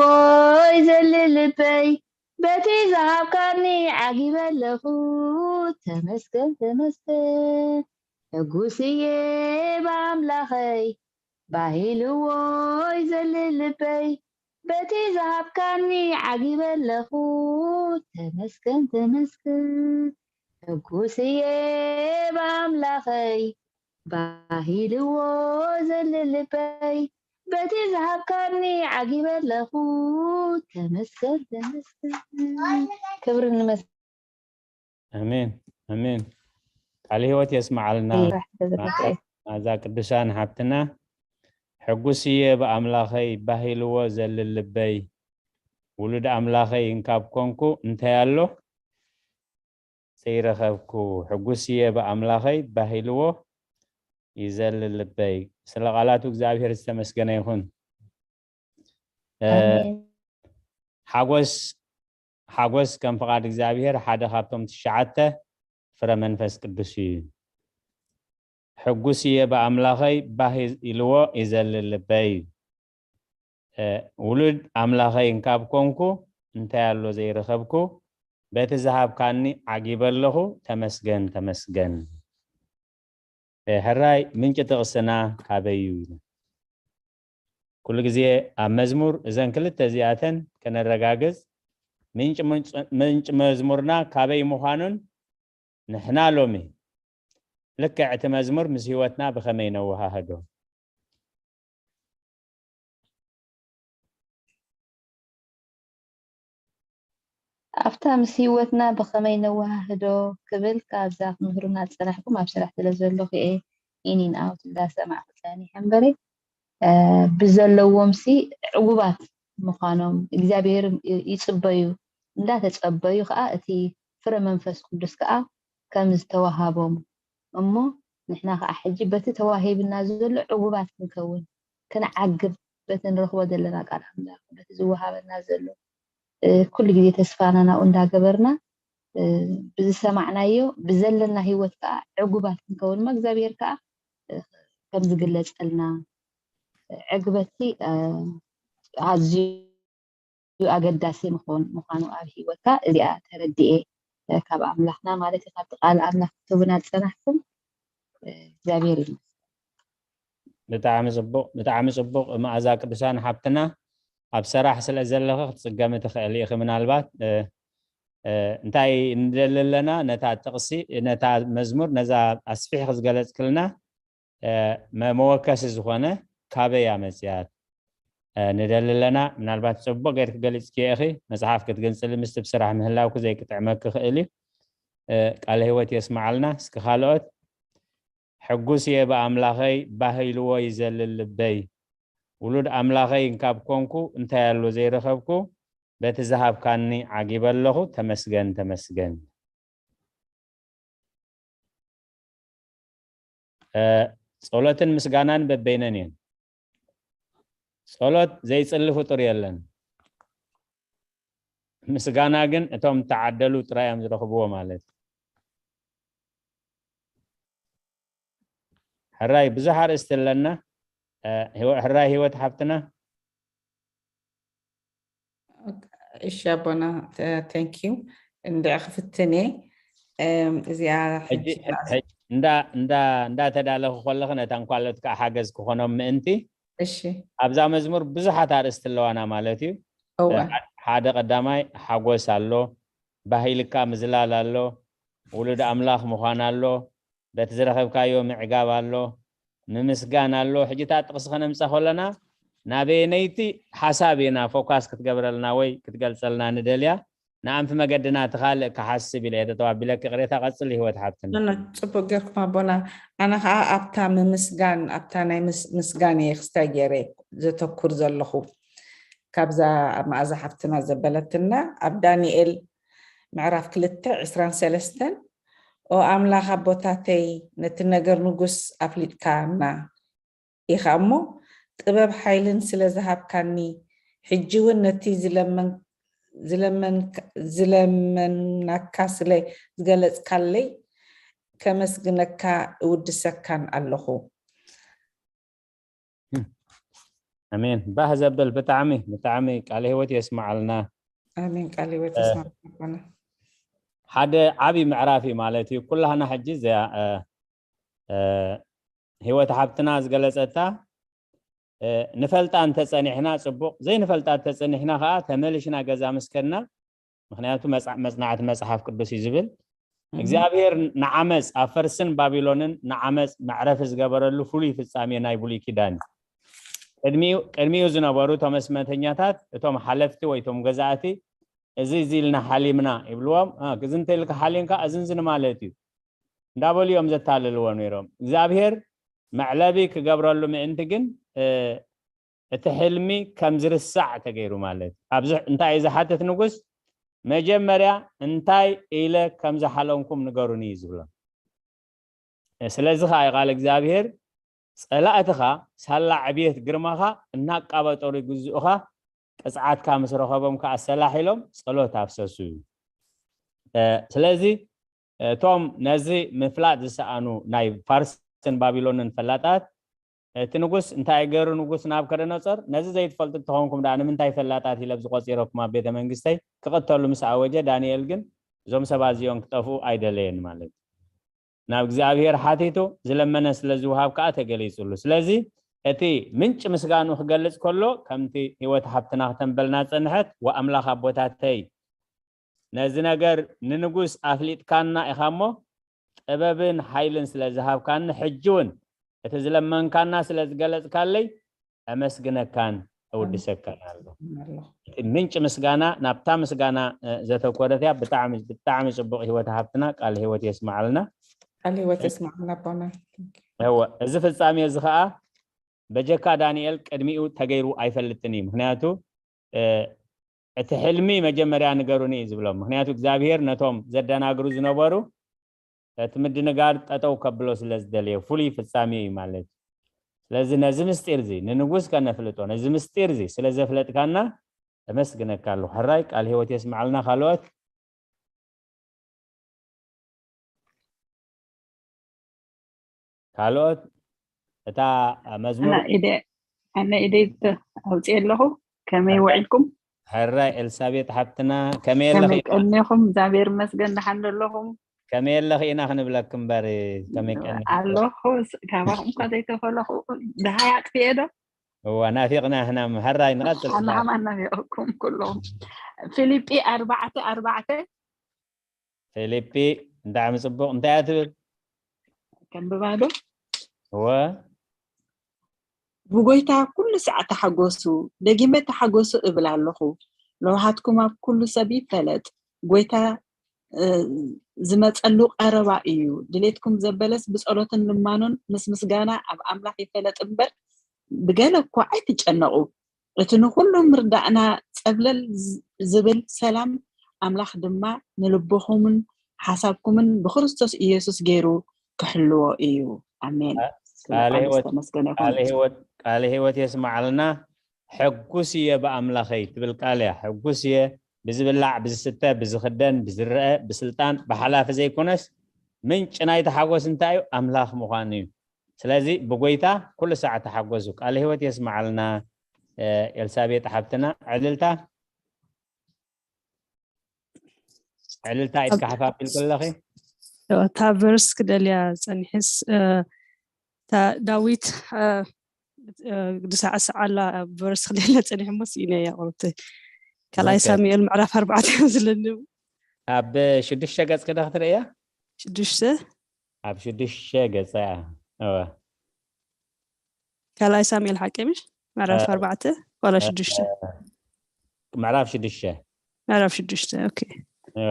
ይዘልል ልበይ፣ በቲ ዝሃብካኒ ዓጊበ ኣለኹ፣ ተመስገን፣ ተመስገን። ሕጉስየ ብኣምላኸይ፣ ባሂልዎ ይዘልል ልበይ፣ በቲ ዝሃብካኒ ዓጊበ ኣለኹ፣ ተመስገን፣ ተመስገን። ሕጉስየ ብኣምላኸይ፣ ባሂልዎ ይዘልል ልበይ፣ በቲ ዝሃብካኒ ዓጊበ ኣለኹ፣ ተመስገን፣ ተመስገን። ክብሪ ንመስ- ኣሜን፣ ኣሜን። ቃለ ህይወት የስምዓልና። ይባርክ ተዘከረ። መዓዛ ቅዱሳን ሓብትና፣ ሕጉስ እየ ብኣምላኸይ፣ ባህ ኢልዎ ዘልል ልበይ፣ ውሉድ ኣምላኸይ እንካብ ኮንኩ እንታይ ኣሎ ዘይረኸብኩ? ሕጉስ እየ ብኣምላኸይ፣ ባህ ኢልዎ ይዘልል ልበይ። ስለ ቃላቱ እግዚኣብሔር ዝተመስገነ ይኹን። እ፣ ኣሜን። ሓጎስ፣ ሓጎስ ከም ፍቓድ እግዚኣብሔር ሓደ ካብቶም ትሽዓተ ፍረ መንፈስ ቅዱስ እዩ። ሕጉስ እየ ብኣምላኸይ፣ ባህ ኢልዎ ይዘልል ልበይ። እ፣ ውሉድ ኣምላኸይ እንካብ ኮንኩ፣ እንታይ ኣሎ ዘይረኸብኩ? በቲ ዝሃብካኒ ዓጊበ ኣለኹ፣ ተመስገን፣ ተመስገን። እ፣ ሕራይ ምንጪ ጥቕስና ካበይ እዩ ኢሉ? ኩሉ ግዜ ኣብ መዝሙር እዘን ክልተ እዚኣተን ከነረጋግጽ፣ ምንጪ፣ ምንጪ፣ ምንጪ መዝሙርና ካበይ ምዃኑን፣ ንሕና ሎሚ ልክዕ እቲ መዝሙር ምስ ህይወትና ብኸመይ ነወሃህዶ? ኣብታ ምስ ህይወትና ብኸመይ ነወሃህዶ ክብል ካብዛ ክምህሩና ዝጸናሕኩም ኣብ ስራሕ ስለ ዘለኹ እየ ኢን ኢን ኣውት እንዳሰማዕኩ ጸኒሐ እምበረ፣ እ፣ ብዘለዎም ሲ ዕጉባት ምዃኖም እግዚኣብሔር ይ-፣ ይጽበዩ፣ እንዳተጸበዩ ከኣ እቲ ፍረ መንፈስ ቅዱስ ከኣ ከም ዝተዋሃቦም እሞ ንሕና ከኣ ሕጂ በቲ ተዋሂብና ዘሎ ዕጉባት ክንከውን፣ ክንዓግብ በቲ ንረኽቦ ዘለና ቃል ኣምላኽ፣ በቲ ዝወሃበና ዘሎ፣ እ፣ ኩሉ ግዜ ተስፋና ናብኡ እንዳገበርና፣ እ፣ ብዝሰማዕናዮ ብዘለና ህይወት ከኣ ዕጉባት ክንከውን እሞ እግዚኣብሔር ከኣ፣ እ፣ ከም ዝግለጸልና፣ ዕግበትሲ፣ እ፣ ኣዝዩ ኣገዳሲ ምዃን-፣ ምዃኑ ኣብ ህይወትካ እዚኣ ተረዲኤ፣ እ፣ ካብ ኣምላኽና ማለት እዩ፣ ካብቲ ቃል ኣምላኽ ክትህቡና ዝጸናሕኩም፣ እ፣ እግዚኣብሔር ይመስገን። ብጣዕሚ ጽቡቕ፣ ብጣዕሚ ጽቡቕ መኣዛ ቅዱሳን ሓብትና። ኣብ ሰራሕ ስለ ዘለኺ ክትጽገሚ ትኽእሊ ኢኺ ምናልባት። እ፣ እ፣ እንታይ ንደሊ ኣለና? ነታ ጥቕሲ፣ ነታ መዝሙር፣ ነዛ ኣስፊሕኺ ዝገለጽክልና፣ እ፣ መ-፣ መወከሲ ዝኾነ ካበይ ኣመጽያት፣ እ፣ ንደሊ ኣለና። ምናልባት ጽቡቕ ጌርኪ ገሊጽክዮ ኢኺ። መጽሓፍ ክትግንጽሊ ምስቲ ብስራሕ ምህላውኪ ዘይክጥዕመኪ ክእል እዩ። እ፣ ቃለ ህይወት የስምዓልና። እስኪ ካልኦት። ሕጉስ እየ ብኣምላኸይ፣ ባህ ኢልዎ ይዘልል ልበይ። ውሉድ ኣምላኸይ እንካብ ኮንኩ፣ እንታይ ኣሎ ዘይረኸብኩ? በቲ ዝሃብካኒ ዓጊበ ኣለኹ፣ ተመስገን፣ ተመስገን። እ፣ ጸሎትን ምስጋናን በበይነን እየን። ጸሎት ዘይጽሊ ፍጡር የለን። ምስጋና ግን እቶም እተዓደሉ ጥራይ እዮም ዝረኽብዎ ማለት እዩ። ሕራይ ብዙሕ ኣርእስቲ ኣለና። እ፣ ህይወ-፣ ሕራይ ህይወት ሓብትና። እሺ ኣቦና፣ ተ-፣ thank you። እንድዒ ክፍትን እየ። እም፣ እዚኣ ሕጂ፣ ሕጂ ሕ-፣ ሕጂ እንዳ-፣ እንዳ-፣ እንዳተዳለኹ ከለኹ ነታ እንኳሎት ከዓ ሓገዝ ክኾኖም ምእንቲ፣ እሺ። ኣብዛ መዝሙር ብዙሓት ኣርእስቲ ኣለዋና ማለት እዩ። እወ። እ፣ ሓ-፣ ሓደ ቀዳማይ ሓጎስ ኣሎ፣ ባህ ኢልካ ምዝላል ኣሎ፣ ውሉድ ኣምላኽ ምዃን ኣሎ፣ በቲ ዝረኸብካዮ ምዕጋብ ኣሎ፣ ምምስጋን ኣሎ። ሕጂ እታ ጥቕሲ ከነምጻ ከለና ናበየነይቲ ሓሳብ ኢና ፎካስ ክትገብረልና ወይ ክትገልጸልና ንደልያ? ንኣንፊ መገድና እቲ ካልእ ክሓስብ ኢለ እየ ተጠባቢለኪ። ቅሬታ ቀጽሊ ህይወት ሓብትና። ኖ፣ ኖ፣ ጽቡቅ ጌርኩም ኣቦና። ኣነ ከኣ ኣብታ ምምስጋን፣ ኣብታ ናይ ምስ-፣ ምስጋን እየ ክስታይ ገይረ ዘተኩር ዘለኹ። ካብዛ ኣብ መኣዛ ሓፍትና ዘበለትና፣ ኣብ ዳንኤል ምዕራፍ ክልተ ዕስራን ሰለስተን፣ "ኦ ኣምላኽ ኣቦታተይ፣ ነቲ ነገር ንጉስ ኣፍሊጥካና ኢኻ እሞ፣ ጥበብ ሓይልን ስለ ዝሃብካኒ፣ ሕጂ እውን ነቲ ዝለመን-፣ ዝለመንካ- ዝለመናካ ስለ ዝገለጽካለይ ከመስግነካ እውድሰካን ኣለኹ። ኣሜን። ባህ ዘብል፣ ብጣዕሚ ብጣዕሚ ቃለ ህይወት የስምዓልና። ኣሜን። ቃለ ህይወት የስምዓልና ኣቦና። ሓደ ዓብዪ ምዕራፍ እዩ ማለት እዩ። ኩላህና ሕጂ እዚኣ እ፣ እ፣ ህይወት ሓብትና ዝገለጸታ እ፣ ንፈልጣ እንተጸኒሕና ጽቡቕ፣ ዘይንፈልጣ እንተጸኒሕና ከዓ ተመሊሽና ገዛ ምስ ከድና፣ ምኽንያቱ መጽ- መጽናዕቲ መጽሓፍ ቅዱስ እዩ ዝብል። እግዚኣብሔር ንዓመፅ ኣብ ፈርስን ባቢሎንን ንዓመፅ መዕረፊ ዝገበረሉ ፍሉይ ፍጻሜ ናይ ብሉይ ኪዳን እዩ። ቅድሚኡ ዝነበሩ እቶም ኣስመተኛታት፣ እቶም ሓለፍቲ ወይ እቶም ገዛእቲ፣ እዚ እዚ ኢልና ሓሊምና ይብልዎም። እዚ እንተኢልካ ሓሊምካ እዚ እዚ ንማለት እዩ እንዳበሉ እዮም ዘታልልዎ ነይሮም። እግዚኣብሔር መዕለቢ ክገብረሉ ምእንቲ ግን እቲ ሕልሚ ከም ዝርሳዕ ተገይሩ ማለት እዩ። ኣብዚ እንታይ እዩ ዝሓትት ንጉስ? መጀመርያ እንታይ ኢለ ከም ዝሓለምኩም ንገሩኒ እዩ ዝብሎም። ስለዚ ከዓ ቃል እግዚኣብሔር ጸላእትኻ ሳላ ዕብየት ግርማኻ እናቃበጠሩ ይግዝኡኻ፣ ቅጽዓትካ ምስ ረኸቦም ከዓ ሰላሕ ኢሎም ጸሎት ኣፍሰሱ እዩ። ስለዚ እቶም ነዚ ምፍላጥ ዝሰኣኑ ናይ ፋርስን ባቢሎንን ፈላጣት፣ እቲ ንጉስ እንታይ ገይሩ? ንጉስ ናብከደነጾር፣ ነዚ ዘይትፈልጡ እንተኾንኩም ደኣ ንምንታይ ፈላጣት ኢለ ኣብዚ ቆጺረኩም ኣብ ቤተ መንግስተይ ክቕተሉ ምስ ኣወጀ፣ ዳንኤል ግን እዞም ሰባት እዚኦም ክጠፍኡ ኣይደለየን ማለት እዩ። ናብ እግዚኣብሔር ሓቲቱ ዝለመነ ስለ ዝውሃብ ከዓ ተገሊጹሉ። ስለዚ እቲ ምንጭ ምስጋኑ ክገልጽ ከሎ ከምቲ ህይወት ሓብትና ክተንበልና ጸንሐት፣ ወኣምላኽ ኣቦታተይ ነዚ ነገር ንንጉስ ኣፍሊጥካና ኢኻ እሞ ጥበብን ሓይልን ስለ ዝሃብካኒ ሕጂ እውን እቲ ዝለመንካና ስለ ዝገለጽካለይ ኣመስግነካን እውድሰካን ኣሎ። እቲ ምንጭ ምስጋና ናብታ ምስጋና ዘተኮረት እያ። ብጣዕሚ ብጣዕሚ ጽቡቕ ህይወት ሃብትና ቃል ህይወት የስማዓልና። ቃል ህይወት የስማዓልና ኣቦና። እወ እዚ ፍጻሜ እዚ ከዓ በጀካ ዳንኤል ቅድሚኡ ተገይሩ ኣይፈልጥን እዩ። ምክንያቱ እቲ ሕልሚ መጀመርያ ንገሩኒ እዩ ዝብሎም። ምክንያቱ እግዚኣብሔር ነቶም ዘደናግሩ ዝነበሩ እቲ ምድንጋር ጠጠው ከብሎ ስለ ዝደለየ ፍሉይ ፍጻሜ እዩ ማለት እዩ። ስለዚ ነዚ ምስጢር እዚ ንንጉስ ከነፍልጦ ነዚ ምስጢር እዚ ስለ ዘፍለጥካና እመስግነካ ኣለኹ። ሕራይ ቃል ህይወት የስምዓልና። ካልኦት ካልኦት እታ መዝሙር ኣነ ኢደይ ኣውፅኤ ኣለኹ። ከመይ ውዒልኩም? ሕራይ ኤልሳቤጥ ሓብትና ከመይ ኣለኺ? ቀኒኹም? እግዚኣብሔር ይመስገን። ደሓን ዘለኹም? ከመይ ኣለኺ ኢና ክንብለክ እምበር ከመይ ቀኒ ኣለኹ። ካባኹም እኳ ዘይተፈለኹ ደሃይ ኣጥፍኤ ዶ? እዋ ናፊቕና ህናም። ሕራይ ንቐፅል። ኣናሃማ ናፊቕኩም ኩሎም። ፊልጲ ኣርባዕተ ኣርባዕተ ፊልጲ ብጣዕሚ ፅቡቕ። እንታይ እያ ትብል? ከንብባ ዶ? እወ። ብጎይታ ኩሉ ሳዕ ተሓጎሱ፣ ደጊመ ተሓጎሱ እብል ኣለኹ። ለውሃትኩም ኣብ ኩሉ ሰብ ይፈለጥ። ጎይታ ዝመፀሉ ቀረባ እዩ። ድሌትኩም ዘበለስ ብፀሎትን ልማኖን ምስ ምስጋና ኣብ ኣምላኽ ይፈለጥ እምበር ብገለ እኳ ኣይትጨነቑ። እቲ ንኹሉ ምርዳእና ጸብለል ዝብል ሰላም ኣምላኽ ድማ ንልብኹምን ሓሳብኩምን ብክርስቶስ ኢየሱስ ገይሩ ክሕልዎ እዩ። ኣሜን። ስለ ቃለ ቃሉ ህይወት- ዝተመስገነ ይኹን። ቃለ ህይወት ቃለ ህይወት የስምዓልና። ሕጉስ እየ ብኣምላኸይ ትብል ቃል እያ። ሕጉስ እየ ብዝብላዕ ብዝስተ ብዝኽደን ብዝረአ ብስልጣን ብሓላፊ ዘይኮነስ ምንጭ ናይቲ ሓጎስ እንታይ እዩ? ኣምላኽ ምዃኑ እዩ። ስለዚ ብጎይታ ኩሉ ሰዓት ተሓጎሱ። ቃለ ህይወት የስምዓልና። ኤልሳቤጥ ሓብትና ዕልልታ ዕልልታ ኢድካ ሓፍ ኣቢልኪ ኣለኺ። እታ ቨርስ ክደልያ ጸኒሐስ እታ ዳዊት ድሳዕስዓላ ቨርስ ክደልያ ጸኒሐ እሞ ስኢነ እያ ቁርብቲ ካልኣይ ሳሙኤል ምዕራፍ ኣርባዕተ እዮም ዝለኒ። ኣብ ሽዱሽተ ገጽ ክደ ክትርእያ ሽዱሽተ ኣብ ሽዱሽተ ገጽ እያ። እወ ካልኣይ ሳሙኤል ሓቂ ምሽ ምዕራፍ ኣርባዕተ ዋላ ሽዱሽተ ምዕራፍ ሽዱሽተ ምዕራፍ ሽዱሽተ ኦኬ። እወ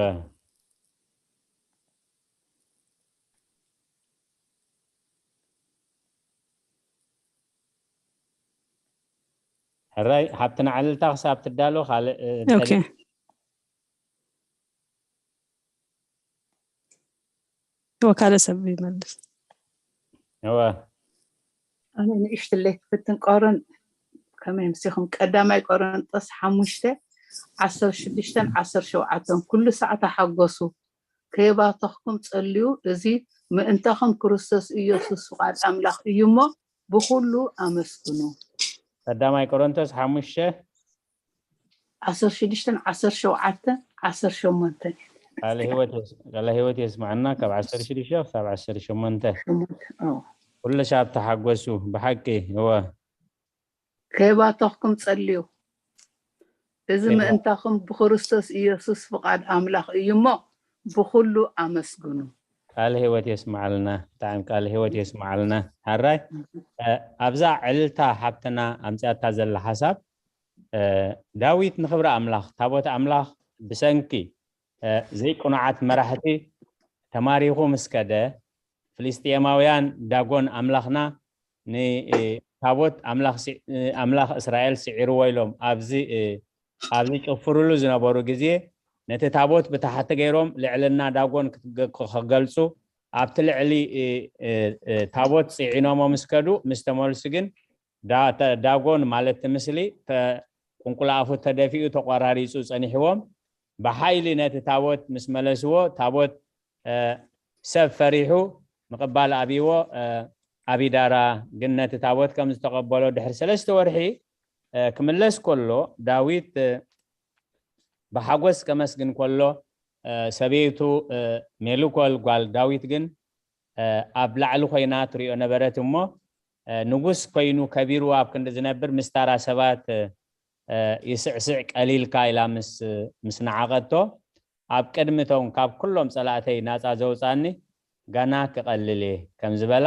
ሕራይ ሓብትና ዕልልታ ክሳብ ትዳሎ ካልእ ኦኬ። ወካለ ሰብ ይመልስ። እወ ኣነ ንእሽትለይ ክፍትን ቆረን ከመይ ምሲኹም ቀዳማይ ቆረንጦስ ሓሙሽተ ዓሰርተ ሽዱሽተን ዓሰርተ ሸውዓተን ኩሉ ሳዕ ተሓጎሱ፣ ከየባተኽኩም ጸልዩ፣ እዚ ምእንታኹም ክርስቶስ ኢየሱስ ፍቓድ ኣምላኽ እዩ እሞ፣ ብኹሉ ኣመስግኑ። ቀዳማይ ቆሮንቶስ ሓሙሽተ ዓሰርተ ሽዱሽተን ዓሰርተ ሸውዓተን ዓሰርተ ሸሞንተን ቃለ ህይወት የስ- ቃለ ህይወት የስማዕና። ካብ ዓሰርተ ሽዱሽተ ክሳብ ዓሰርተ ሸሞንተ ኩሉ ሳዕ ተሓጎሱ። ብሓቂ እወ። ከየባተኽኩም ጸልዩ፣ እዚ ምእንታኹም ብክርስቶስ ኢየሱስ ፍቓድ ኣምላኽ እዩ እሞ፣ ብኹሉ ኣመስግኑ። ቃለ ህይወት የስማዓልና። ብጣዕሚ ቃለ ህይወት የስማዓልና። ሓራይ ኣብዛ ዕልልታ ሓብትና ኣምፅኣታ ዘላ ሓሳብ፣ ዳዊት ንኽብሪ ኣምላኽ፣ ታቦት ኣምላኽ ብሰንኪ ዘይቅኑዓት መራሕቲ ተማሪኹ ምስ ከደ፣ ፍልስጥኤማውያን ዳጎን ኣምላኽና ንታቦት ኣምላኽ እስራኤል ስዒርዎ ኢሎም ኣብዚ ኣብዚ ጭፍርሉ ዝነበሩ ግዜ፣ ነቲ ታቦት ብታሕቲ ገይሮም ልዕልና ዳጎን ክገልፁ ኣብቲ ልዕሊ ታቦት ፅዒኖሞ ምስ ከዱ፣ ምስ ተመልሱ ግን ዳጎን ማለት እቲ ምስሊ ቁንቁላኣፉ ተደፊኡ ተቆራሪፁ ፀኒሕዎም። ብሓይሊ ነቲ ታቦት ምስ መለስዎ፣ ታቦት ሰብ ፈሪሑ ምቕባል ኣብይዎ። ኣቢዳራ ግን ነቲ ታቦት ከም ዝተቐበሎ ድሕሪ ሰለስተ ወርሒ ክምለስ ከሎ፣ ዳዊት ብሓጎስ ከመስግን ከሎ፣ ሰበይቱ ሜልኮል ጓል ዳዊት ግን ኣብ ላዕሊ ኮይና ትሪኦ ነበረት። እሞ ንጉስ ኮይኑ ከቢሩ ኣብ ክንዲ ዝነብር፣ ምስታራ ሰባት ይስዕስዕ ቀሊልካ ኢላ ምስ ምስ ነዓቐቶ፣ ኣብ ቅድሚ እቶም ካብ ኩሎም ጸላእተይ ናጻ ዘውጻኒ፣ ገና ክቐልል እየ ከም ዝበላ፣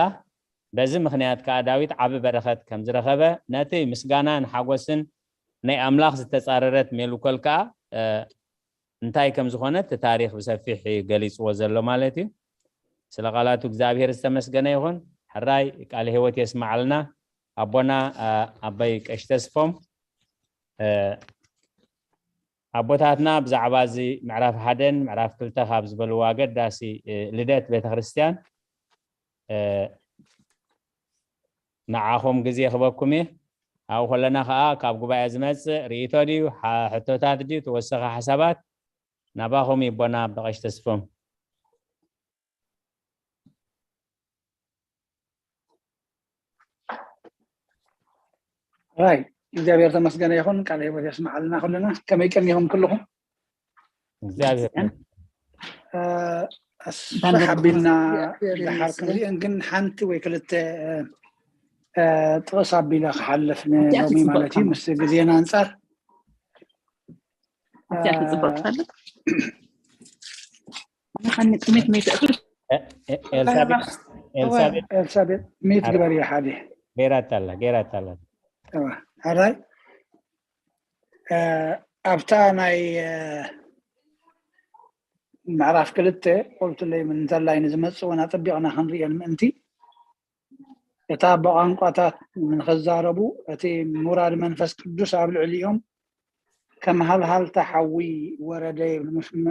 በዚ ምኽንያት ከኣ ዳዊት ዓቢ በረኸት ከም ዝረኸበ፣ ነቲ ምስጋናን ሓጎስን ናይ ኣምላኽ ዝተጻረረት ሜልኮል ከኣ እንታይ ከም ዝኾነ እቲ ታሪኽ ብሰፊሕ ገሊጽዎ ዘሎ ማለት እዩ። ስለ ቃላቱ እግዚኣብሔር ዝተመስገነ ይኹን። ሕራይ ቃለ ህይወት የስማዓልና። ኣቦና ኣባይ ቀሽ ተስፎም ኣቦታትና ብዛዕባ እዚ ምዕራፍ ሓደን ምዕራፍ ክልተ ካብ ዝበልዎ ኣገዳሲ ልደት ቤተክርስትያን ንዓኹም ግዜ ክበኩም እየ። ኣብኡ ከለና ከዓ ካብ ጉባኤ ዝመፅእ ርእይቶ ድዩ ሕቶታት ድዩ ተወሰኸ ሓሳባት ናባኹም ይቦና በቐሽ ተስፎም። ራይ እግዚኣብሔር ተመስገነ ይኹን። ቃለ ህይወት የስምዓልና ኩልና። ከመይ ቀኒኹም ኩልኹም? እግዚኣብሔር ኣስፋሕ ኣቢልና ድሓር ክንሪአን ግን ሓንቲ ወይ ክልተ ጥቕስ ኣቢለ ክሓልፍ ንሎሚ ማለት እዩ ምስ ግዜና ኣንፃር ጽቡቅ ትፈልጥ ንሓኒ ጥሜት መይተእክል ኤልሳቤጥ ሚት ግበር ሓደ ገይራታላ ገይራታላ ሓራይ ኣብታ ናይ ምዕራፍ ክልተ ቆልትለይ ምንተላይ ንዝመፅእ እውን ኣፀቢቕና ክንሪአን ምእንቲ እታ ብቋንቋታት ንኽዛረቡ እቲ ምውራድ መንፈስ ቅዱስ ኣብ ልዕሊኦም ከም ሃልሃልታ ሓዊ ወረደ ይብል።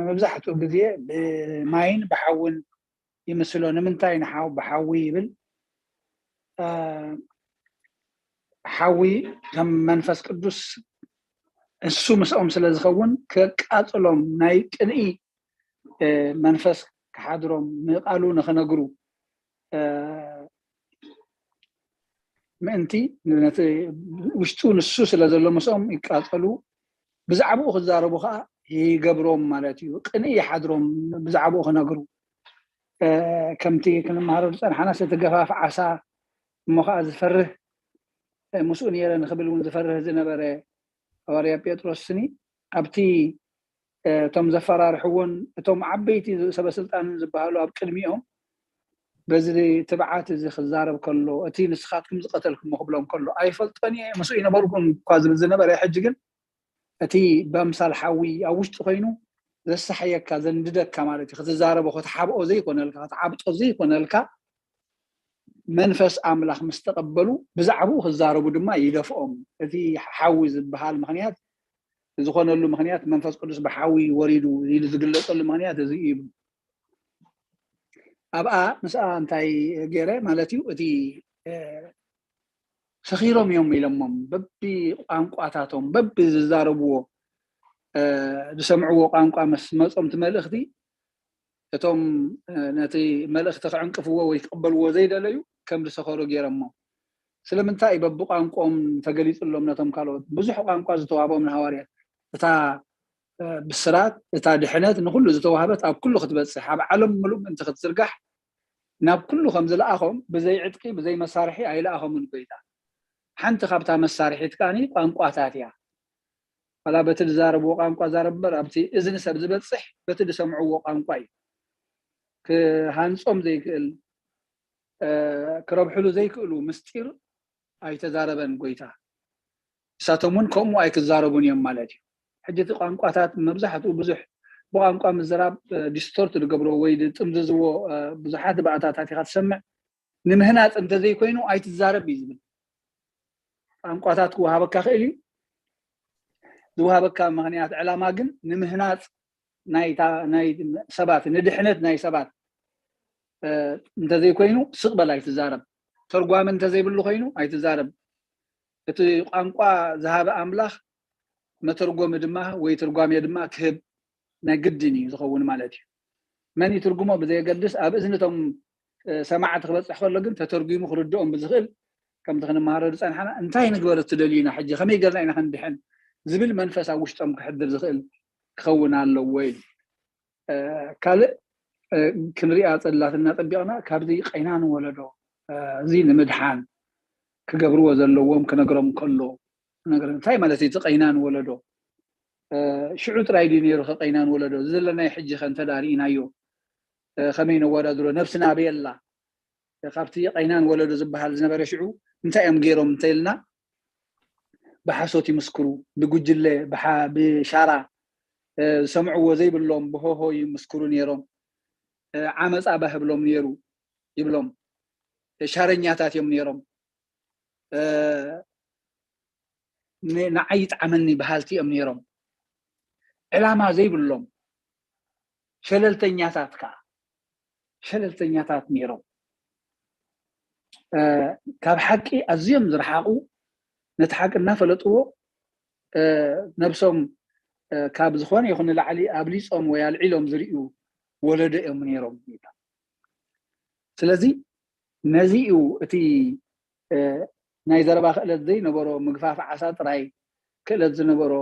መብዛሕትኡ ግዜ ብማይን ብሓውን ይምስሎ። ንምንታይ ንሓው ብሓዊ ይብል? ሓዊ ከም መንፈስ ቅዱስ እሱ ምስኦም ስለ ዝኸውን ከቃፅሎም ናይ ቅንኢ መንፈስ ክሓድሮም ንቃሉ ንኽነግሩ ምእንቲ ነቲ ውሽጡ ንሱ ስለ ዘሎ ምስኦም ይቃጸሉ ብዛዕባኡ ክዛረቡ ከዓ ይገብሮም ማለት እዩ። ቅንኢ ይሓድሮም ብዛዕባኡ ክነግሩ ከምቲ ክንመሃሮ ዝፀንሓናስ እቲ ገፋፍ ዓሳ እሞ ከዓ ዝፈርህ ምስኡ ነይረ ንክብል እውን ዝፈርህ ዝነበረ ሃዋርያ ጴጥሮስ ስኒ ኣብቲ እቶም ዘፈራርሕዎን እቶም ዓበይቲ ሰበስልጣንን ዝበሃሉ ኣብ ቅድሚኦም በዚ ትብዓት እዚ ክዛረብ ከሎ እቲ ንስኻትኩም ዝቐተልኩሞ ክብሎም ከሎ ኣይፈልጦን እየ ምስኡ ይነበርኩን እኳ ዝብል ዝነበረ ሕጂ ግን እቲ በምሳል ሓዊ ኣብ ውሽጢ ኮይኑ ዘሳሕየካ ዘንድደካ ማለት እዩ ክትዛረቦ ክትሓብኦ ዘይኮነልካ ክትዓብጦ ዘይኮነልካ መንፈስ ኣምላኽ ምስ ተቐበሉ ብዛዕባኡ ክዛረቡ ድማ ይደፍኦም። እቲ ሓዊ ዝበሃል ምኽንያት ዝኾነሉ ምኽንያት መንፈስ ቅዱስ ብሓዊ ወሪዱ ኢሉ ዝግለጸሉ ምኽንያት እዚ እዩ ይብሉ። ኣብኣ ምስኣ እንታይ ገይረ ማለት እዩ እቲ ሰኺሮም እዮም ኢሎሞም በቢ ቋንቋታቶም በቢ ዝዛረብዎ ዝሰምዕዎ ቋንቋ ምስ መጾም እቲ መልእኽቲ፣ እቶም ነቲ መልእኽቲ ክዕንቅፍዎ ወይ ክቕበልዎ ዘይደለዩ ከም ዝሰኸሩ ገይሮሞ። ስለምንታይ በብቋንቋኦም ተገሊጹሎም ነቶም ካልኦት? ብዙሕ ቋንቋ ዝተዋህቦም ንሃዋርያት፣ እታ ብስራት፣ እታ ድሕነት ንኹሉ ዝተዋህበት ኣብ ኩሉ ክትበጽሕ፣ ኣብ ዓለም ምሉእ ምእንቲ ክትዝርጋሕ ናብ ኩሉ ከም ዝለኣኾም ብዘይ ዕጥቂ ብዘይ መሳርሒ ኣይለኣኾምን ጎይታ። ሓንቲ ካብታ መሳርሒት ከኣ ቋንቋታት እያ። ዋላ በቲ ዝዛረብዎ ቋንቋ ዛረብ እምበር ኣብቲ እዝኒ ሰብ ዝበጽሕ በቲ ዝሰምዕዎ ቋንቋ እዩ። ክሃንጾም ዘይክእል፣ ክረብሕሉ ዘይክእሉ ምስጢር ኣይተዛረበን ጎይታ። ንሳቶም እውን ከምኡ ኣይክዛረቡን እዮም ማለት እዩ። ሕጂ እቲ ቋንቋታት መብዛሕትኡ ብዙሕ ብቋንቋ ምዝራብ ዲስቶርት ዝገብሮ ወይ ዝጥምዝዝዎ ብዙሓት ባእታታት ኢኻ ትሰምዕ። ንምህናፅ እንተዘይኮይኑ ኣይትዛረብ እዩ ዝብል። ቋንቋታት ክወሃበካ ክእል እዩ። ዝወሃበካ ምክንያት ዕላማ ግን ንምህናፅ ናይ ሰባት፣ ንድሕነት ናይ ሰባት እንተዘይኮይኑ ስቕ በል ኣይትዛረብ። ተርጓሚ እንተዘይብሉ ኮይኑ ኣይትዛረብ። እቲ ቋንቋ ዝሃበ ኣምላኽ መተርጎሚ ድማ ወይ ትርጓሜ ድማ ክህብ ናይ ግድን እዩ ዝኸውን ማለት እዩ። መን ይትርጉሞ ብዘየገድስ ኣብ እዝኒ እቶም ሰማዕቲ ክበፅሕ ከሎ ግን ተተርጉሙ ክርድኦም ብዝኽእል ከምቲ ክንመሃሮ ዝፀንሓና እንታይ ንግበር እትደልዩ ኢና ሕጂ ከመይ ገርና ኢና ክንድሕን ዝብል መንፈስ ኣብ ውሽጦም ክሕድር ዝኽእል ክኸውን ኣለዎ ኢሉ። ካልእ ክንሪኣ ፀላትና ጠቢቕና ካብዚ ቀይናን ወለዶ እዚ ንምድሓን ክገብርዎ ዘለዎም ክነግሮም ከሎ ነገር እንታይ ማለት እዩ? እቲ ቀይናን ወለዶ ሽዑ ጥራይ ድዩ ነይሩ ከ ቀይናን ወለዶ እዚ ዘለናዮ ሕጂ ከ እንተዳ ርኢናዮ ከመይ ነወዳድሮ? ነብስና ኣበየላ? ካብቲ ቀይናን ወለዶ ዝበሃል ዝነበረ ሽዑ እንታይ እዮም ገይሮም እንተኢልና ብሓሶት ይምስክሩ፣ ብጉጅለ፣ ብሻራ ዝሰምዕዎ ዘይብሎም ብሆሆ ይምስክሩ ነይሮም። ዓመፃ ባህብሎም ነይሩ ይብሎም። ሻረኛታት እዮም ነይሮም። ንዓይ ይጥዓመኒ በሃልቲ እዮም ነይሮም። ዕላማ ዘይብሎም ሸለልተኛታት ከዓ ሸለልተኛታት ነይሮም። ካብ ሓቂ ኣዝዮም ዝረሓቑ፣ ነቲ ሓቂ እናፈለጥዎ ነብሶም ካብ ዝኾነ ይኹን ንላዕሊ ኣብሊጾም ወይ ኣልዒሎም ዝርእዩ ወለዶ እዮም ነይሮም ይብል። ስለዚ ነዚ እዩ እቲ ናይ ዘረባ ክእለት ዘይነበሮ ምግፋፍ ዓሳ ጥራይ ክእለት ዝነበሮ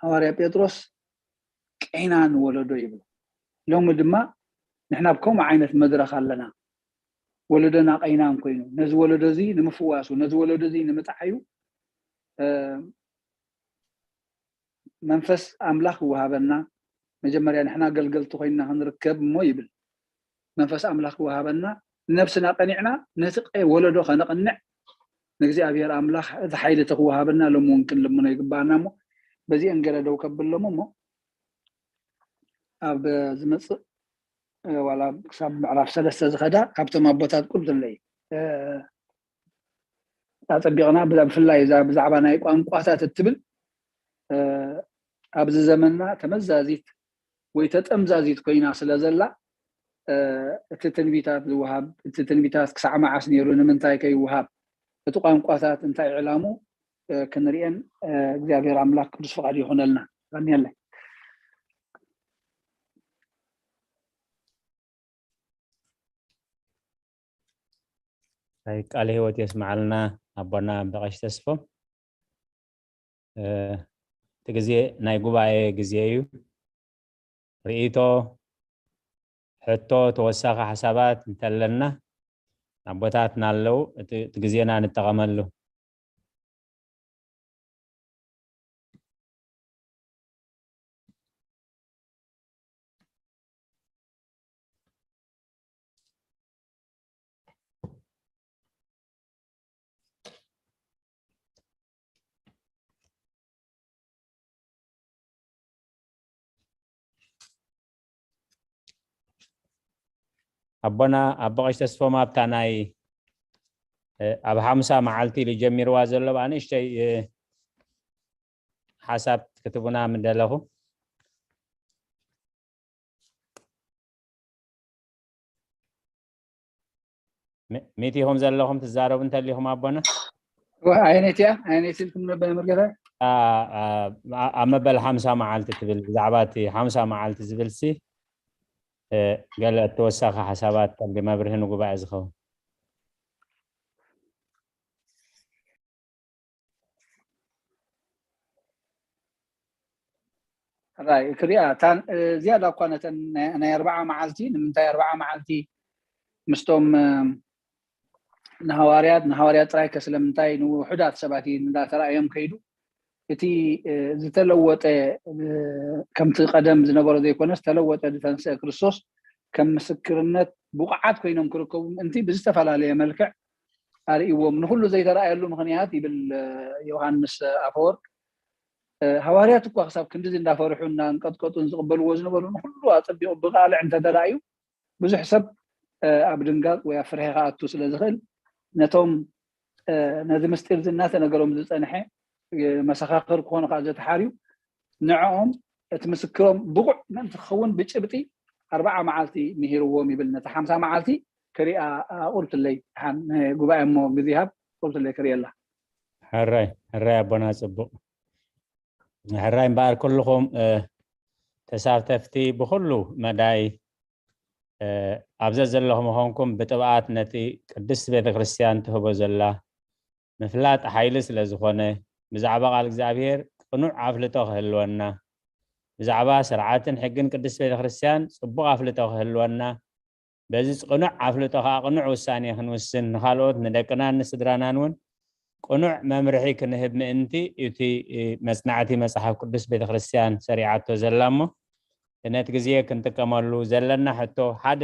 ሃዋርያ ጴጥሮስ ቀይናን ወለዶ ይብሎ። ሎሚ ድማ ንሕና ኣብ ከምኡ ዓይነት መድረኽ ኣለና። ወለዶና ቀይናን ኮይኑ ነዚ ወለዶ እዚ ንምፍዋሱ ነዚ ወለዶ እዚ ንምጥዓዩ መንፈስ ኣምላኽ ክወሃበና መጀመርያ ንሕና ኣገልገልቲ ኮይንና ክንርከብ እሞ ይብል። መንፈስ ኣምላኽ ክወሃበና ንነብስና ቀኒዕና ነቲ ወለዶ ከነቕንዕ ንእግዚኣብሔር ኣምላኽ እቲ ሓይሊ እቲ ክወሃበና ሎም እውን ክንልምኖ ይግባኣና እሞ በዚአን ገለ ደው ከብሎም እሞ ኣብ ዝመፅእ ዋላ ክሳብ ምዕራፍ ሰለስተ ዝኸዳ ካብቶም ኣቦታት ቁርድለይ ኣፀቢቕና ብፍላይ እዛ ብዛዕባ ናይ ቋንቋታት እትብል ኣብዚ ዘመንና ተመዛዚት ወይ ተጠምዛዚት ኮይና ስለ ዘላ እቲ ትንቢታት ዝወሃብ እቲ ትንቢታት ክሳዕ መዓስ ነይሩ ንምንታይ ከይወሃብ እቲ ቋንቋታት እንታይ ዕላሙ ክንሪአን እግዚኣብሔር ኣምላክ ቅዱስ ፍቃድ ይኹነልና። ቀኒየለይ። ናይ ቃለ ህይወት የስምዓልና ኣቦና ብቐሽ ተስፎ። እቲ ግዜ ናይ ጉባኤ ግዜ እዩ። ርእይቶ፣ ሕቶ፣ ተወሳኺ ሓሳባት እንተለና ኣቦታትና ኣለዉ፣ እቲ ግዜና ንጠቐመሉ። ኣቦና ኣቦ ቀሽ ተስፎም ኣብታ ናይ ኣብ ሓሙሳ መዓልቲ ኢሉ ጀሚርዋ ዘሎ ብኣንእሽተይ ሓሳብ ክትቡና ምደለኹ። ሚት ኢኹም ዘለኹም ትዛረቡ እንተሊኹም ኣቦና። ኣይነት እያ ኣይነት ኢልኩም ነበረ መርገታ። ኣ- ኣ- ኣብ መበል ሓምሳ መዓልቲ ትብል፣ ብዛዕባ እቲ ሓምሳ መዓልቲ ዝብልሲ፣ እ፣ ገለ ተወሳኺ ሓሳባት፣ ቀንዲ መብርሂ ንጉባኤ ዝኸውን። ራይ ክሪኣ እታ ዝያዳ እኳ ነተን ናይ ኣርባዓ መዓልቲ፣ ንምንታይ ኣርባዓ መዓልቲ ምስቶም ንሃዋርያት ንሃዋርያት ጥራይ ከ ስለምንታይ ንውሑዳት ሰባት እዩ እንዳተራእዮም ከይዱ? እቲ ዝተለወጠ፣ ከምቲ ቀደም ዝነበሮ ዘይኮነስ ዝተለወጠ ዝተንስአ ክርስቶስ ከም ምስክርነት ብቑዓት ኮይኖም ክርከቡ ምእንቲ ብዝተፈላለየ መልክዕ ኣርእዎም። ንኹሉ ዘይተራእየሉ ምኽንያት ይብል ዮሃንስ ኣፈወርቅ፣ ሃዋርያት እኳ ክሳብ ክንድዚ እንዳፈርሑ እንዳንቀጥቀጡን ዝቕበልዎ ዝነበሩ ንኹሉ ኣጸቢቑ ብቃልዕ እንተተራእዩ ብዙሕ ሰብ ኣብ ድንጋጽ ወይ ኣብ ፍርሒ ክኣቱ ስለ ዝኽእል ነቶም ነዚ ምስጢር እዚ እናተነገሮም ዝጸንሐ መሰኻኽር ክኾኑ ከዓ ዘተሓርዩ ንዕኦም እቲ ምስክሮም ብቑዕ ምእንቲ ክኸውን ብጭብጢ ኣርባዓ መዓልቲ ምሂርዎም ይብል። ነቲ ሓምሳ መዓልቲ ክሪኣ ኣቑርትለይ፣ ጉባኤ እሞ ግዜ ሃብ፣ ኣቑርትለይ ክሪኤላ። ሕራይ ሕራይ ኣቦና ጽቡቕ። ሕራይ እምበኣር ኩልኹም ተሳተፍቲ ብኹሉ መዳይ ኣብ ዘዘለኹም ምዃንኩም ብጥብኣት ነቲ ቅድስቲ ቤተ ክርስቲያን ትህቦ ዘላ ምፍላጥ ሓይሊ ስለ ዝኾነ ብዛዕባ ቃል እግዚኣብሔር ቅኑዕ ኣፍልጦ ክህልወና፣ ብዛዕባ ስርዓትን ሕግን ቅድስቲ ቤተ ክርስቲያን ጽቡቕ ኣፍልጦ ክህልወና፣ በዚ ቅኑዕ ኣፍልጦ ከዓ ቅኑዕ ውሳኔ ክንውስን ንኻልኦት ንደቅናን ንስድራናን እውን ቅኑዕ መምርሒ ክንህብ ምእንቲ እቲ መጽናዕቲ መጽሓፍ ቅዱስ ቤተ ክርስቲያን ሰሪዓቶ ዘላ እሞ ነቲ ግዜ ክንጥቀመሉ ዘለና ሕቶ ሓደ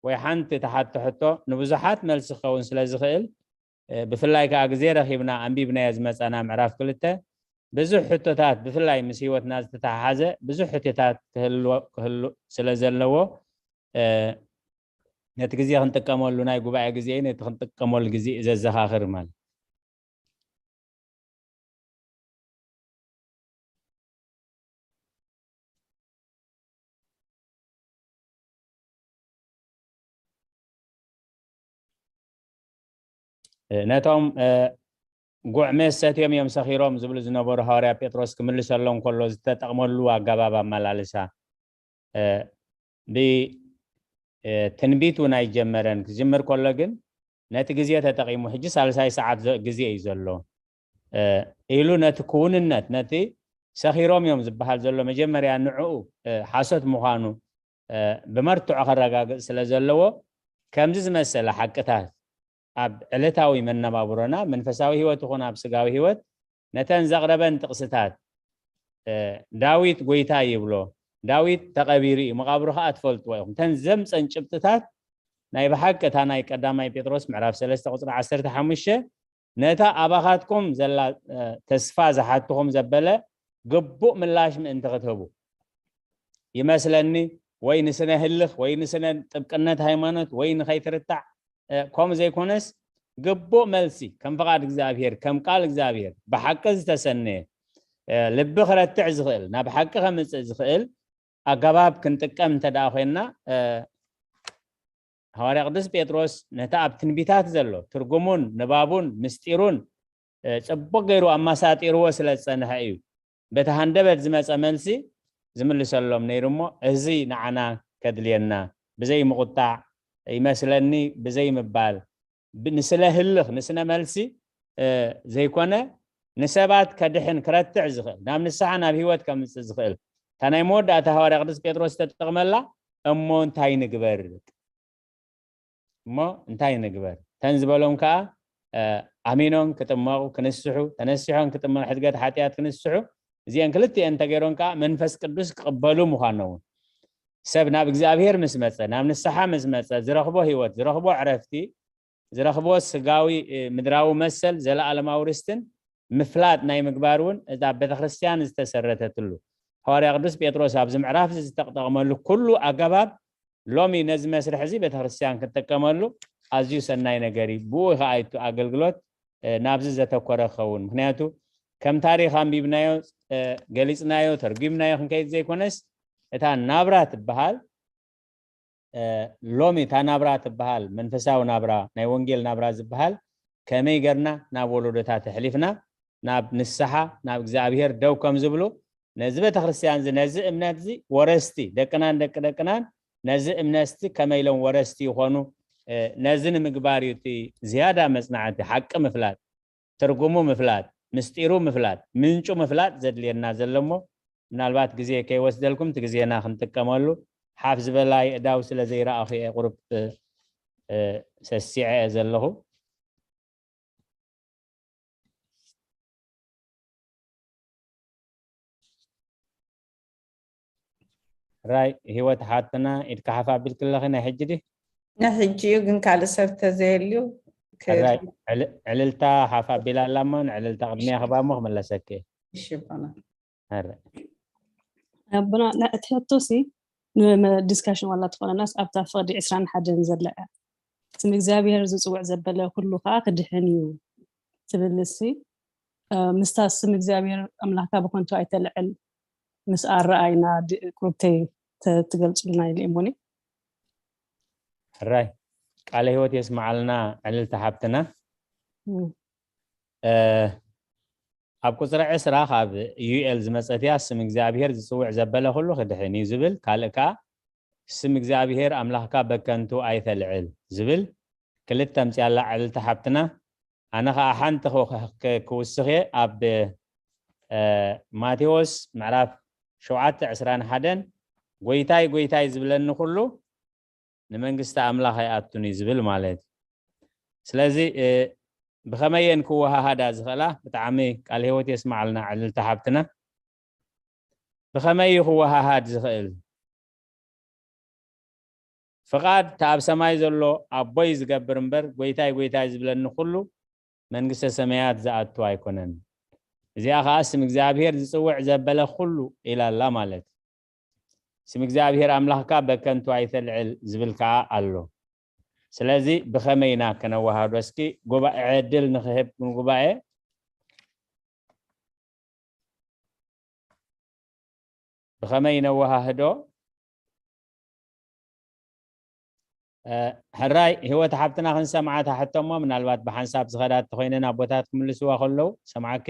ወይ ሓንቲ ተሓቶ ሕቶ ንብዙሓት መልሲ ክኸውን ስለ ዝኽእል ብፍላይ ከዓ ግዜ ረኺብና ኣንቢብናዮ ዝመፀና ምዕራፍ ክልተ ብዙሕ ሕቶታት ብፍላይ ምስ ህይወትና ዝተተሓሓዘ ብዙሕ ሕቶታት ክህሉ ስለ ዘለዎ ነቲ ግዜ ክንጥቀመሉ ናይ ጉባኤ ግዜ ነቲ ክንጥቀመሉ ግዜ ዘዘኻኽር ማለት ነቶም ጉዕ መሰት እዮም እዮም ሰኺሮም ዝብሉ ዝነበሩ ሃዋርያ ጴጥሮስ ክምልሰሎም ከሎ ዝተጠቕመሉ ኣገባብ ኣመላልሳ ብትንቢት እውን ኣይጀመረን። ክጅምር ከሎ ግን ነቲ ግዜ ተጠቒሙ ሕጂ ሳልሳይ ሰዓት ግዜ እዩ ዘሎ ኢሉ ነቲ ክውንነት ነቲ ሰኺሮም እዮም ዝበሃል ዘሎ መጀመርያ ንዕኡ ሓሶት ምዃኑ ብመርትዖ ከረጋግጽ ስለ ዘለዎ ከምዚ ዝመሰለ ሓቅታት ኣብ ዕለታዊ መነባብሮና መንፈሳዊ ህይወት ይኹን ኣብ ስጋዊ ህይወት ነተን ዘቕረበን ጥቕስታት ዳዊት ጎይታ ይብሎ፣ ዳዊት ተቐቢሩ እዩ፣ መቓብሩ ከዓ ትፈልጥዎ ኢኹም። እተን ዘምፀን ጭብጥታት ናይ ብሓቂ እታ ናይ ቀዳማይ ጴጥሮስ ምዕራፍ ሰለስተ ቁፅሪ ዓሰርተ ሓሙሽተ ነታ ኣባኻትኩም ዘላ ተስፋ ዝሓትኹም ዘበለ ግቡእ ምላሽ ምእንቲ ክትህቡ ይመስለኒ፣ ወይ ንስነ ህልኽ ወይ ንስነ ጥብቅነት ሃይማኖት ወይ ንኸይትርታዕ ከምኡ ዘይኮነስ ግቡእ መልሲ ከም ፍቓድ እግዚኣብሔር ከም ቃል እግዚኣብሔር ብሓቂ ዝተሰነየ ልቢ ክረትዕ ዝኽእል ናብ ሓቂ ከምፅእ ዝኽእል ኣገባብ ክንጥቀም እንተ ደኣ ኮይንና ሃዋርያ ቅዱስ ጴጥሮስ ነቲ ኣብ ትንቢታት ዘሎ ትርጉሙን ንባቡን ምስጢሩን ጽቡቕ ገይሩ ኣመሳጢርዎ ስለ ዝጸንሐ እዩ። በቲ ሃንደበት ዝመጸ መልሲ ዝምልሰሎም ነይሩ እሞ፣ እዚ ንዓና ከድልየና፣ ብዘይ ምቑጣዕ፣ ይመስለኒ ብዘይ ምባል፣ ንስለ ህልኽ፣ ንስነ መልሲ ዘይኮነ፣ ንሰባት ከድሕን፣ ክረትዕ ዝኽእል፣ ናብ ንስሓ፣ ናብ ህይወት ከምጽእ ዝኽእል፣ እታ ናይ መወዳእታ ሃዋርያ ቅዱስ ጴጥሮስ ዝተጠቕመላ፣ እሞ እንታይ ንግበር? እሞ እንታይ ንግበር? እተን ዝበሎም ከዓ ኣሚኖም ክጥመቑ፣ ክንስሑ፣ ተነሲሖም ክጥመቑ፣ ሕድገት ሓጢኣት ክንስሑ፣ እዚአን ክልቲአን እንተገይሮም ከዓ መንፈስ ቅዱስ ክቕበሉ ምዃኖም እውን። ሰብ ናብ እግዚኣብሔር ምስ መፀ፣ ናብ ንስሓ ምስ መፀ፣ ዝረኽቦ ህይወት፣ ዝረኽቦ ዕረፍቲ፣ ዝረኽቦ ስጋዊ ምድራዊ መሰል ዘለኣለማዊ ርስትን ምፍላጥ ናይ ምግባር እውን እዛ ቤተክርስትያን ዝተሰረተትሉ ሃዋርያ ቅዱስ ጴጥሮስ ኣብዚ ምዕራፍ እዚ ዝተጠቐመሉ ኩሉ ኣገባብ ሎሚ ነዚ መስርሕ እዚ ቤተክርስትያን ክትጥቀመሉ ኣዝዩ ሰናይ ነገር እዩ። ብኡ ከዓ እቲ ኣገልግሎት ናብዚ ዘተኮረ ክኸውን። ምክንያቱ ከም ታሪክ ኣንቢብናዮ፣ ገሊፅናዮ፣ ተርጒምናዮ ክንከይድ ዘይኮነስ እታ ናብራ ትበሃል ሎሚ እታ ናብራ ትበሃል መንፈሳዊ ናብራ ናይ ወንጌል ናብራ ዝበሃል ከመይ ገርና ናብ ወለዶታት ኣሕሊፍና ናብ ንስሓ ናብ እግዚኣብሔር ደው ከም ዝብሉ ነዚ ቤተክርስትያን እዚ ነዚ እምነት እዚ ወረስቲ ደቅናን ደቂ ደቅናን ነዚ እምነት እዚ ከመይ ኢሎም ወረስቲ ይኾኑ ነዚ ንምግባር እዩ እቲ ዝያዳ መፅናዕቲ ሓቂ ምፍላጥ ትርጉሙ ምፍላጥ ምስጢሩ ምፍላጥ ምንጩ ምፍላጥ ዘድልየና ዘሎ እሞ ምናልባት ግዜ ከይወስደልኩም እቲ ግዜና ክንጥቀመሉ ሓፍ ዝበላ የእዳው ስለ ዘይረኣኹ እየ ቁሩብ ሰሲዐ እየ ዘለኹ ራይ ህይወት ሓትና ኢድካ ሓፍ ኣቢልክለኺ ናይ ሕጂ ዲ ናይ ሕጂ እዩ ግን ካልእ ሰብ ተዘየልዩ ራይ ዕልልታ ሓፍ ኣቢላ ኣላ እሞ ንዕልልታ ቅድሚያ ክባ እሞ ክመለሰኪ እሺ ቦና ኣቦና እቲ ሕቶ ሲ ንዲስካሽን ዋላ ትኾነናስ ኣብታ ፍቕዲ ዕስራን ሓደን ዘላ እያ ስም እግዚኣብሔር ዝፅውዕ ዘበለ ኩሉ ከዓ ክድሕን እዩ ትብል ንሲ ምስታ ስም እግዚኣብሔር ኣምላኽካ ብኮንቱ ኣይተልዕል ምስ ኣረኣይና ቁሩብተይ ትገልፁልና ኢለ እሞኒ ሕራይ ቃለ ህይወት የስመዓልና ዕልልቲ ሓብትና ኣብ ቁፅሪ ዕስራ ካብ ዩኤል ዝመፀት እያ ስም እግዚኣብሄር ዝፅውዕ ዘበለ ኩሉ ክድሕን እዩ ዝብል ካልእ ከዓ ስም እግዚኣብሄር ኣምላኽካ በከንቱ ኣይተልዕል ዝብል ክልተ ኣምፅያላ ዕልልቲ ሓብትና ኣነ ከዓ ሓንቲ ክውስኽ እየ ኣብ ማቴዎስ ምዕራፍ ሸውዓተ ዕስራን ሓደን ጎይታይ ጎይታይ ዝብለኒ ኩሉ ንመንግስቲ ኣምላኽ ኣይኣቱን እዩ ዝብል ማለት እዩ ስለዚ ብኸመይ እየን ክወሃሃዳ ዝኽእላ ብጣዕሚ ቃል ህይወት የስማዓልና ዕልልቲ ሓብትና ብኸመይ እዩ ክወሃሃድ ዝኽእል ፍቓድ እቲ ኣብ ሰማይ ዘሎ ኣቦይ ዝገብር እምበር ጎይታይ ጎይታይ ዝብለኒ ኩሉ መንግስተ ሰማያት ዝኣቱ ኣይኮነን እዚኣ ከዓ ስም እግዚኣብሔር ዝፅውዕ ዘበለ ኩሉ ኢላ ኣላ ማለት ስም እግዚኣብሔር ኣምላኽካ በከንቱ ኣይተልዕል ዝብል ከዓ ኣሎ ስለዚ ብኸመይ ኢና ከነወሃዶ እስኪ ጉባኤ ዕድል ንክህብ ንጉባኤ ብኸመይ ነወሃህዶ ሕራይ ህይወት ሓብትና ክንሰምዓ ታሕቶ እሞ ምናልባት ብሓንሳብ ዝኸዳ ተኮይነን ኣቦታት ክምልስዋ ከለዉ ሰምዓኪ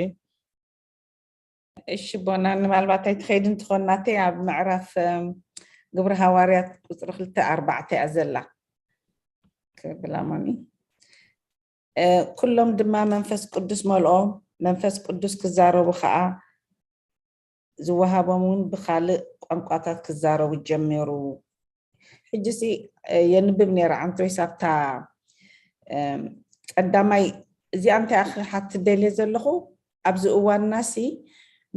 እሺ ቦና ምናልባት ኣይትኸይድ እንትኾን ናተይ ኣብ ምዕራፍ ግብሪ ሃዋርያት ቁፅሪ ክልተ ኣርባዕተ እያ ዘላ ክብላ ሞኒ ኩሎም ድማ መንፈስ ቅዱስ መልኦም መንፈስ ቅዱስ ክዛረቡ ከዓ ዝወሃቦም እውን ብካልእ ቋንቋታት ክዛረቡ ጀመሩ ሕጂ ሲ የንብብ ነይረ ዓንቶይ ሳብታ ቀዳማይ እዚኣ እንታይ ኣክል ሓቲ ደልየ ዘለኹ ኣብዚ እዋንና ሲ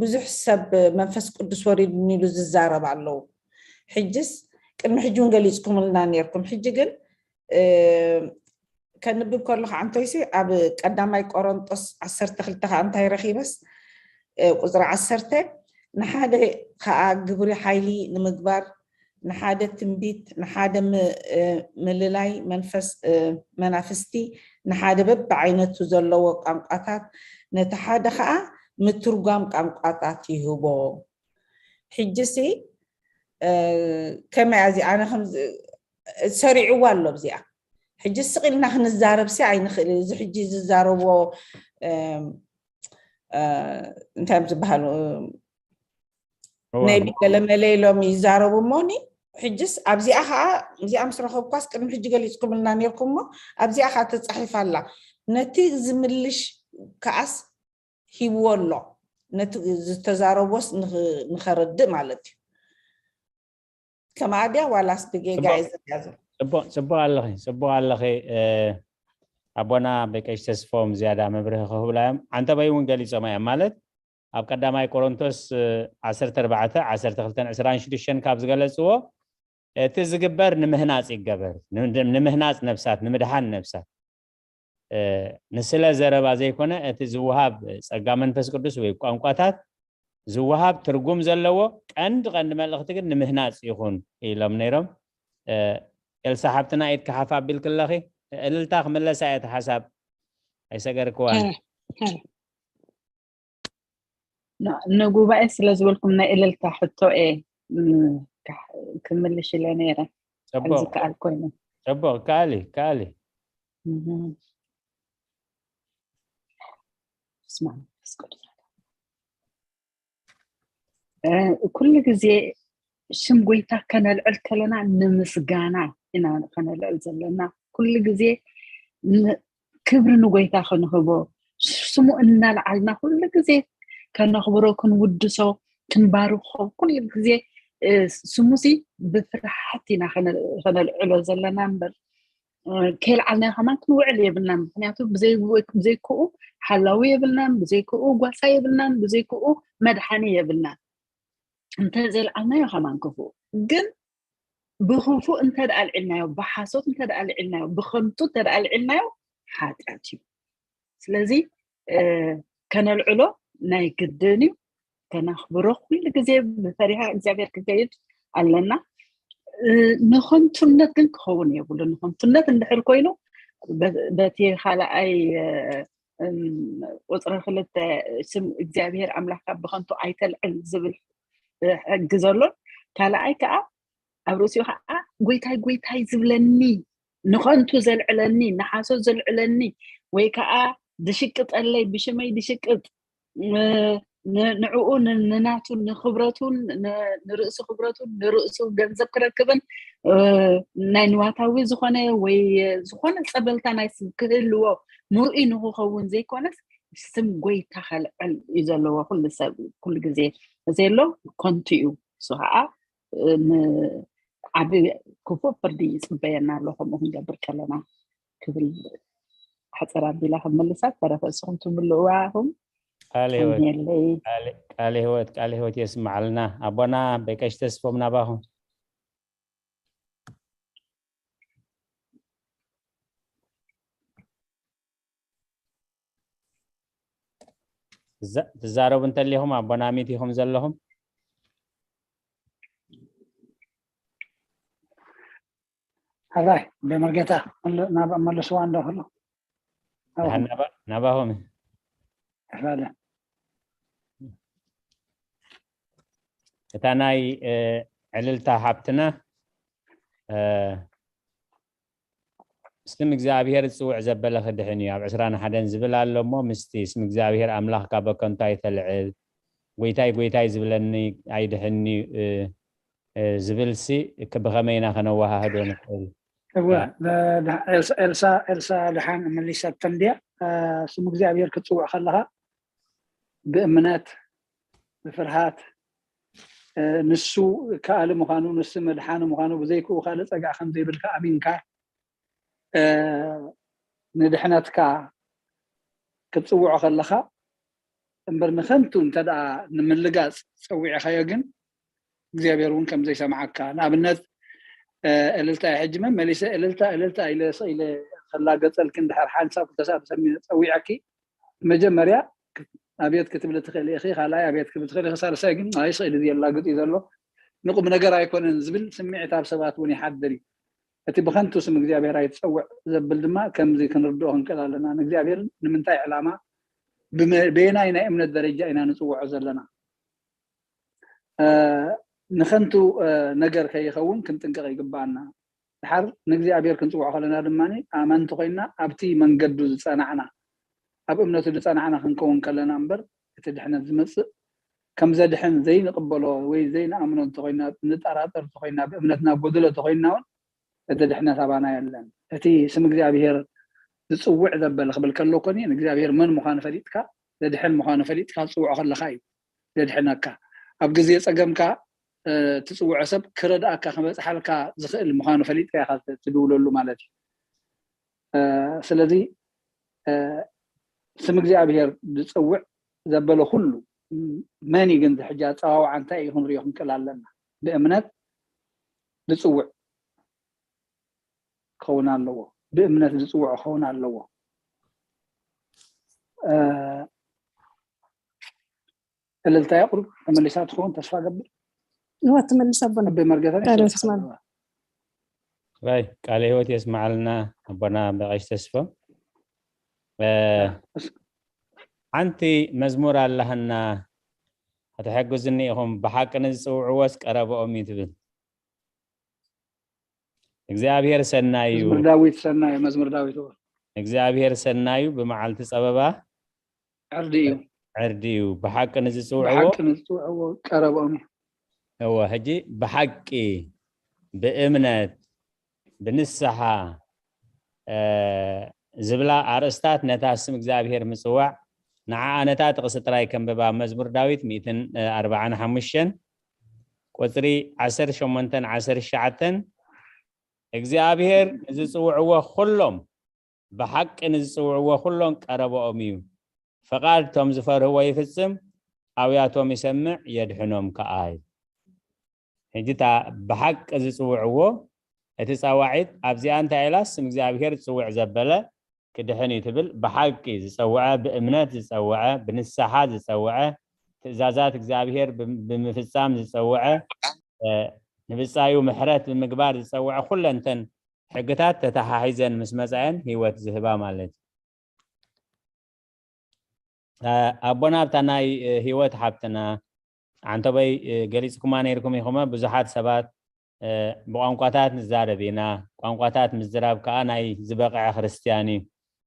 ብዙሕ ሰብ መንፈስ ቅዱስ ወሪድኒ ኢሉ ዝዛረብ ኣለዉ ሕጅስ ቅድሚ ሕጂ እውን ገሊፅኩምልና ነርኩም ሕጂ ግን ከንብብ ከለኹ ዓንቶይሲ ኣብ ቀዳማይ ቆሮንጦስ ዓሰርተ ክልተ ከዓ እንታይ ረኺበስ ቁፅሪ ዓሰርተ ንሓደ ከዓ ግብሪ ሓይሊ ንምግባር ንሓደ ትንቢት ንሓደ ምልላይ መንፈስ መናፍስቲ ንሓደ በብዓይነቱ ዘለዎ ቋንቋታት ነቲ ሓደ ከዓ ምትርጓም ቋንቋታት ይህቦ ሕጂሲ ከመይ ኣዚ ኣነ ከም ሰሪዕዋ ኣሎ ኣብዚኣ ሕጂ ስቕ ኢልና ክንዛረብ ሲ ኣይንኽእል እዚ ሕጂ ዝዛረብዎ እንታይ እዮም ዝበሃሉ ናይ ገለመለ ኢሎም ይዛረቡ እሞኒ ሕጅስ ኣብዚኣ ከዓ እዚኣ ምስ ረኸብኳስ ቅድሚ ሕጂ ገሊፅኩምልና ነርኩም ሞ ኣብዚኣ ከዓ ተፃሒፋ ኣላ ነቲ ዝምልሽ ከዓስ ሂብዎ ኣሎ ነቲ ዝተዛረቦስ ንኸረድእ ማለት እዩ ከማኣ ድያ ዋላስ ብጌጋ እዩ ዝርያ ዘሎ ፅቡቅ ኣለኺ ፅቡቅ ኣለኺ ኣቦና በቀሽ ተስፎም ዝያዳ መብርሂ ክህብላ እዮም ዓንተበይ እውን ገሊፆም እዮም ማለት ኣብ ቀዳማይ ቆሮንቶስ ዓሰርተ ኣርባዕተ ዓሰርተ ክልተን ዕስራን ሽዱሽተን ካብ ዝገለፅዎ እቲ ዝግበር ንምህናፅ ይገበር ንምህናፅ ነብሳት ንምድሓን ነብሳት ንስለ ዘረባ ዘይኮነ እቲ ዝወሃብ ጸጋ መንፈስ ቅዱስ ወይ ቋንቋታት ዝወሃብ ትርጉም ዘለዎ ቀንዲ ቀንዲ መልእኽቲ ግን ንምህናፅ ይኹን ኢሎም ነይሮም ኤልሳ ሓብትና ኢድካ ሓፍ ኣቢልክ ኣለኺ እልልታ ክምለሳ እየ ሓሳብ ኣይሰገርክዋን ንጉባኤ ስለ ዝበልኩም ናይ እልልታ ሕቶ እየ ክምልሽ ኢለ ነይረ ዝከኣል ኮይኑ ፅቡቅ ከኣሊ ከኣሊ ስማ መንፈስ ቅዱስ። ኩሉ ግዜ ሽም ጎይታ ከነልዕል ከለና ንምስጋና ኢና ከነልዕል ዘለና። ኩሉ ግዜ ክብሪ ንጎይታ ክንህቦ፣ ስሙ እናልዓልና ኩሉ ግዜ ከነኽብሮ፣ ክንውድሶ፣ ክንባርኮ፣ ኩሉ ግዜ ስሙሲ ብፍርሓት ኢና ከነልዕሎ ዘለና እምበር፣ ከይልዓልናዮ ከማን ክንውዕል የብልናን። ምክንያቱ ብዘይክኡ ሓላዊ የብልናን፣ ብዘይክኡ ጓሳ የብልናን፣ ብዘይክኡ መድሓኒ የብልናን። እንተዘይልዓልናዮ ከማን ክፉእ። ግን ብክፉእ እንተ ደኣ ኣልዒልናዮ፣ ብሓሶት እንተ ደኣ ኣልዒልናዮ፣ ብኸንቱ እንተ ደኣ ኣልዒልናዮ ሓጢኣት እዩ። ስለዚ ከነልዕሎ ናይ ግድን እዩ። ከነኽብሮ ኩሉ ግዜ ብፈሪሃ እግዚኣብሔር ክንከይድ ኣለና። ንኸንቱነት ግን ክኸውን የብሉ። ንኸንቱነት እንድሕር ኮይኑ በቲ ካልኣይ ቁፅሪ ክልተ ስም እግዚኣብሔር ኣምላኽካ ብኸንቱ ኣይተልዕል ዝብል ሕጊ ዘሎን ካልኣይ ከዓ ኣብ ርእሲኡ ከዓ ጎይታይ ጎይታይ ዝብለኒ ንኸንቱ ዘልዕለኒ ንሓሶት ዘልዕለኒ ወይ ከዓ ድሽቅጠለይ ብሽመይ ድሽቅጥ ንዕኡ ንናቱ ንክብረቱን ንርእሲ ክብረቱን ንርእሱ ገንዘብ ክረክብን ናይ ንዋታዊ ዝኾነ ወይ ዝኾነ ፀበልታ ናይ ስም ክህልዎ ምርኡይ ንክኸውን ዘይኮነስ ስም ጎይታ ከልዕል እዩ ዘለዎ። ኩሉ ሰብ ኩሉ ግዜ ዘሎ ከንቱ እዩ። እሱ ከዓ ዓቢ ክፉእ ፍርዲ ይፅበየና ኣሎ። ከምኡ ክንገብር ከለና ክብል ሓፀር ኣቢላ ክመልሳ ተረፈ እስኹም ትምልእዋ ኢኹም። ቃል ህይወት የለይ። ቃል ህይወት ቃል ህይወት የስማዓልና ኣቦና በቀሽ ተስፎም ናባኹም። ትዛረቡ እንተሊኹም ኣቦና ሚት ኢኹም ዘለኹም። ሕራይ በመርጌታ መልስዋ እንዶ ከሎ ናባኹም። እታ ናይ ዕልልታ ሓብትና ስም እግዚኣብሔር ዝፅውዕ ዘበለ ክድሕን እዩ ኣብ ዕስራን ሓደን ዝብል ኣሎ እሞ ምስቲ ስም እግዚኣብሔር ኣምላኽካ በከንቱ ኣይተልዕል፣ ጎይታይ ጎይታይ ዝብለኒ ኣይድሕን እዩ ዝብልሲ ብኸመይ ኢና ከነወሃህዶ ንኽእል? እወ ኤልሳ ኤልሳ ድሓን መሊሰተን ድያ? ስም እግዚኣብሔር ክትፅውዕ ከለኻ ብእምነት ብፍርሃት ንሱ ከኣሊ ምዃኑ ንሱ መድሓኒ ምዃኑ ብዘይክኡ ካልእ ፀግዒ ከም ዘይብልካ ኣሚንካ ንድሕነትካ ክትፅውዖ ከለኻ እምበር ንኸንቱ እንተ ደኣ ንምልጋፅ ፀዊዕኻዮ ግን እግዚኣብሔር እውን ከም ዘይሰምዓካ ንኣብነት እልልታ ሕጂ መመሊሰ እልልታ እልልታ ኢለ ስኢለ ከላገፀልኪ እንድሕር ሓንሳብ ክልተሳብ ሰሚነ ፀዊዐኪ መጀመርያ ኣብየት ክትብሊ ትኽእሊ ኢኺ ካልኣይ ኣብየት ክትብሊ ትኽእሊ ኢኺ ሳልሳይ ግን ኣይ ስኢሊ ዝየላግፅ እዩ ዘሎ ንቁም ነገር ኣይኮነን ዝብል ስምዒት ኣብ ሰባት እውን ይሓድር እዩ እቲ ብኸንቱ ስም እግዚኣብሔር ኣይትፀውዕ ዘብል ድማ ከምዚ ክንርድኦ ክንክእል ኣለና ንእግዚኣብሔር ንምንታይ ዕላማ በየናይ ናይ እምነት ደረጃ ኢና ንፅውዖ ዘለና ንኸንቱ ነገር ከይኸውን ክንጥንቀቕ ይግባኣና ድሓር ንእግዚኣብሔር ክንፅውዖ ከለና ድማ ኣመንቲ ኮይና ኣብቲ መንገዱ ዝፀናዕና ኣብ እምነቱ ዝፀናዕና ክንከውን ከለና እምበር እቲ ድሕነት ዝመፅእ ከም ዘድሕን ዘይንቕበሎ ወይ ዘይንኣምኖ እንተኮይና ንጠራጠር እንተኮይና ብእምነትና ጎደሎ እንተኮይና እውን እቲ ድሕነት ኣባና የለን እቲ ስም እግዚኣብሔር ዝፅውዕ ዘበለ ክብል ከሎ ኮኒ ንእግዚኣብሔር መን ምዃኑ ፈሊጥካ ዘድሕን ምዃኑ ፈሊጥካ ዝፅውዖ ከለካ እዩ ዘድሕነካ ኣብ ግዜ ፀገምካ ትፅውዖ ሰብ ክረድኣካ ክበፅሓልካ ዝኽእል ምዃኑ ፈሊጥካ ኢኻ ትድውለሉ ማለት እዩ ስለዚ ስም እግዚኣብሔር ዝፅውዕ ዘበለ ኩሉ መን ግን ሕጂ ኣፀዋውዓ እንታይ እዩ ክንሪኦ ክንክእል ኣለና ብእምነት ዝፅውዕ ክኸውን ኣለዎ ብእምነት ዝፅውዕ ክኸውን ኣለዎ እልልታ የቕርብ ተመሊሳ ትኸውን ተስፋ ገብር እዋ ትመልስ ኣቦና ብመርገታ ቃለ ሕይወት ይስማዕና። ራይ ቃለ ህይወት የስማዓልና ኣቦና በቐሽ ተስፎም ሓንቲ መዝሙር ኣላህና ከተሐግዙኒ ኢኹም ብሓቂ ንዝፅውዕዎስ ቀረብኦም እዩ ትብል እግዚኣብሔር ሰናይ እዩ መዝሙር ዳዊት ሰናይ መዝሙር ዳዊት እግዚኣብሔር ሰናይ እዩ ብመዓልቲ ጸበባ ዕርዲ እዩ ዕርዲ እዩ። ብሓቂ ንዝጽውዕዎ ብሓቂ ንዝጽውዕዎ ቀረብኦም እዩ። እወ፣ ሕጂ ብሓቂ፣ ብእምነት፣ ብንስሓ፣ እ፣ ዝብላ ኣርእስታት ነታ ስም እግዚኣብሔር ምጽዋዕ፣ ንዓኣ ነታ ጥቕሲ ጥራይ ከንብባ። መዝሙር ዳዊት ሚእትን ኣርባዓን ሓሙሽተን፣ ቁጽሪ ዓሰርተ ሸሞንተን ዓሰርተ ትሽዓተን፣ እግዚኣብሔር ንዝጽውዕዎ ኩሎም፣ ብሓቂ ንዝጽውዕዎ ኩሎም ቀረብኦም እዩ። ፍቓድ እቶም ዝፈርህዎ ይፍጽም፣ ኣብያቶም ይሰምዕ፣ የድሕኖም ከኣ እዩ። ሕጂ እታ ብሓቂ ዝጽውዕዎ፣ እቲ ጸዋዒት ኣብዚኣ እንታይ ኢላ? ስም እግዚኣብሔር ዝጽውዕ ዘበለ ክድሕን እዩ ትብል። ብሓቂ ዝጸውዐ፣ ብእምነት ዝጸውዐ፣ ብንስሓ ዝጸውዐ፣ ትእዛዛት እግዚኣብሔር ብም-፣ ብምፍጻም ዝጸውዐ፣ እ፣ ንብጻዩ ምሕረት ብምግባር ዝጸውዐ፣ ኩለንተን ሕግታት ተተሓሒዘን ምስ መጻየን ህይወት ዝህባ ማለት እዩ። እ፣ ኣቦና ኣብታ ናይ፣ እ፣ ህይወት ሓብትና ዓንተቦይ፣ እ፣ ገሊጽኩማ ነይርኩም ኢኹም። ብዙሓት ሰባት፣ እ፣ ብቋንቋታት ንዛረብ ኢና፣ ቋንቋታት ምዝራብ ከኣ ናይ ዝበቕዐ ክርስትያን እዩ፣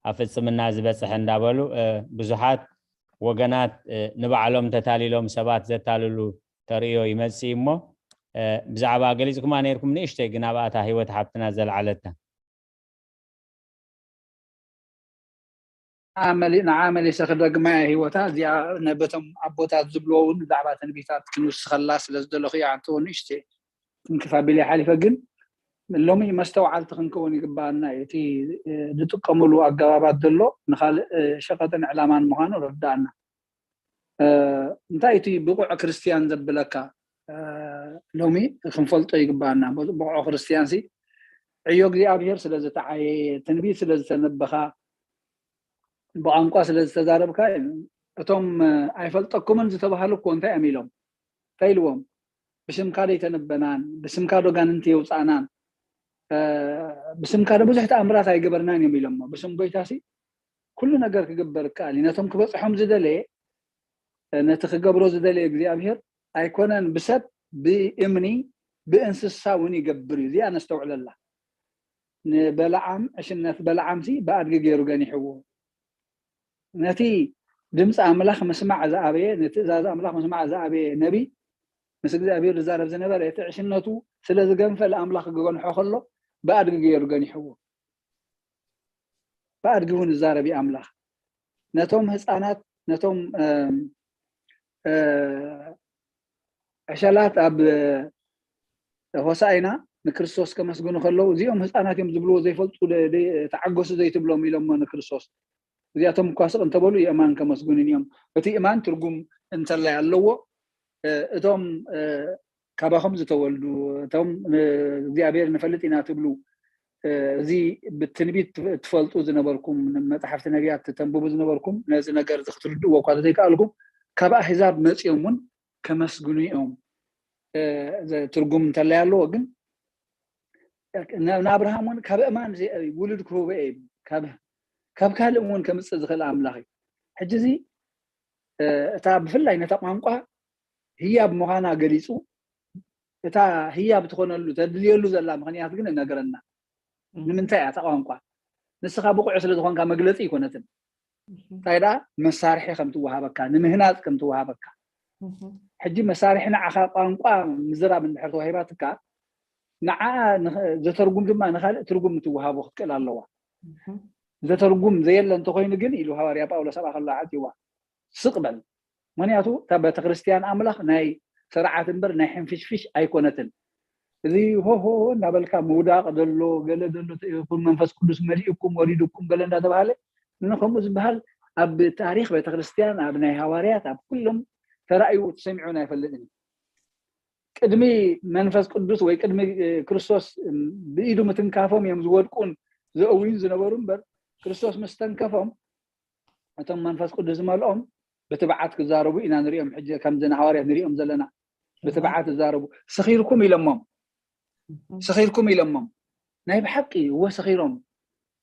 ኣብ ፍጽምና ዝበጽሐ እንዳበሉ፣ እ፣ ብዙሓት ወገናት፣ እ፣ ንባዕሎም ተታሊሎም ሰባት ዘታልሉ ተርእዮ ይመጽእ እሞ፣ እ፣ ብዛዕባ ገሊጽኩማ ነይርኩም ንእሽተይ ግን ኣብኣታ ህይወት ሓብትና ዘልዓለታ። ንዓ መሊ-፣ ንዓ መሊሰ ክደግማ እየ ህይወታ። እዚኣ ነበቶም ኣቦታት ዝብልዎ እውን ብዛዕባ ትንቢታት ክንውስኸላ ስለ ዝደለኹ እየ። ኣንተ እውን ንእሽተይ ትንክፍ ኣቢለ ሓሊፈ፣ ግን ሎሚ መስተውዓልቲ ክንከውን ይግባኣና እዩ። እቲ፣ እ፣ ዝጥቀምሉ ኣገባባት ዘሎ ንኻልእ፣ እ፣ ሸቐጥን ዕላማን ምዃኑ ረዳእና። እ፣ እንታይ እቲ ብቑዕ ክርስትያን ዘብለካ፣ እ፣ ሎሚ ክንፈልጦ ይግባኣና። ብቑዕ ክርስትያን ሲ ዕዮ እግዚኣብሔር ስለ ዝተዓየየ፣ ትንቢት ስለ ዝተነበኻ፣ ብቋንቋ ስለ ዝተዛረብካ፣ እቶም፣ እ፣ ኣይፈልጠኩምን ዝተባህሉ እኮ እንታይ እዮም ኢሎም? እንታይ ኢልዎም? ብስምካ ዶ ኣይተነበናን? ብስምካ ዶ ጋንንቲ የውፃእናን? እ፣ ብስምካ ዶ ብዙሕ ተኣምራት ኣይገበርናን እዮም ኢሎሞ። ብስም ጎይታ ሲ ኩሉ ነገር ክግበር ይከኣል እዩ። ነቶም ክበፅሖም ዝደለየ፣ እ፣ ነቲ ክገብሮ ዝደለየ እግዚኣብሔር ኣይኮነን ብሰብ፣ ብእምኒ፣ ብእንስሳ እውን ይገብር እዩ። እዚኣ ነስተውዕለላ። ንበለዓም፣ ዕሽነት በለዓም ሲ ብኣድጊ ገይሩ ገኒሕዎ። ነቲ ድምፂ ኣምላኽ ምስማዕ ዝኣበየ፣ ንትእዛዝ ኣምላኽ ምስማዕ ዝኣበየ ነቢ፣ ምስ እግዚኣብሔር ዝዛረብ ዝነበረ፣ እቲ ዕሽነቱ ስለ ዝገንፈ ንኣምላኽ ክገንሖ ከሎ ብኣድጊ ገይሩ ገኒሕዎ። ብኣድጊ እውን ዝዛረብ እዩ ኣምላኽ። ነቶም ህፃናት፣ ነቶም፣ እም፣ እ፣ ዕሸላት ኣብ፣ እ፣ ሆሳዕና ንክርስቶስ ከመስግኑ ከለዉ፣ "እዚኦም ህፃናት እዮም ዝብልዎ ዘይፈልጡ ደ-፣ ደ-፣ ተዓገሱ ዘይትብሎም" ኢሎሞ ንክርስቶስ። እዚኣቶም እኳ ስቕ እንተበሉ የእማን ከመስግኑን እዮም። እቲ እማን ትርጉም እንተላይ ኣለዎ፣ እ፣ እቶም፣ እ፣ ካባኹም ዝተወልዱ፣ እቶም፣ እ፣ እግዚኣብሔር ንፈልጥ ኢና ትብሉ፣ እ፣ እዚ ብትንቢት ትፍ-፣ ትፈልጡ ዝነበርኩም፣ መጽሓፍቲ ነቢያት ተንብቡ ዝነበርኩም፣ ነዚ ነገር እዚ ክትርድእዎ እኳ ዘይከኣልኩም፣ ካብ ኣህዛብ መጺኦም እውን ከመስግኑ እዮም። እ፣ ዘ-፣ ትርጉም እንተላይ ኣለዎ፣ ግን ን-፣ ንኣብርሃም እውን ካብ እማን ዘ-፣ ውሉድ ክህቦ እየ፣ ካብ፣ ካብ ካልእ እውን ከምጽእ ዝኽእል ኣምላኽ እዩ። ሕጂ እዚ፣ እ፣ እታ ብፍላይ ነታ ቋንቋ ህያብ ምዃና ገሊጹ፣ እታ ህያብ ትኾነሉ፣ ተድልየሉ ዘላ ምኽንያት ግን እነግረና። እም። ንምንታይ እያ እታ ቋንቋ? ንስኻ ብቑዕ ስለ ዝኾንካ መግለጺ ኣይኮነትን። እም። እንታይ ደኣ መሳርሒ ከም ትወሃበካ፣ ንምህናጽ ከም ትወሃበካ። እም። ሕጂ መሳርሒ ንዓኻ ቋንቋ ምዝራብ እንድሕር ተዋሂባትካ፣ ንዓኣ ንኸ-፣ ዘተርጉም ድማ ንኻልእ ትርጉም ትወሃቦ ክትክእል ኣለዋ። እም። ዘተርጉም ዘየለ እንተኾይኑ ግን፣ ኢሉ ሃዋርያ ጳውሎስ ኣብኣ ከሎ ዓጽይዋ፣ ስቕ በል። ምኽንያቱ እታ ቤተክርስትያን ኣምላኽ ናይ ስርዓት እምበር ናይ ሕንፍሽፍሽ ኣይኮነትን። እዚ ሆሆ እናበልካ ምውዳቕ ዘሎ፣ ገለ ዘሎ፣ ይኹን መንፈስ ቅዱስ መሊኡኩም ወሪዱኩም ገለ እንዳተባሃለ፣ ንኸምኡ ዝበሃል ኣብ ታሪኽ ቤተክርስትያን፣ ኣብ ናይ ሃዋርያት፣ ኣብ ኩሎም ተራእዩ ተሰሚዑን ኣይፈልጥን እዩ። ቅድሚ መንፈስ ቅዱስ ወይ ቅድሚ፣ እ፣ ክርስቶስ፣ እም፣ ብኢዱ ምትንካፎም እዮም ዝወድቁን ዘእውዩን ዝነበሩ እምበር፣ ክርስቶስ ምስ ተንከፎም፣ እቶም መንፈስ ቅዱስ ዝመልኦም ብትብዓት ክዛረቡ ኢና ንሪኦም። ሕጂ ከምዚ ንሃዋርያት ንሪኦም ዘለና ብትብዓት ዝዛረቡ፣ "ስኺርኩም" ኢሎሞም፣ "ስኺርኩም" ኢሎሞም። ናይ ብሓቂ እወ ስኺሮም።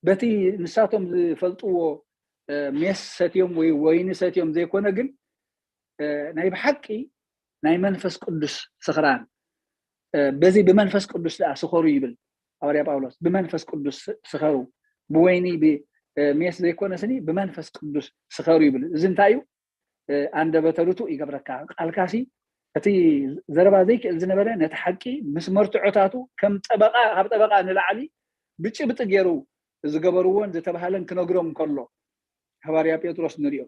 በቲ ንሳቶም ዝፈልጥዎ፣ እ፣ ሜስ ሰትዮም ወይ ወይኒ ሰትዮም ዘይኮነ ግን፣ እ፣ ናይ ብሓቂ ናይ መንፈስ ቅዱስ ስኽራን፣ እ፣ በዚ ብመንፈስ ቅዱስ ደኣ ስኸሩ ይብል ሃዋርያ ጳውሎስ። ብመንፈስ ቅዱስ ስ-፣ ስኸሩ፣ ብወይኒ ብ-፣ እ፣ ሜስ ዘይኮነ ስኒ ብመንፈስ ቅዱስ ስኸሩ ይብል። እዚ እንታይ እዩ? ኣንደበተ ርቱእ ይገብረካ። ቃልካሲ እቲ ዘረባ ዘይክእል ዝነበረ ነቲ ሓቂ ምስ መርትዖታቱ ከም ጠበቓ፣ ካብ ጠበቓ ንላዕሊ ብጭብጢ ገይሩ ዝገበርዎን ዝተባህለን ክነግሮም ከሎ ሃዋርያ ጴጥሮስ ንሪኦ።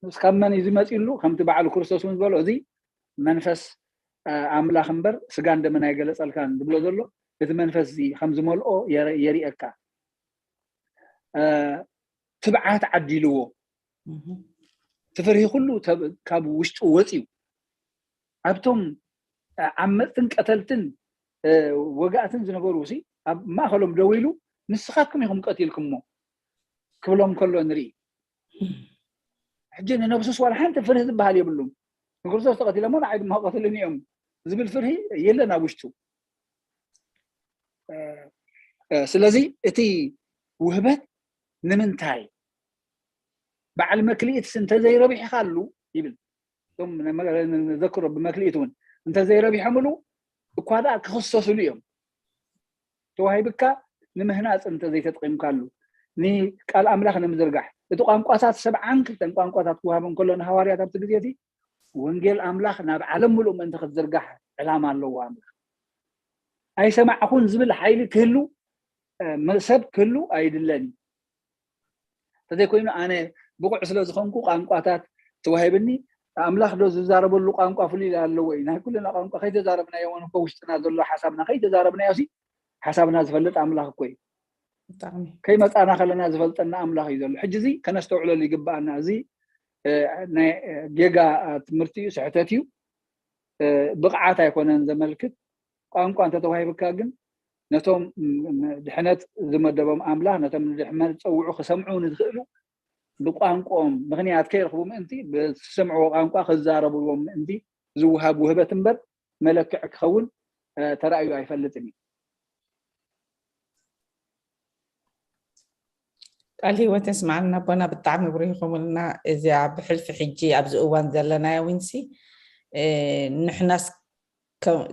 እስካብ መን እዩ ዝመፅሉ? ከምቲ በዓል ክርስቶስ እውን ዝበሎ፣ እዚ መንፈስ ኣምላኽ እምበር ስጋን ደምን ኣይገለፀልካን ዝብሎ ዘሎ፣ እቲ መንፈስ እዚ ከም ዝመልኦ የርእየካ። ትብዓት ዓዲልዎ፣ እቲ ፍርሂ ኩሉ ካብ ውሽጡ ወፅዩ። ኣብቶም ዓመፅትን ቀተልትን ወጋእትን ዝነበሩ ሲ ኣብ ማእኸሎም ደው ኢሉ፣ ንስኻትኩም ኢኹም ቀቲልኩሞ ክብሎም ከሎ ንርኢ። ሕጂ ንነብሱስ ዋላ ሓንቲ ፍርሂ ዝበሃል የብሉም። ንክርስቶስ ተቐቲሎሞ ንዓይ ድማ ቀትልኒ እዮም ዝብል ፍርሂ የለን ኣብ ውሽጡ። ስለዚ እቲ ውህበት ንምንታይ በዓል መክልኢትስ እንተዘይረቢሕካሉ ይብል። እቶም ነዘክሮ ብመክልኢት እውን እንተዘይረቢሖምሉ እኳ ደኣ ክኽሰሱሉ እዮም። ተዋሂብካ ንምህናፅ እንተዘይተጠቂምካሉ፣ ንቃል ኣምላኽ ንምዝርጋሕ፣ እቲ ቋንቋታት ሰብዓን ክልተን ቋንቋታት ክወሃቦም ከሎ ንሃዋርያት ኣብቲ ግዜ እቲ ወንጌል ኣምላኽ ናብ ዓለም ምሉእ ምእንቲ ክትዝርጋሕ ዕላማ ኣለዎ ኣምላኽ። ኣይሰማዕኹን ዝብል ሓይሊ ክህሉ ሰብ ክህሉ ኣይድለን እዩ። እንተዘይኮይኑ ኣነ ብቑዕ ስለ ዝኾንኩ ቋንቋታት ተዋሂብኒ፣ ኣምላኽ ዶ ዝዛረበሉ ቋንቋ ፍሉይ ኣለዎ እዩ? ናይ ኩልና ቋንቋ ከይተዛረብናዮ እውን እኮ ውሽጥና ዘሎ ሓሳብና ከይተዛረብናዮ ሲ ሓሳብና ዝፈልጥ ኣምላኽ እኮ እዩ። ከይመፃና ከለና ዝፈልጠና ኣምላኽ እዩ ዘሎ። ሕጂ እዚ ከነስተውዕለሉ ይግባኣና። እዚ ናይ ጌጋ ትምህርቲ እዩ፣ ስሕተት እዩ። ብቕዓት ኣይኮነን ዘመልክት። ቋንቋ እንተተዋሂብካ ግን ነቶም ድሕነት ዝመደቦም ኣምላኽ ነቶም ንድሕነት ዝፀውዑ ክሰምዑ ንዝኽእሉ ብቋንቋኦም ምኽንያት ከይረኽቡ ምእንቲ ብዝሰምዕዎ ቋንቋ ክዛረብዎም ምእንቲ ዝወሃብ ውህበት እምበር መለክዒ ክኸውን ተራእዩ ኣይፈልጥን እዩ። ቃል ህይወት የስማዕና ኣቦና፣ ብጣዕሚ ብሪኹምልና። እዚኣ ብሕልፊ ሕጂ ኣብዚ እዋን ዘለናዮ ዊንሲ ንሕናስ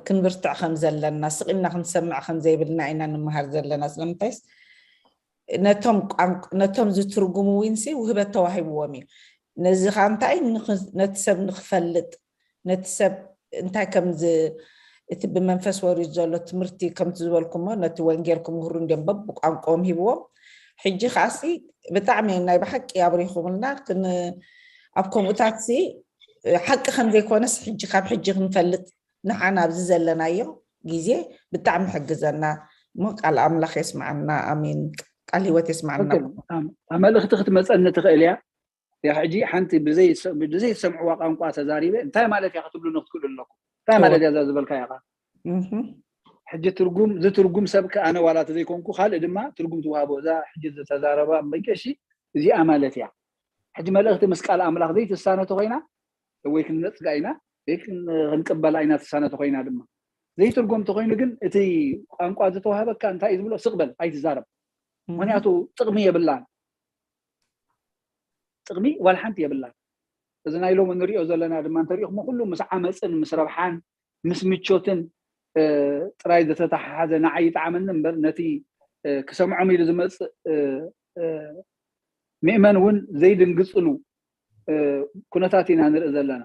ክንብርትዕ ከም ዘለና ስቕ ኢልና ክንሰምዕ ከም ዘይብልና ኢና ንምሃር ዘለና። ስለምንታይስ ነቶም ዝትርጉሙ ዊንሲ ውህበት ተዋሂብዎም እዩ። ነዚ ኸዓ እንታይ ነቲ ሰብ ንክፈልጥ ነቲ ሰብ እንታይ ከም እቲ ብመንፈስ ወሪድ ዘሎ ትምህርቲ ከምቲ ዝበልኩሞ ነቲ ወንጌል ክምህሩ እንዲም በብቋንቋኦም ሂብዎም። ሕጂ ከዓሲ ብጣዕሚ ናይ ብሓቂ ኣብሪኹምልና። ኣብ ከምኡታት ሲ ሓቂ ከም ዘይኮነስ ሕጂ ካብ ሕጂ ክንፈልጥ ንዓና ኣብዚ ዘለናዮ ግዜ ብጣዕሚ ሕግዘና። እሞ ቃል ኣምላኽ የስማዓና። ኣሜን። ቃል ህይወት የስማዓና። መልእኽቲ ክትመፀኒ ትኽእል እያ። ያ ሕጂ ሓንቲ ብዘይሰምዕዋ ቋንቋ ተዛሪበ እንታይ ማለት እያ ክትብሉ ንክትክእሉ ኣለኩም። እንታይ ማለት እያ እዛ ዝበልካ ኢኻ? ሕጂ ትርጉም ዝትርጉም ሰብ ከ ኣነ ዋላ ተዘይኮንኩ ካልእ ድማ ትርጉም ትዋሃቦ እዛ ሕጂ ዝተዛረባ መገሺ እዚኣ ማለት እያ። ሕጂ መልእኽቲ ምስ ቃል ኣምላኽ ዘይትሳነ ተኮይና ወይ ክንነፅጋ ኢና ወይ ክንቅበላ ኢና ትሳነ ተኮይና ድማ ዘይትርጎም ተኮይኑ ግን እቲ ቋንቋ ዝተዋሃበካ እንታይ እዩ ዝብሎ ስቕበል ኣይትዛረብ። ምክንያቱ ጥቕሚ የብላን። ጥቕሚ ዋላ ሓንቲ የብላን። እዚ ናይ ሎሚ ንሪኦ ዘለና ድማ እንተሪኢኹሞ ኩሉ ምስ ዓመፅን ምስ ረብሓን ምስ ምቾትን ጥራይ ዝተተሓሓዘ ንዓይ ይጠዓመኒ እምበር ነቲ ክሰምዖም ኢሉ ዝመፅእ ምእመን እውን ዘይድንግፅሉ ኩነታት ኢና ንርኢ ዘለና።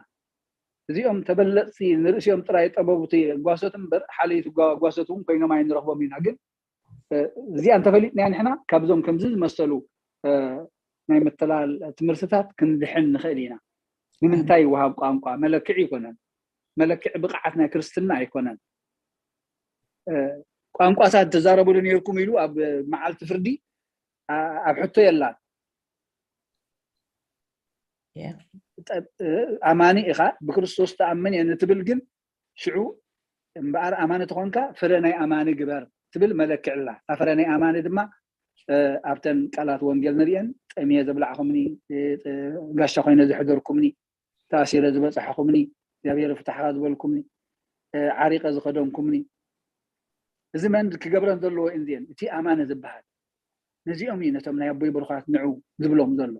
እዚኦም ተበለፅቲ ንርእሲኦም ጥራይ ጠበብቲ ጓሶት እምበር ሓለይቲ ጓሶት እውን ኮይኖም ኣይንረኽቦም ኢና። ግን እዚኣ እንተፈሊጥናያ ንሕና ካብዞም ከምዚ ዝመሰሉ ናይ ምትላል ትምህርትታት ክንድሕን ንኽእል ኢና። ንምንታይ ይወሃብ ቋንቋ መለክዒ ኣይኮነን። መለክዒ ብቕዓት ናይ ክርስትና ኣይኮነን። ቋንቋታት ተዛረቡሉ ነይርኩም ኢሉ ኣብ መዓልቲ ፍርዲ ኣብ ሕቶ የላን። ኣማኒ ኢኻ ብክርስቶስ ተኣምን እየ ንትብል ግን ሽዑ እምበኣር ኣማኒ ተኾንካ ፍረ ናይ ኣማኒ ግበር ትብል መለክዕ ኣላ። እታ ፍረ ናይ ኣማኒ ድማ ኣብተን ቃላት ወንጌል ንሪአን ጠምየ ዘብላዕኹምኒ፣ ጋሻ ኮይነ ዘሕደርኩምኒ፣ ተኣሲረ ዝበፃሕኹምኒ፣ እግዚኣብሔር ፍታሕኻ ዝበልኩምኒ፣ ዓሪቀ ዝኸደንኩምኒ። እዚ መን ክገብረን ዘለዎ እየን እዚአን? እቲ ኣማኒ ዝበሃል። ነዚኦም እዩ ነቶም ናይ ኣቦይ ብሩኻት ንዑ ዝብሎም ዘሎ።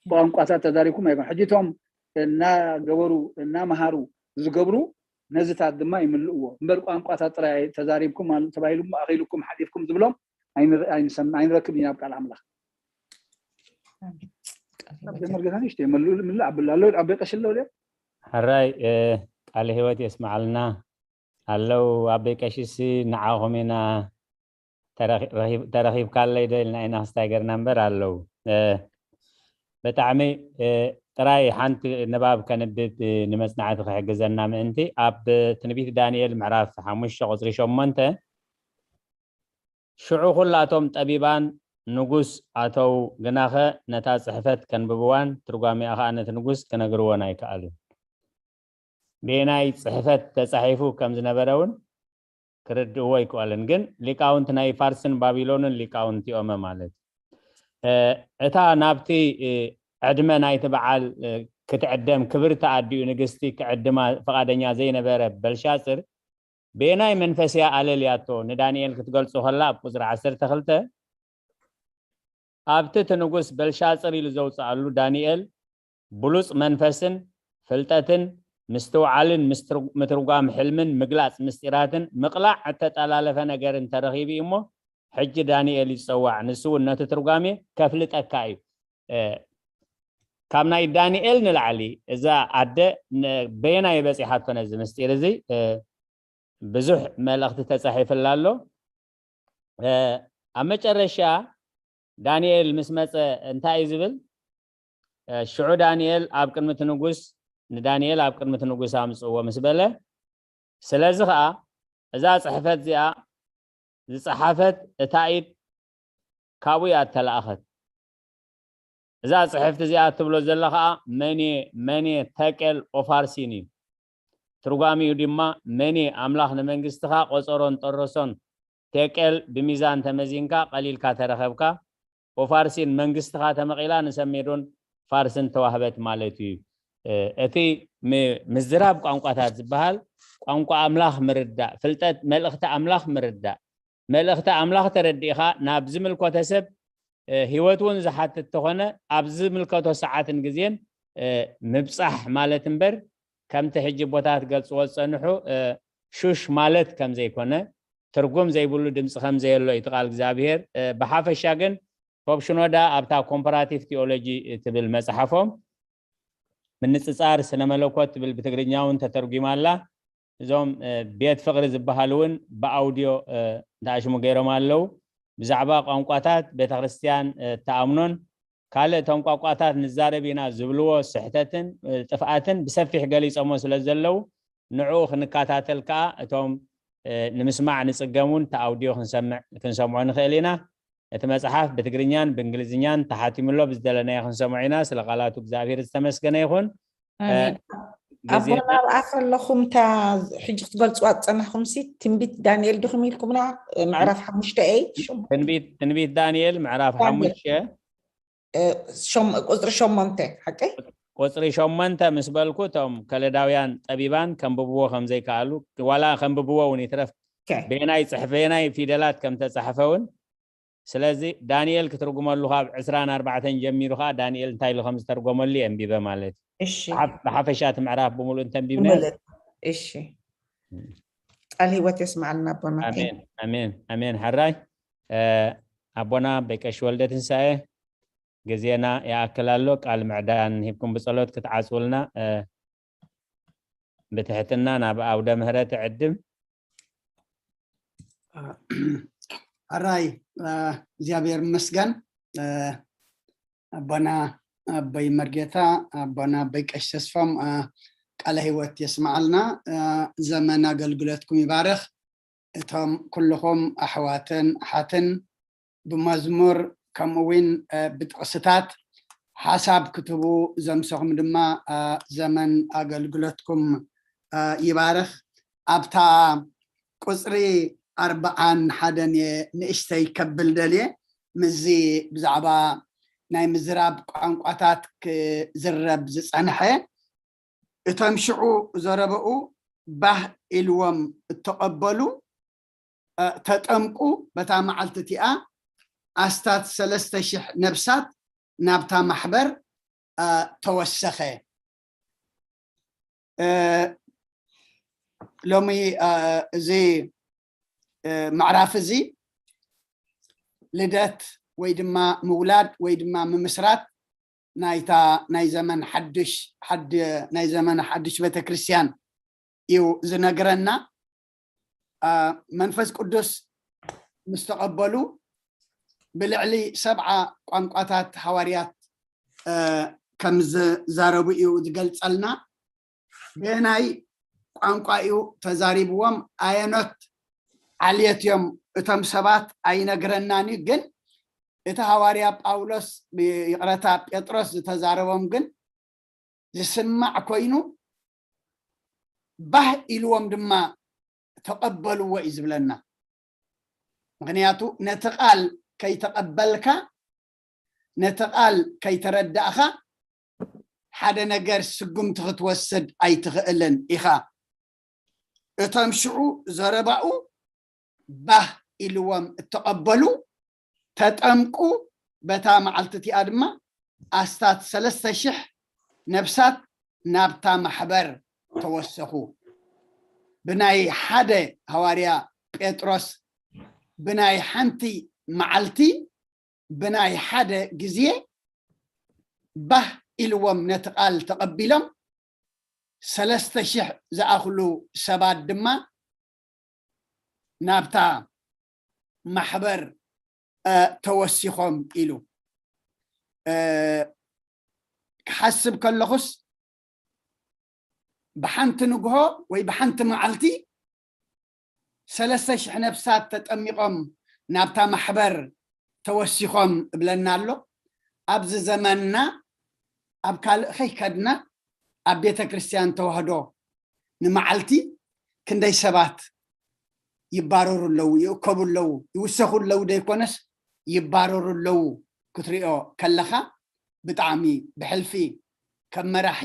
ብቋንቋታት ተዛሪብኩም ኣይኮን። ሕጂ እቶም እናገበሩ እናመሃሩ ዝገብሩ ነዚታት ድማ ይምልእዎ እምበር ቋንቋታት ጥራይ ተዛሪብኩም ተባሂሉ ኣኺልኩም ሓሊፍኩም ዝብሎም ኣይንረክብ ኢና ኣብ ቃል ኣምላኽ። ኣቦይ መርጌታ ንእሽተይ መሉ- ምላእ ኣብላ ኣሎ። ኣቦይ ቀሺ ኣለዉ ድዮም? ሕራይ፣ እ፣ ቃለ ህይወት የስምዓልና። ኣለዉ ኣቦይ ቀሺሲ፣ ንዓኹም ኢና ተረኺ- ረኺብ- ተረኺብካለይ ዶ ኢልና ኢና ክስታይ ገርና እምበር ኣለዉ። እ፣ ብጣዕሚ፣ እ፣ ጥራይ ሓንቲ ንባብ ከንብብ፣ እ፣ ንመጽናዕቲ ክሕግዘና ምእንቲ ኣብ ትንቢት ዳንኤል ምዕራፍ ሓሙሽተ ቁጽሪ ሸሞንተ፣ ሽዑ ኩላቶም ጠቢባን ንጉስ ኣተው፣ ግናኸ ነታ ጽሕፈት ከንብብዋን ትርጓሜኣ ኸኣ ነቲ ንጉስ ክነግርዎን ኣይከኣሉን። ቤናይ ጽሕፈት ተጻሒፉ ከም ዝነበረ እውን ክርድእዎ ኣይከኣሉን። ግን ሊቃውንቲ ናይ ፋርስን ባቢሎንን ሊቃውንቲ ኦመ ማለት እዩ። እ፣ እታ ናብቲ፣ እ፣ ዕድመ ናይቲ በዓል፣ እ፣ ክትዕደም ክብርቲ ኣዲኡ ንግስቲ ክዕድማ ፍቓደኛ ዘይነበረ በልሻጽር፣ ብየናይ መንፈስ እያ ኣለልያቶ ንዳንኤል ክትገልጾ ከላ ኣብ ቁጽሪ ዓሰርተ ክልተ፣ ኣብቲ እቲ ንጉስ በልሻጽር ኢሉ ዘውጽኣሉ ዳንኤል ብሉጽ መንፈስን ፍልጠትን ምስትውዓልን ምስትር- ምትርጓም ሕልምን ምግላጽ ምስጢራትን ምቕላዕ እተጠላለፈ ነገር እንተረኺቡ እዩ እሞ፣ ሕጂ ዳንኤል እዩ ዝጸዋዕ፣ ንሱ እውን ነቲ ትርጓሜ ከፍልጠካ እዩ። እ፣ ካብ ናይ ዳንኤል ንላዕሊ እዛ ኣደ ን- በየናይ በጺሓቶ ነዚ ምስጢር እዚ? እ፣ ብዙሕ መልእኽቲ ተጻሒፍላ ኣሎ። እ፣ ኣብ መጨረሻ ዳንኤል ምስ መጸ እንታይ እዩ ዝብል? እ፣ ሽዑ ዳንኤል ኣብ ቅድሚ እቲ ንጉስ፣ ንዳንኤል ኣብ ቅድሚ እቲ ንጉስ ኣምጽእዎ ምስ በለ፣ ስለዚ ኸኣ እዛ ጽሕፈት እዚኣ ዝጸሓፈት እታ ኢድ ካብኡ እያ እተላእኸት። እዛ ጽሕፍቲ እዚኣ እትብሎ ዘላ ኸኣ መኔ፣ መኔ፣ ተቄል፣ ኦፋርሲን እዩ። ትርጓሚኡ ድማ መኔ፣ ኣምላኽ ንመንግስትኻ ቆጸሮን ጠረሶን፣ ቴቄል ብሚዛን ተመዚንካ ቀሊልካ ተረኸብካ፣ ኦፋርሲን መንግስትኻ ተመቒላ ንሰብ ሜዶን ፋርስን ተዋህበት ማለት እዩ። እ፣ እቲ ም- ምዝራብ ቋንቋታት ዝበሃል ቋንቋ ኣምላኽ ምርዳእ፣ ፍልጠት መልእኽቲ ኣምላኽ ምርዳእ፣ መልእኽቲ ኣምላኽ ተረዲእኻ ናብ ዝምልከቶ ሰብ፣ እ፣ ህይወት እውን ዝሓትት ተኾነ ኣብ ዝምልከቶ ሰዓትን ግዜን፣ እ፣ ምብጻሕ ማለት እምበር ከምቲ ሕጂ ቦታት ገልጽዎ ዝጸንሑ፣ እ፣ ሹሽ ማለት ከም ዘይኮነ፣ ትርጉም ዘይብሉ ድምጺ ከም ዘየሎ እዩ እቲ ቃል እግዚኣብሔር። እ፣ ብሓፈሻ ግን ፖፕ ሽኖዳ ኣብታ ኮምፓራቲቭ ቲኦሎጂ ትብል መጽሓፎም ምንጽጻር ስነ መለኮት ትብል ብትግርኛ እውን ተተርጒማ ኣላ። እዞም፣ እ፣ ቤት ፍቕሪ ዝበሃሉ እውን ብኣውድዮ፣ እ፣ እንተኣሽሙ ገይሮም ኣለዉ። ብዛዕባ ቋንቋታት ቤተ ክርስቲያን፣ እ፣ እትኣምኖን ካልእ እቶም ቋንቋታት ንዛረብ ኢና ዝብልዎ ስሕተትን፣ እ፣ ጥፍኣትን ብሰፊሕ ገሊጾሞ ስለ ዘለዉ ንዕኡ ክንከታተል ከኣ እቶም፣ እ፣ ንምስማዕ ንጽገም እውን እቲ ኣውድዮ ክንሰምዕ፣ ክንሰምዖ ንኽእል ኢና። እቲ መጽሓፍ ብትግርኛን ብእንግሊዝኛን ተሓቲሙሎ ብዝደለናዮ ክንሰምዖ ኢና። ስለ ቃላቱ እግዚኣብሔር ዝተመስገነ ይኹን። ኣሜን። እ፣ ኣቦና ግዜና ኣብኣ ከለኹም እታ ሕጂ ክትገልጽዋ ዝጸናኹምሲ ትንቢት ዳንኤል ዲኹም ኢልኩምና? ምዕራፍ ሓሙሽተ ኤ ሸም- ትንቢት ትንቢት ዳንኤል ምዕራፍ ዳንኤል። ሓሙሽተ እ፣ ሸም- ቁጽሪ ሸሞንተ ሓቀይ? ቁጽሪ ሸሞንተ ምስ በልኩ እቶም ከለዳውያን ጠቢባን ከንብብዎ ከም ዘይከኣሉ፣ ዋላ ከንብብዎ እውን ይትረፍ ኦኬ። በየናይ ጽሕፍ በየናይ ፊደላት ከም ተጻሕፈ እውን። ስለዚ ዳንኤል ክትርጉመሉ ካብ ዕስራን ኣርባዕተን ጀሚሩ ከዓ ዳንኤል እንታይ ኢሉ ከም ዝተርጎመሉ የንቢበ ማለት እዩ። እሺ። ብሓፍ- ብሓፈሻ እቲ ምዕራፍ ብምሉእ እንተንቢብና ምሉእ። እሺ። ቃል ህይወት የስማዓልና ኣቦና። ኣሜን ኣሜን ኣሜን። ሕራይ፣ እ፣ ኣቦና በቀሽ ወልደ ትንሳኤ ግዜና ይኣክል ኣሎ። ቃል ምዕዳን ሂብኩም ብጸሎት ክትዓጽውልና፣ እ፣ ብትሕትና ናብ ኣውደ ምህረት እዕድም። ሕራይ፣ እ፣ እግዚኣብሔር ይመስገን። እ፣ ኣቦና ኣቦይ መርጌታ፣ ኣቦና ኣቦይ ቀሽ ተስፎም፣ እ፣ ቃለ ህይወት የስምዓልና። እ፣ ዘመን ኣገልግሎትኩም ይባርኽ። እቶም ኩልኹም ኣሕዋትን ኣሓትን ብመዝሙር ከምኡ እውን፣ እ፣ ብጥቕስታት ሓሳብ ክትህቡ ዘምሰኹም ድማ፣ እ፣ ዘመን ኣገልግሎትኩም፣ እ፣ ይባርኽ። ኣብታ ቁጽሪ ኣርብዓን ሓደን እየ ንእሽተይ ከብል ደልየ፣ ምስዚ ብዛዕባ ናይ ምዝራብ ቋንቋታት ክዝረብ ዝጸንሐ፣ እቶም ሽዑ ዘረበኡ ባህ ኢልዎም እተቐበሉ፣ እ፣ ተጠምቁ፣ በታ መዓልቲ እቲኣ ኣስታት ሰለስተ ሽሕ ነብሳት ናብታ ማሕበር፣ እ፣ ተወሰኸ። እ፣ ሎሚ፣ እ፣ እዚ፣ እ፣ ምዕራፍ እዚ ልደት ወይ ድማ ምውላድ ወይ ድማ ምምስራት ናይታ ናይ ዘመን ሓድሽ ሓድ ናይ ዘመን ሓድሽ ቤተክርስትያን እዩ ዝነግረና። መንፈስ ቅዱስ ምስ ተቐበሉ ብልዕሊ ሰብዓ ቋንቋታት ሃዋርያት ከም ዝዛረቡ እዩ ዝገልጸልና። ብናይ ቋንቋ እዩ ተዛሪብዎም። ኣየኖት ዓልየት እዮም እቶም ሰባት ኣይነግረናን እዩ። ግን እቲ ሃዋርያ ጳውሎስ፣ ይቕረታ፣ ጴጥሮስ ዝተዛረቦም ግን ዝስማዕ ኮይኑ፣ ባህ ኢልዎም ድማ ተቐበልዎ እዩ ዝብለና። ምኽንያቱ ነቲ ቃል ከይተቐበልካ፣ ነቲ ቃል ከይተረዳእኻ ሓደ ነገር ስጉምቲ ክትወስድ ኣይትኽእልን ኢኻ። እቶም ሽዑ ዘረባኡ ባህ ኢልዎም እተቐበሉ፣ ተጠምቁ። በታ መዓልቲ እቲኣ ድማ ኣስታት ሰለስተ ሽሕ ነፍሳት ናብታ ማሕበር ተወሰኹ። ብናይ ሓደ ሃዋርያ ጴጥሮስ፣ ብናይ ሓንቲ መዓልቲ፣ ብናይ ሓደ ግዜ ባህ ኢልዎም ነቲ ቃል ተቐቢሎም፣ ሰለስተ ሽሕ ዝኣኽሉ ሰባት ድማ ናብታ ማሕበር ተወሲኾም ኢሉ። ክሓስብ ከለኹስ፣ ብሓንቲ ንግሆ ወይ ብሓንቲ መዓልቲ ሰለስተ ሽሕ ነፍሳት ተጠሚቖም ናብታ ማሕበር ተወሲኾም እብለና ኣሎ። ኣብዚ ዘመንና ኣብ ካልእ ከይከድና፣ ኣብ ቤተ ክርስቲያን ተዋህዶ ንመዓልቲ ክንደይ ሰባት ይባረሩ ኣለዉ፣ ይእከቡ ኣለዉ፣ ይውሰኹ ኣለዉ ደይኮነስ ይባረሩ ኣለዉ። ክትሪኦ ከለኻ ብጣዕሚ ብሕልፊ ከም መራሒ፣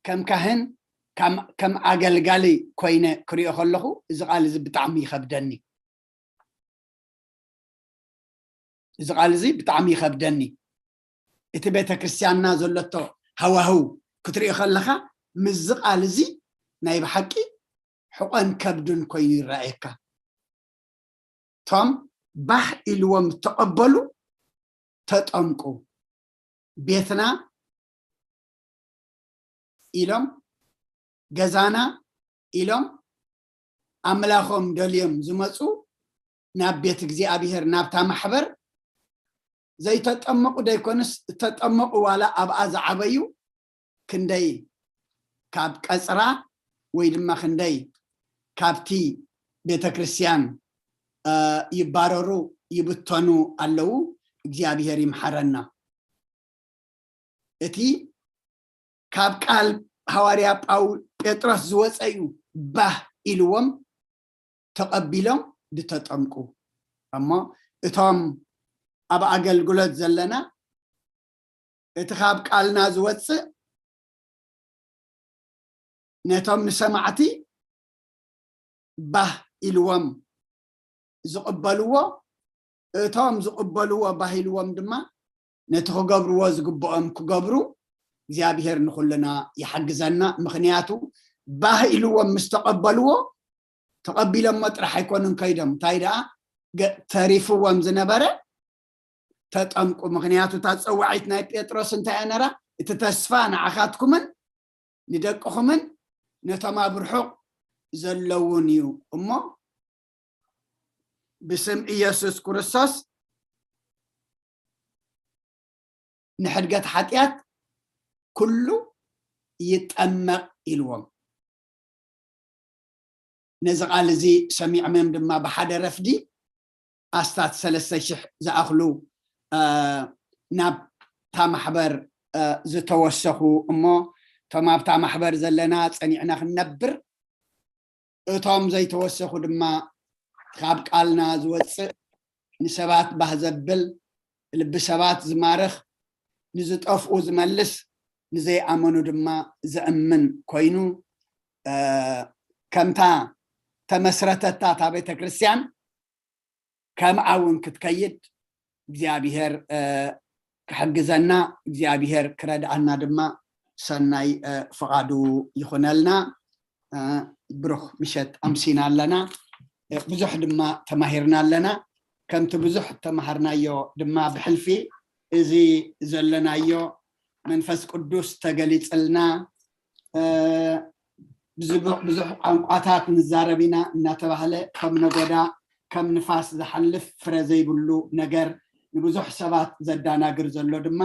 ከም ካህን፣ ከም ኣገልጋሊ ኮይነ ክሪኦ ከለኹ፣ እዚ ቃል እዚ ብጣዕሚ ይኸብደኒ። እዚ ቃል እዚ ብጣዕሚ ይኸብደኒ። እቲ ቤተ ክርስቲያንና ዘለቶ ሃዋህው ክትሪኦ ከለኻ፣ ምስዚ ቃል እዚ ናይ ብሓቂ ሕቖን ከብድን ኮይኑ ይረኣየካ። እቶም ባህ ኢልዎም ተቐበሉ፣ ተጠምቁ። ቤትና ኢሎም፣ ገዛና ኢሎም፣ ኣምላኾም ደልዮም ዝመፁ፣ ናብ ቤት እግዚኣብሔር፣ ናብታ ማሕበር ዘይተጠመቑ ደይኮኑስ፣ ዝተጠመቑ ዋላ ኣብኣ ዝዓበዩ ክንደይ ካብ ቀፅራ ወይ ድማ ክንደይ ካብቲ ቤተክርስትያን ይባረሩ፣ ይብተኑ ኣለዉ። እግዚኣብሔር ይምሓረና። እቲ ካብ ቃል ሃዋርያ ጳው-፣ ጴጥሮስ ዝወፀ እዩ። ባህ ኢልዎም ተቐቢሎም ዝተጠምቁ። እሞ እቶም ኣብ ኣገልግሎት ዘለና፣ እቲ ካብ ቃልና ዝወፅእ ነቶም ንሰማዕቲ ባህ ኢልዎም ዝቕበልዎ፣ እቶም ዝቕበልዎ ባህ ኢልዎም ድማ ነቲ ክገብርዎ ዝግብኦም ክገብሩ እግዚኣብሔር ንኹልና ይሓግዘና። ምኽንያቱ ባህ ኢልዎም ምስ ተቐበልዎ፣ ተቐቢሎሞ ጥራሕ ኣይኮኑን ከይዶም፣ እንታይ ደኣ ገ-፣ ተሪፍዎም ዝነበረ ተጠምቁ። ምኽንያቱ እታ ጸዋዒት ናይ ጴጥሮስ እንታይ እያ ነራ? እቲ ተስፋ ንዓኻትኩምን ንደቅኹምን ነቶም ኣብ ርሑቕ ዘለውን እዩ። እሞ ብስም ኢየሱስ ክርስቶስ ንሕድገት ሓጢኣት ኩሉ ይጠመቕ ኢልዎም። ነዚ ቃል እዚ ሰሚዖም እዮም ድማ ብሓደ ረፍዲ ኣስታት ሰለስተ ሽሕ ዝኣኽሉ፣ እ፣ ናብታ ማሕበር፣ እ፣ ዝተወሰኹ እሞ፣ እቶም ኣብታ ማሕበር ዘለና ጸኒዕና ክንነብር፣ እቶም ዘይተወሰኹ ድማ ካብ ቃልና ዝወጽእ፣ ንሰባት ባህ ዘብል፣ ልቢ ሰባት ዝማርኽ፣ ንዝጠፍኡ ዝመልስ፣ ንዘይኣመኑ ድማ ዘእምን ኮይኑ፣ እ፣ ከምታ ተመስረተታ እታ ቤተ ክርስቲያን ከምኣ እውን ክትከይድ እግዚኣብሔር፣ እ፣ ክሕግዘና፣ እግዚኣብሔር ክረድኣና ድማ ሰናይ፣ እ፣ ፍቓዱ ይኹነልና። እ፣ ብሩኽ ምሸት ኣምሲና ኣለና። እ፣ ብዙሕ ድማ ተማሂርና ኣለና። ከምቲ ብዙሕ ተማሃርናዮ ድማ ብሕልፊ እዚ ዘለናዮ መንፈስ ቅዱስ ተገሊጽልና፣ ብዙሕ ቋንቋታት ንዛረብ ኢና እናተባህለ ከም ነጎዳ ከም ንፋስ ዝሓልፍ ፍረ ዘይብሉ ነገር ንብዙሕ ሰባት ዘዳናግር ዘሎ ድማ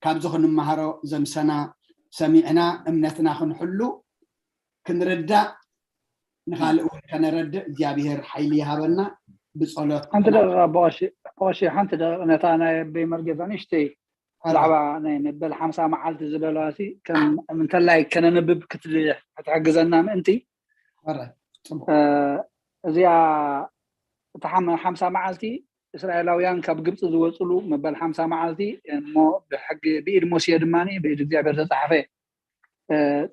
ካብዚ ክንመሃሮ ዘምሰና ሰሚዕና እምነትና ክንሕሉ ክንርዳእ ንኻልእ እውን ከነረድእ እግዚኣብሔር ሓይሊ ይሃበና። ብጸሎት ሓንቲ ደቂቃ በቐሺ ሓንቲ ደቂቕ ነታ ናይ ኣበይ መርጌታ ንእሽተይ ብዛዕባ ናይ መበል ሓምሳ መዓልቲ ዝበለዋሲ ከም እንተላይ ከነንብብ ክትሕግዘና ምእንቲ እዚኣ እቲ ሓምሳ መዓልቲ እስራኤላውያን ካብ ግብፂ ዝወፅሉ መበል ሓምሳ መዓልቲ እሞ ብሕጊ ብኢድ ሙሴ ድማ ብኢድ እግዚኣብሔር ዝተፃሓፈ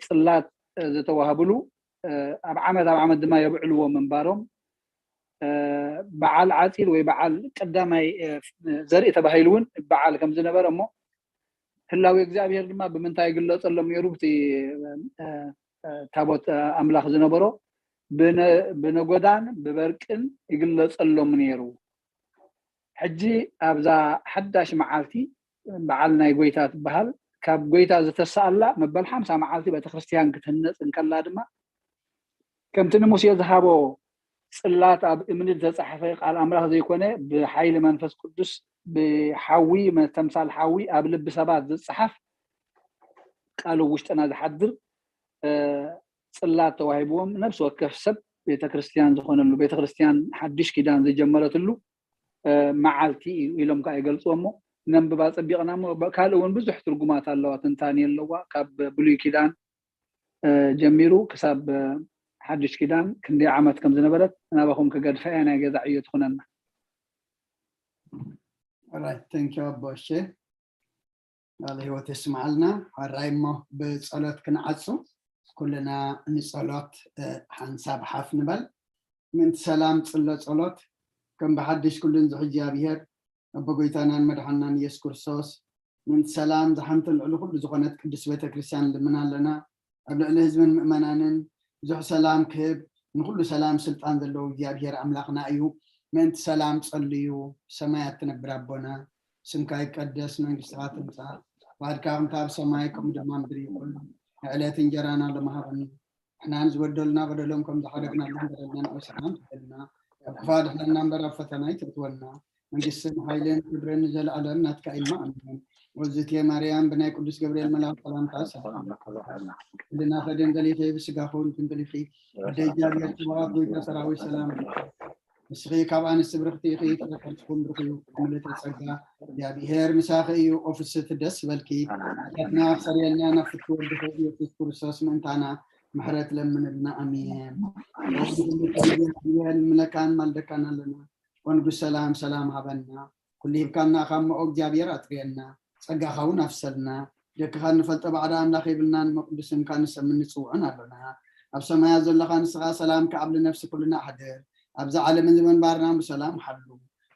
ፅላት ዝተዋህብሉ ኣብ ዓመት ኣብ ዓመት ድማ የብዕልዎ ምንባሮም በዓል ዓፂድ ወይ በዓል ቀዳማይ ዘርኢ ተባሂሉ እውን በዓል ከም ዝነበረ እሞ ህላዊ እግዚኣብሔር ድማ ብምንታይ ይግለፀሎም ነይሩ? እቲ ታቦት ኣምላኽ ዝነበሮ ብነጎዳን ብበርቅን ይግለፀሎም ነይሩ። ሕጂ ኣብዛ ሓዳሽ መዓልቲ በዓል ናይ ጎይታ ትበሃል ካብ ጎይታ ዝተሰኣላ መበል ሓምሳ መዓልቲ ቤተክርስትያን ክትህነፅ እንከላ ድማ ከምቲ ንሙሴ ዝሃቦ ፅላት ኣብ እምኒ ዝተፃሕፈ ቃል ኣምላኽ ዘይኮነ ብሓይሊ መንፈስ ቅዱስ ብሓዊ መተምሳል ሓዊ ኣብ ልቢ ሰባት ዝፀሓፍ ቃሉ ውሽጥና ዝሓድር ፅላት ተዋሂብዎም ነብሲ ወከፍ ሰብ ቤተክርስትያን ዝኾነሉ ቤተክርስትያን ሓድሽ ኪዳን ዝጀመረትሉ መዓልቲ እዩ ኢሎም ከዓ ይገልፅዎ እሞ ነንብባ ፀቢቕና እሞ ካልእ እውን ብዙሕ ትርጉማት ኣለዋ ትንታኒ ኣለዋ ካብ ብሉይ ኪዳን ጀሚሩ ክሳብ ሓድሽ ኪዳን ክንደይ ዓመት ከም ዝነበረት ናባኹም ክገድፋ እያ ናይ ገዛ ዕዮ ትኹነና። Alright, thank you ኣቦ እሸ ቃለ ህይወት የስምዓልና። ሕራይ እሞ ብጸሎት ክንዓጹ ኩልና ንጸሎት ሓንሳብ ሓፍ ንበል። ምእንቲ ሰላም ጽሎ ጸሎት ከም ብሓድሽ ኩሉን ዝሕጂ ኣብሄር ኣቦ ጎይታናን መድሓናን ኢየሱስ ክርስቶስ ምእንቲ ሰላም ዝሓንትን ልዕሊ ኩሉ ዝኾነት ቅድስት ቤተክርስትያን ልምና ኣለና። ኣብ ልዕሊ ህዝብን ምእመናንን ብዙሕ ሰላም ክህብ ንኩሉ ሰላም ስልጣን ዘለዎ እግዚኣብሔር ኣምላኽና እዩ። ምእንቲ ሰላም ጸልዩ። ሰማያት ትነብር ኣቦና ስምካ ይቀደስ መንግስትኻ ትምጻእ ፍቃድካ ከምታ ኣብ ሰማይ ከምኡ ድማ ምድሪ ይኹን። ንዕለት እንጀራና ሎሚ ሃበና ንሕናን ዝበደሉና በደሎም ከም ዝሓደግናሎም በደልና ንዕስራን ትበልና ካብ ክፋ ድሕነና እምበር ኣብ ፈተና ይትእትወና መንግስትን ሓይልን ክብርን ንዘለኣለም ናትካ ኢልማ ኣሜን። ወዝቴ ማርያም ብናይ ቅዱስ ገብርኤል መልኣክ ሰላምታ ሰላም ልናኸ ደንገሊኺ ብስጋኹን ድንግሊኺ ኣደ እግዚኣብሔር ጽባኦት ጎይታ ሰራዊት ሰላም ንስኺ ካብ ኣንስቲ ብርኽቲ ኢኺ ፍረከርስኩም ብርኽዩ ምልእተ ጸጋ እግዚኣብሔር ምሳኺ እዩ ኦፍስት ደስ በልኪ ትና ኣክሰርየልና ናብ ፍትወልድኺ ኢየሱስ ክርስቶስ ምእንታና ምሕረት ለምንልና ኣሜን። ምለካን ማልደካን ኣለና ወንጉስ ሰላም ሰላም ሃበና ኩሉ ሂብካና ካብ መኦ እግዚኣብሔር ኣጥርየና ጸጋኻ እውን ኣፍሰልና ደቅኻ እንፈልጦ ባዕዳ ኣምላኽ የብልናን እሞ ቅዱስ ስምካ ንሰምን ንጽውዕን ኣሎና ኣብ ሰማያት ዘለኻ ንስኻ ሰላም ከዓብ ንነፍሲ ኩልና ኣሕድር ኣብዚ ዓለምን ዝመንባርና ብሰላም ሓሉ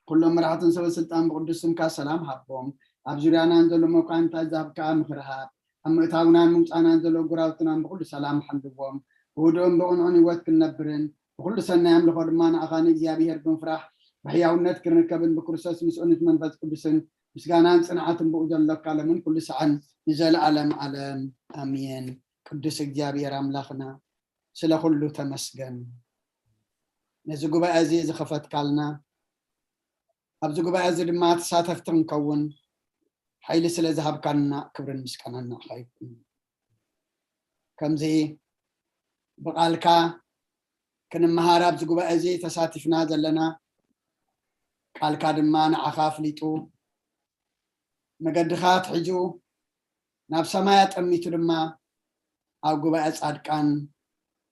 ኩሎም መራሕትን ሰበ ስልጣን ብቅዱስ ስምካ ሰላም ሃቦም ኣብ ዙርያና ንዘሎ መኳንታ ዛብ ከኣ ምኽሪ ሃብ ኣብ ምእታውናን ምውፃናን ዘሎ ጉራውትናን ብኩሉ ሰላም ሓልዎም ብውድኦም ብቕንዑን ህይወት ክንነብርን ብኩሉ ሰናይ ኣምልኾ ድማ ንኣኻ ንእግዚኣብሔር ብምፍራሕ ብሕያውነት ክንርከብን ብክርስቶስ ምስኡን እቲ መንፈስ ቅዱስን ምስጋናን ጽንዓትን ብኡ ዘሎካ ለምን ኩሉ ሰዓን ንዘለኣለም ዓለም ኣሜን። ቅዱስ እግዚኣብሔር ኣምላኽና ስለ ኩሉ ተመስገን። ነዚ ጉባኤ እዚ ዝኸፈትካልና ኣብዚ ጉባኤ እዚ ድማ ተሳተፍቲ ክንከውን ሓይሊ ስለ ዝሃብካና ክብርን ምስጋናን ንዓኻ ይኹን። ከምዚ ብቃልካ ክንመሃር ኣብዚ ጉባኤ እዚ ተሳቲፍና ዘለና ቃልካ ድማ ንዓኻ ኣፍሊጡ መገድኻ ኣትሒዙ ናብ ሰማይ ኣጠሚቱ ድማ ኣብ ጉባኤ ጻድቃን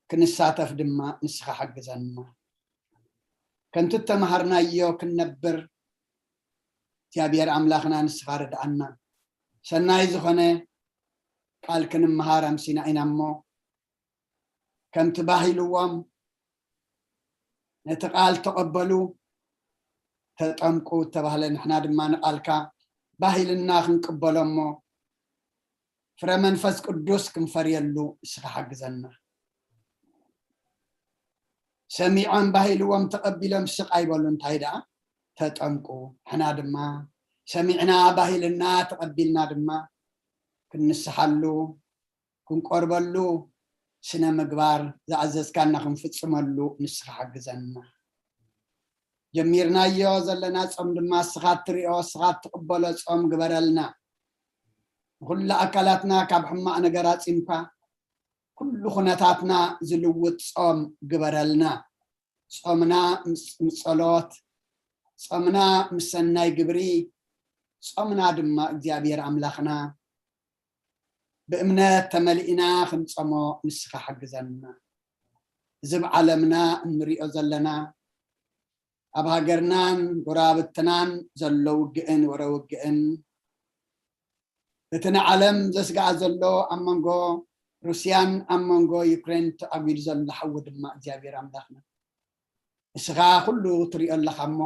ክንሳተፍ ድማ ንስኻ ሓግዘና። ከምቲ እተምሃርናዮ ክንነብር እግዚኣብሔር ኣምላኽና ንስኻ ርድኣና። ሰናይ ዝኾነ ቃል ክንምሃር ኣምሲና ኢና እሞ ከምቲ ባህ ኢልዎም ነቲ ቃል ተቐበሉ ተጠምቁ እተባህለ ንሕና ድማ ንቓልካ ባህ ኢልና ክንቅበሎ እሞ ፍረ መንፈስ ቅዱስ ክንፈርየሉ እስኻ ሓግዘና። ሰሚዖም ባህ ኢልዎም ተቐቢሎም ስቕ ኣይበሉ እንታይ ደኣ ተጠምቁ። ንሕና ድማ ሰሚዕና ባህ ኢልና ተቐቢልና ድማ ክንንስሓሉ፣ ክንቆርበሉ፣ ስነ ምግባር ዝኣዘዝካና ክንፍጽመሉ ንስኻ ሓግዘና። ጀሚርናዮ ዘለና ጾም ድማ እስኻ እትሪኦ፣ እስኻ እትቕበሎ ጾም ግበረልና። ንኹሉ ኣካላትና ካብ ሕማቕ ነገር ኣጺምካ፣ ኩሉ ኩነታትና ዝልውጥ ጾም ግበረልና። ጾምና ምስ፣ ምስ ጸሎት፣ ጾምና ምስ ሰናይ ግብሪ፣ ጾምና ድማ እግዚኣብሔር ኣምላኽና ብእምነት ተመሊእና ክንጸሞ ንስኻ ሓግዘና። እዚ ኣብ ዓለምና እንሪኦ ዘለና፣ ኣብ ሃገርናን ጎረባብትናን ዘሎ ውግእን ወረ ውግእን፣ እቲ ንዓለም ዘስግኣ ዘሎ ኣብ መንጎ ሩስያን ኣብ መንጎ ዩክሬን ተኣጒዱ ዘሎ ሓዊ ድማ እግዚኣብሔር ኣምላኽና፣ ንስኻ ኩሉ ትሪኦ ኣለኻ እሞ፣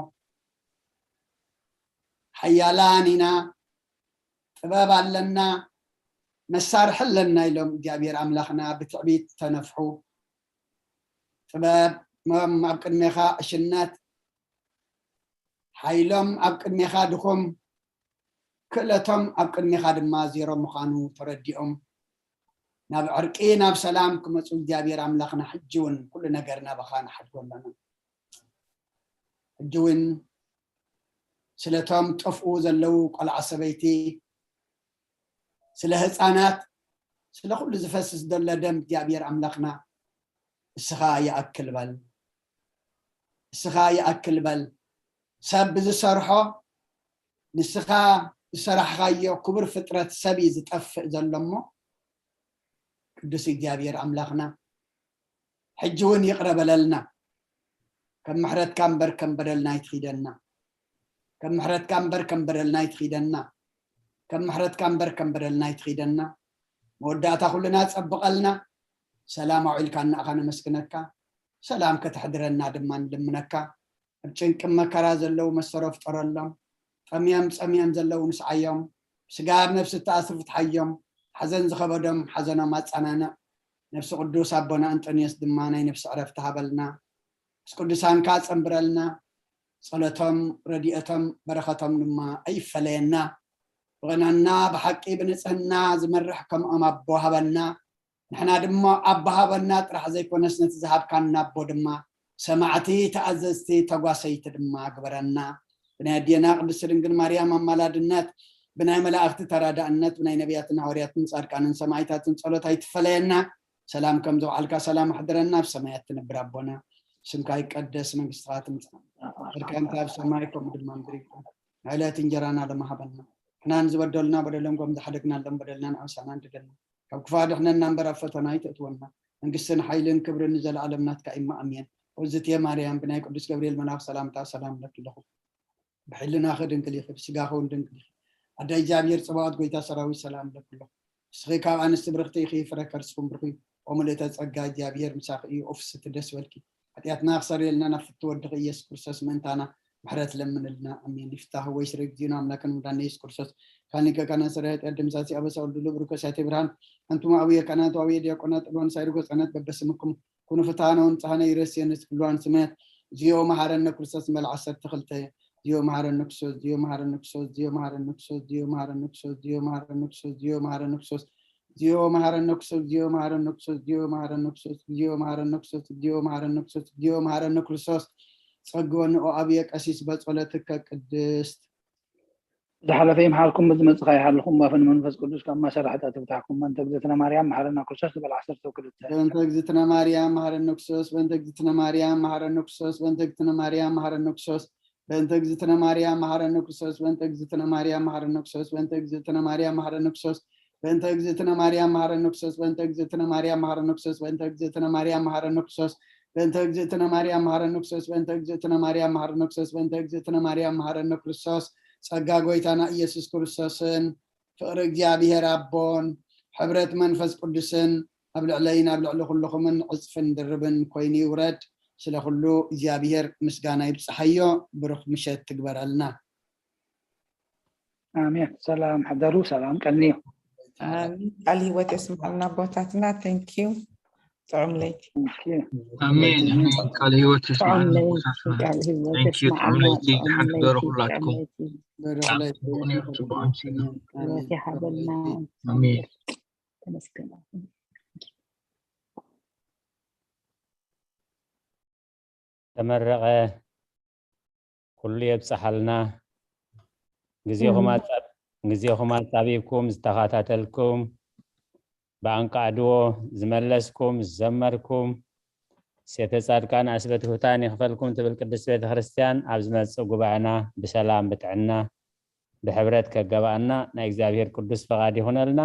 ሓያላን ኢና፣ ጥበብ ኣለና፣ መሳርሒ ኣለና ኢሎም እግዚኣብሔር ኣምላኽና ብትዕቢት ተነፍሑ። ጥበቦም ኣብ ቅድሜኻ ዕሽነት፣ ሓይሎም ኣብ ቅድሜኻ ድኹም፣ ክእለቶም ኣብ ቅድሜኻ ድማ ዜሮ ምዃኑ ተረዲኦም፣ ናብ ዕርቂ፣ ናብ ሰላም ክመጹ እግዚኣብሔር ኣምላኽና ሕጂ እውን ኩሉ ነገር ናባኻ ንሓድጎ ኣለና። ሕጂ እውን ስለቶም ጠፍኡ ዘለዉ ቆልዓ ሰበይቲ፣ ስለ ህፃናት፣ ስለ ኩሉ ዝፈስስ ዘሎ ደም እግዚኣብሔር ኣምላኽና እስኻ ይኣክል በል። እስኻ ይኣክል በል። ሰብ ብዝሰርሖ፣ ንስኻ ዝሰራሕኻዮ ክቡር ፍጥረት ሰብ እዩ ዝጠፍእ ዘሎ እሞ፣ ቅዱስ እግዚኣብሔር ኣምላኽና ሕጂ እውን ይቕረ በለልና። ከም ምሕረትካ እምበር ከም በደልና ኣይትኺደና። ከም ምሕረትካ እምበር ከም በደልና ኣይትኺደና። ከም ምሕረትካ እምበር ከም በደልና ኣይትኺደና። መወዳእታ ኩልና ጸብቐልና። ሰላም ኣውዒልካ እናኣኻ ነመስግነካ። ሰላም ከተሕድረና ድማ ንልምነካ። ኣብ ጭንቂ መከራ ዘለዉ መሰሮ ፍጠረሎም። ጠምዮም ጸምዮም ዘለዉ ንስዓዮም። ስጋ ኣብ ነፍሲ እተኣስሩ ፍትሓዮም። ሓዘን ዝኸበዶም ሓዘኖም ኣጸናንዕ። ነፍሲ ቅዱስ ኣቦና እንጠንዮስ ድማ ናይ ነፍሲ ዕረፍቲ ሃበልና። ምስ ቅዱሳንካ ጸንብረልና። ጸሎቶም፣ ረድኤቶም፣ በረኸቶም ድማ ኣይፈለየና። ብቕንዕና ብሓቂ ብንጽህና ዝመርሕ ከምኦም ኣቦ ሃበና። ንሕና ድማ ኣቦ ሃበና ጥራሕ ዘይኮነስ ነቲ ዝሃብካና ኣቦ ድማ ሰማዕቲ፣ ተኣዘዝቲ፣ ተጓሰይቲ ድማ ግበረና። ብናይ ኣዴና ቅድስቲ ድንግል ማርያም ኣማላድነት፣ ብናይ መላእኽቲ ተራዳእነት፣ ብናይ ነቢያትን ሃዋርያትን ጻድቃንን ሰማዕታትን ጸሎት ኣይትፈለየና። ሰላም ከም ዘውዓልካ ሰላም ኣሕድረና። ኣብ ሰማያት ትነብር ኣቦና፣ ስምካ ይቀደስ፣ መንግስትኻ ትምጻእ፣ ፍቃድካ ከምቲ ኣብ ሰማይ ከምኡ ድማ ምድሪ ይኹን። ዕለት እንጀራና ሎሚ ሃበና። ንሕና ንዝበደሉና በደሎም ከም ዝሓደግናሎም በደልና ንዓውሳና እንድደልና። ካብ ክፉእ ኣድሕነና እምበር ኣብ ፈተና ኣይተእትወና። መንግስትን ሓይልን ክብርን ንዘለኣለም ናትካ እዩ። ኣሜን። እግዝእትየ ማርያም፣ ብናይ ቅዱስ ገብርኤል መልኣኽ ሰላምታ ሰላም እብለኪ ኣለኹ። ብሕልናኺ ድንግል ኢኺ፣ ብስጋኺ እውን ድንግል ኢኺ። ኣደ እግዚኣብሔር ጽባኦት፣ ጎይታ ሰራዊት፣ ሰላም እብለኪ ኣለኹ። ንስኺ ካብ ኣንስቲ ብርኽቲ ኢኺ፣ ፍረ ከርስኹም ብሩኽ እዩ። ኦ ምልእተ ጸጋ፣ እግዚኣብሔር ምሳኺ እዩ። ኦፍ ስቲ ደስ በልኪ። ሓጢኣትና ክሰርየልና ናብ ፍትው ወድኺ ኢየሱስ ክርስቶስ ምእንታና ምሕረት ለምንልና። ኣሜን። ይፍታህ ወይ ስረ እግዚእነ ኣምላክን መድኃኒነ ኢየሱስ ክርስቶስ ካኒከ ካና ሰራዊት ቀደም ሳሲ ኣበሳ ወልድሉ ብሩከ ሳቴ ብርሃን። ኣንቱም ኣቡየ ካህናት ወአቡየ ዲያቆናት ጥሎን ሳይርጎ ጸነት በበስምኩም ኩኑ ፍትሐነ ወንጽሐነ ይረስየነ ኩሉ ስሜት። ዚዮ መሐረነ ክርስቶስ ንበል ዓሰርተ ክልተ። ዚዮ መሐረነ ክርስቶስ፣ ዚዮ መሐረነ ክርስቶስ፣ ዚዮ መሐረነ ክርስቶስ፣ ዚዮ መሐረነ ክርስቶስ፣ ዚዮ መሐረነ ክርስቶስ፣ ዚዮ መሐረነ ክርስቶስ፣ ዚዮ መሐረነ ክርስቶስ፣ ዚዮ መሐረነ ክርስቶስ፣ ዚዮ መሐረነ ክርስቶስ፣ ዚዮ መሐረነ ክርስቶስ፣ ዚዮ መሐረነ ክርስቶስ። ጸግወኒ ኦ ኣብየ ቀሲስ በጸሎትከ ቅድስት። ዝሓለፈ ይምሓርኩም፣ ብዝመጽእ ከኣ ይሓልኹም። ባፈን መንፈስ ቅዱስ ካብ ማሰራ ሓጢኣት ይፍታሕኩም። በእንተ እግዝእትነ ማርያም መሓረና ክርስቶስ ዝበል ዓሰርተ ክልተ። በእንተ እግዝእትነ ማርያም መሓረነ ክርስቶስ፣ በእንተ እግዝእትነ ማርያም መሓረነ ክርስቶስ፣ በእንተ እግዝእትነ ማርያም መሓረነ ክርስቶስ፣ በእንተ እግዝእትነ ማርያም መሓረነ ክርስቶስ፣ በእንተ እግዝእትነ ማርያም መሓረነ ክርስቶስ፣ በእንተ እግዝእትነ ማርያም መሓረነ ክርስቶስ፣ በእንተ እግዝእትነ ማርያም መሓረነ ክርስቶስ፣ በእንተ እግዝእትነ ማርያም መሓረነ ክርስቶስ፣ በእንተ እግዝእትነ ማርያም መሓረነ ክርስቶስ፣ በእንተ እግዝእትነ ማርያም መሓረነ ክርስቶስ፣ በእንተ እግዝእትነ ማርያም መሓረነ ክርስቶስ፣ በእንተ እግዝእትነ ማርያም መሓረነ ክርስቶስ። ጸጋ ጎይታና ኢየሱስ ክርስቶስን ፍቕሪ እግዚኣብሔር ኣቦን ሕብረት መንፈስ ቅዱስን ኣብ ልዕለይን ኣብ ልዕሊ ኩልኹምን ዕጽፍን ድርብን ኮይኑ ይውረድ። ስለ ኩሉ እግዚኣብሔር ምስጋና ይብጽሓዮ። ብሩኽ ምሸት ትግበረልና። ኣሜን። ሰላም ሕደሩ፣ ሰላም ቀንዩ። ኣሜን። ቃል ህይወት የስምዓልና ኣቦታትና። Thank you። ጥዑም ለይቲ። ኣሜን ኣሜን። ቃል ህይወት ይስማዕና። ጥዑም ለይቲ። ቃል ህይወት Thank you። ጥዑም ይስማዕና። ለይቲ። ጥዑም ሓንቲ ለይቲ። ዶሮ ጥዑም ኩላትኩም ለይቲ። ጽቡቕ ጽቡቕ። ህይወት ይሃበልና። ኣሜን። ተመስገን። ተመረቐ ኩሉ የብፅሓልና። ግዜኹም ኣሜን። ኣፃብ- ግዜኹም ኣፃቢብኩም ዝተኸታተልኩም፣ ብኣንቃዕድዎ ዝመለስኩም፣ ዝዘመርኩም፣ ሴተ ጻድቃን ኣስበትሁታን ይኽፈልኩም ትብል ቅድስት ቤተ ክርስቲያን። ኣብ ዝመጽእ ጉባኤና ብሰላም ብጥዕና ብሕብረት ከገባኣና ናይ እግዚኣብሔር ቅዱስ ፈቓድ ይኹነልና።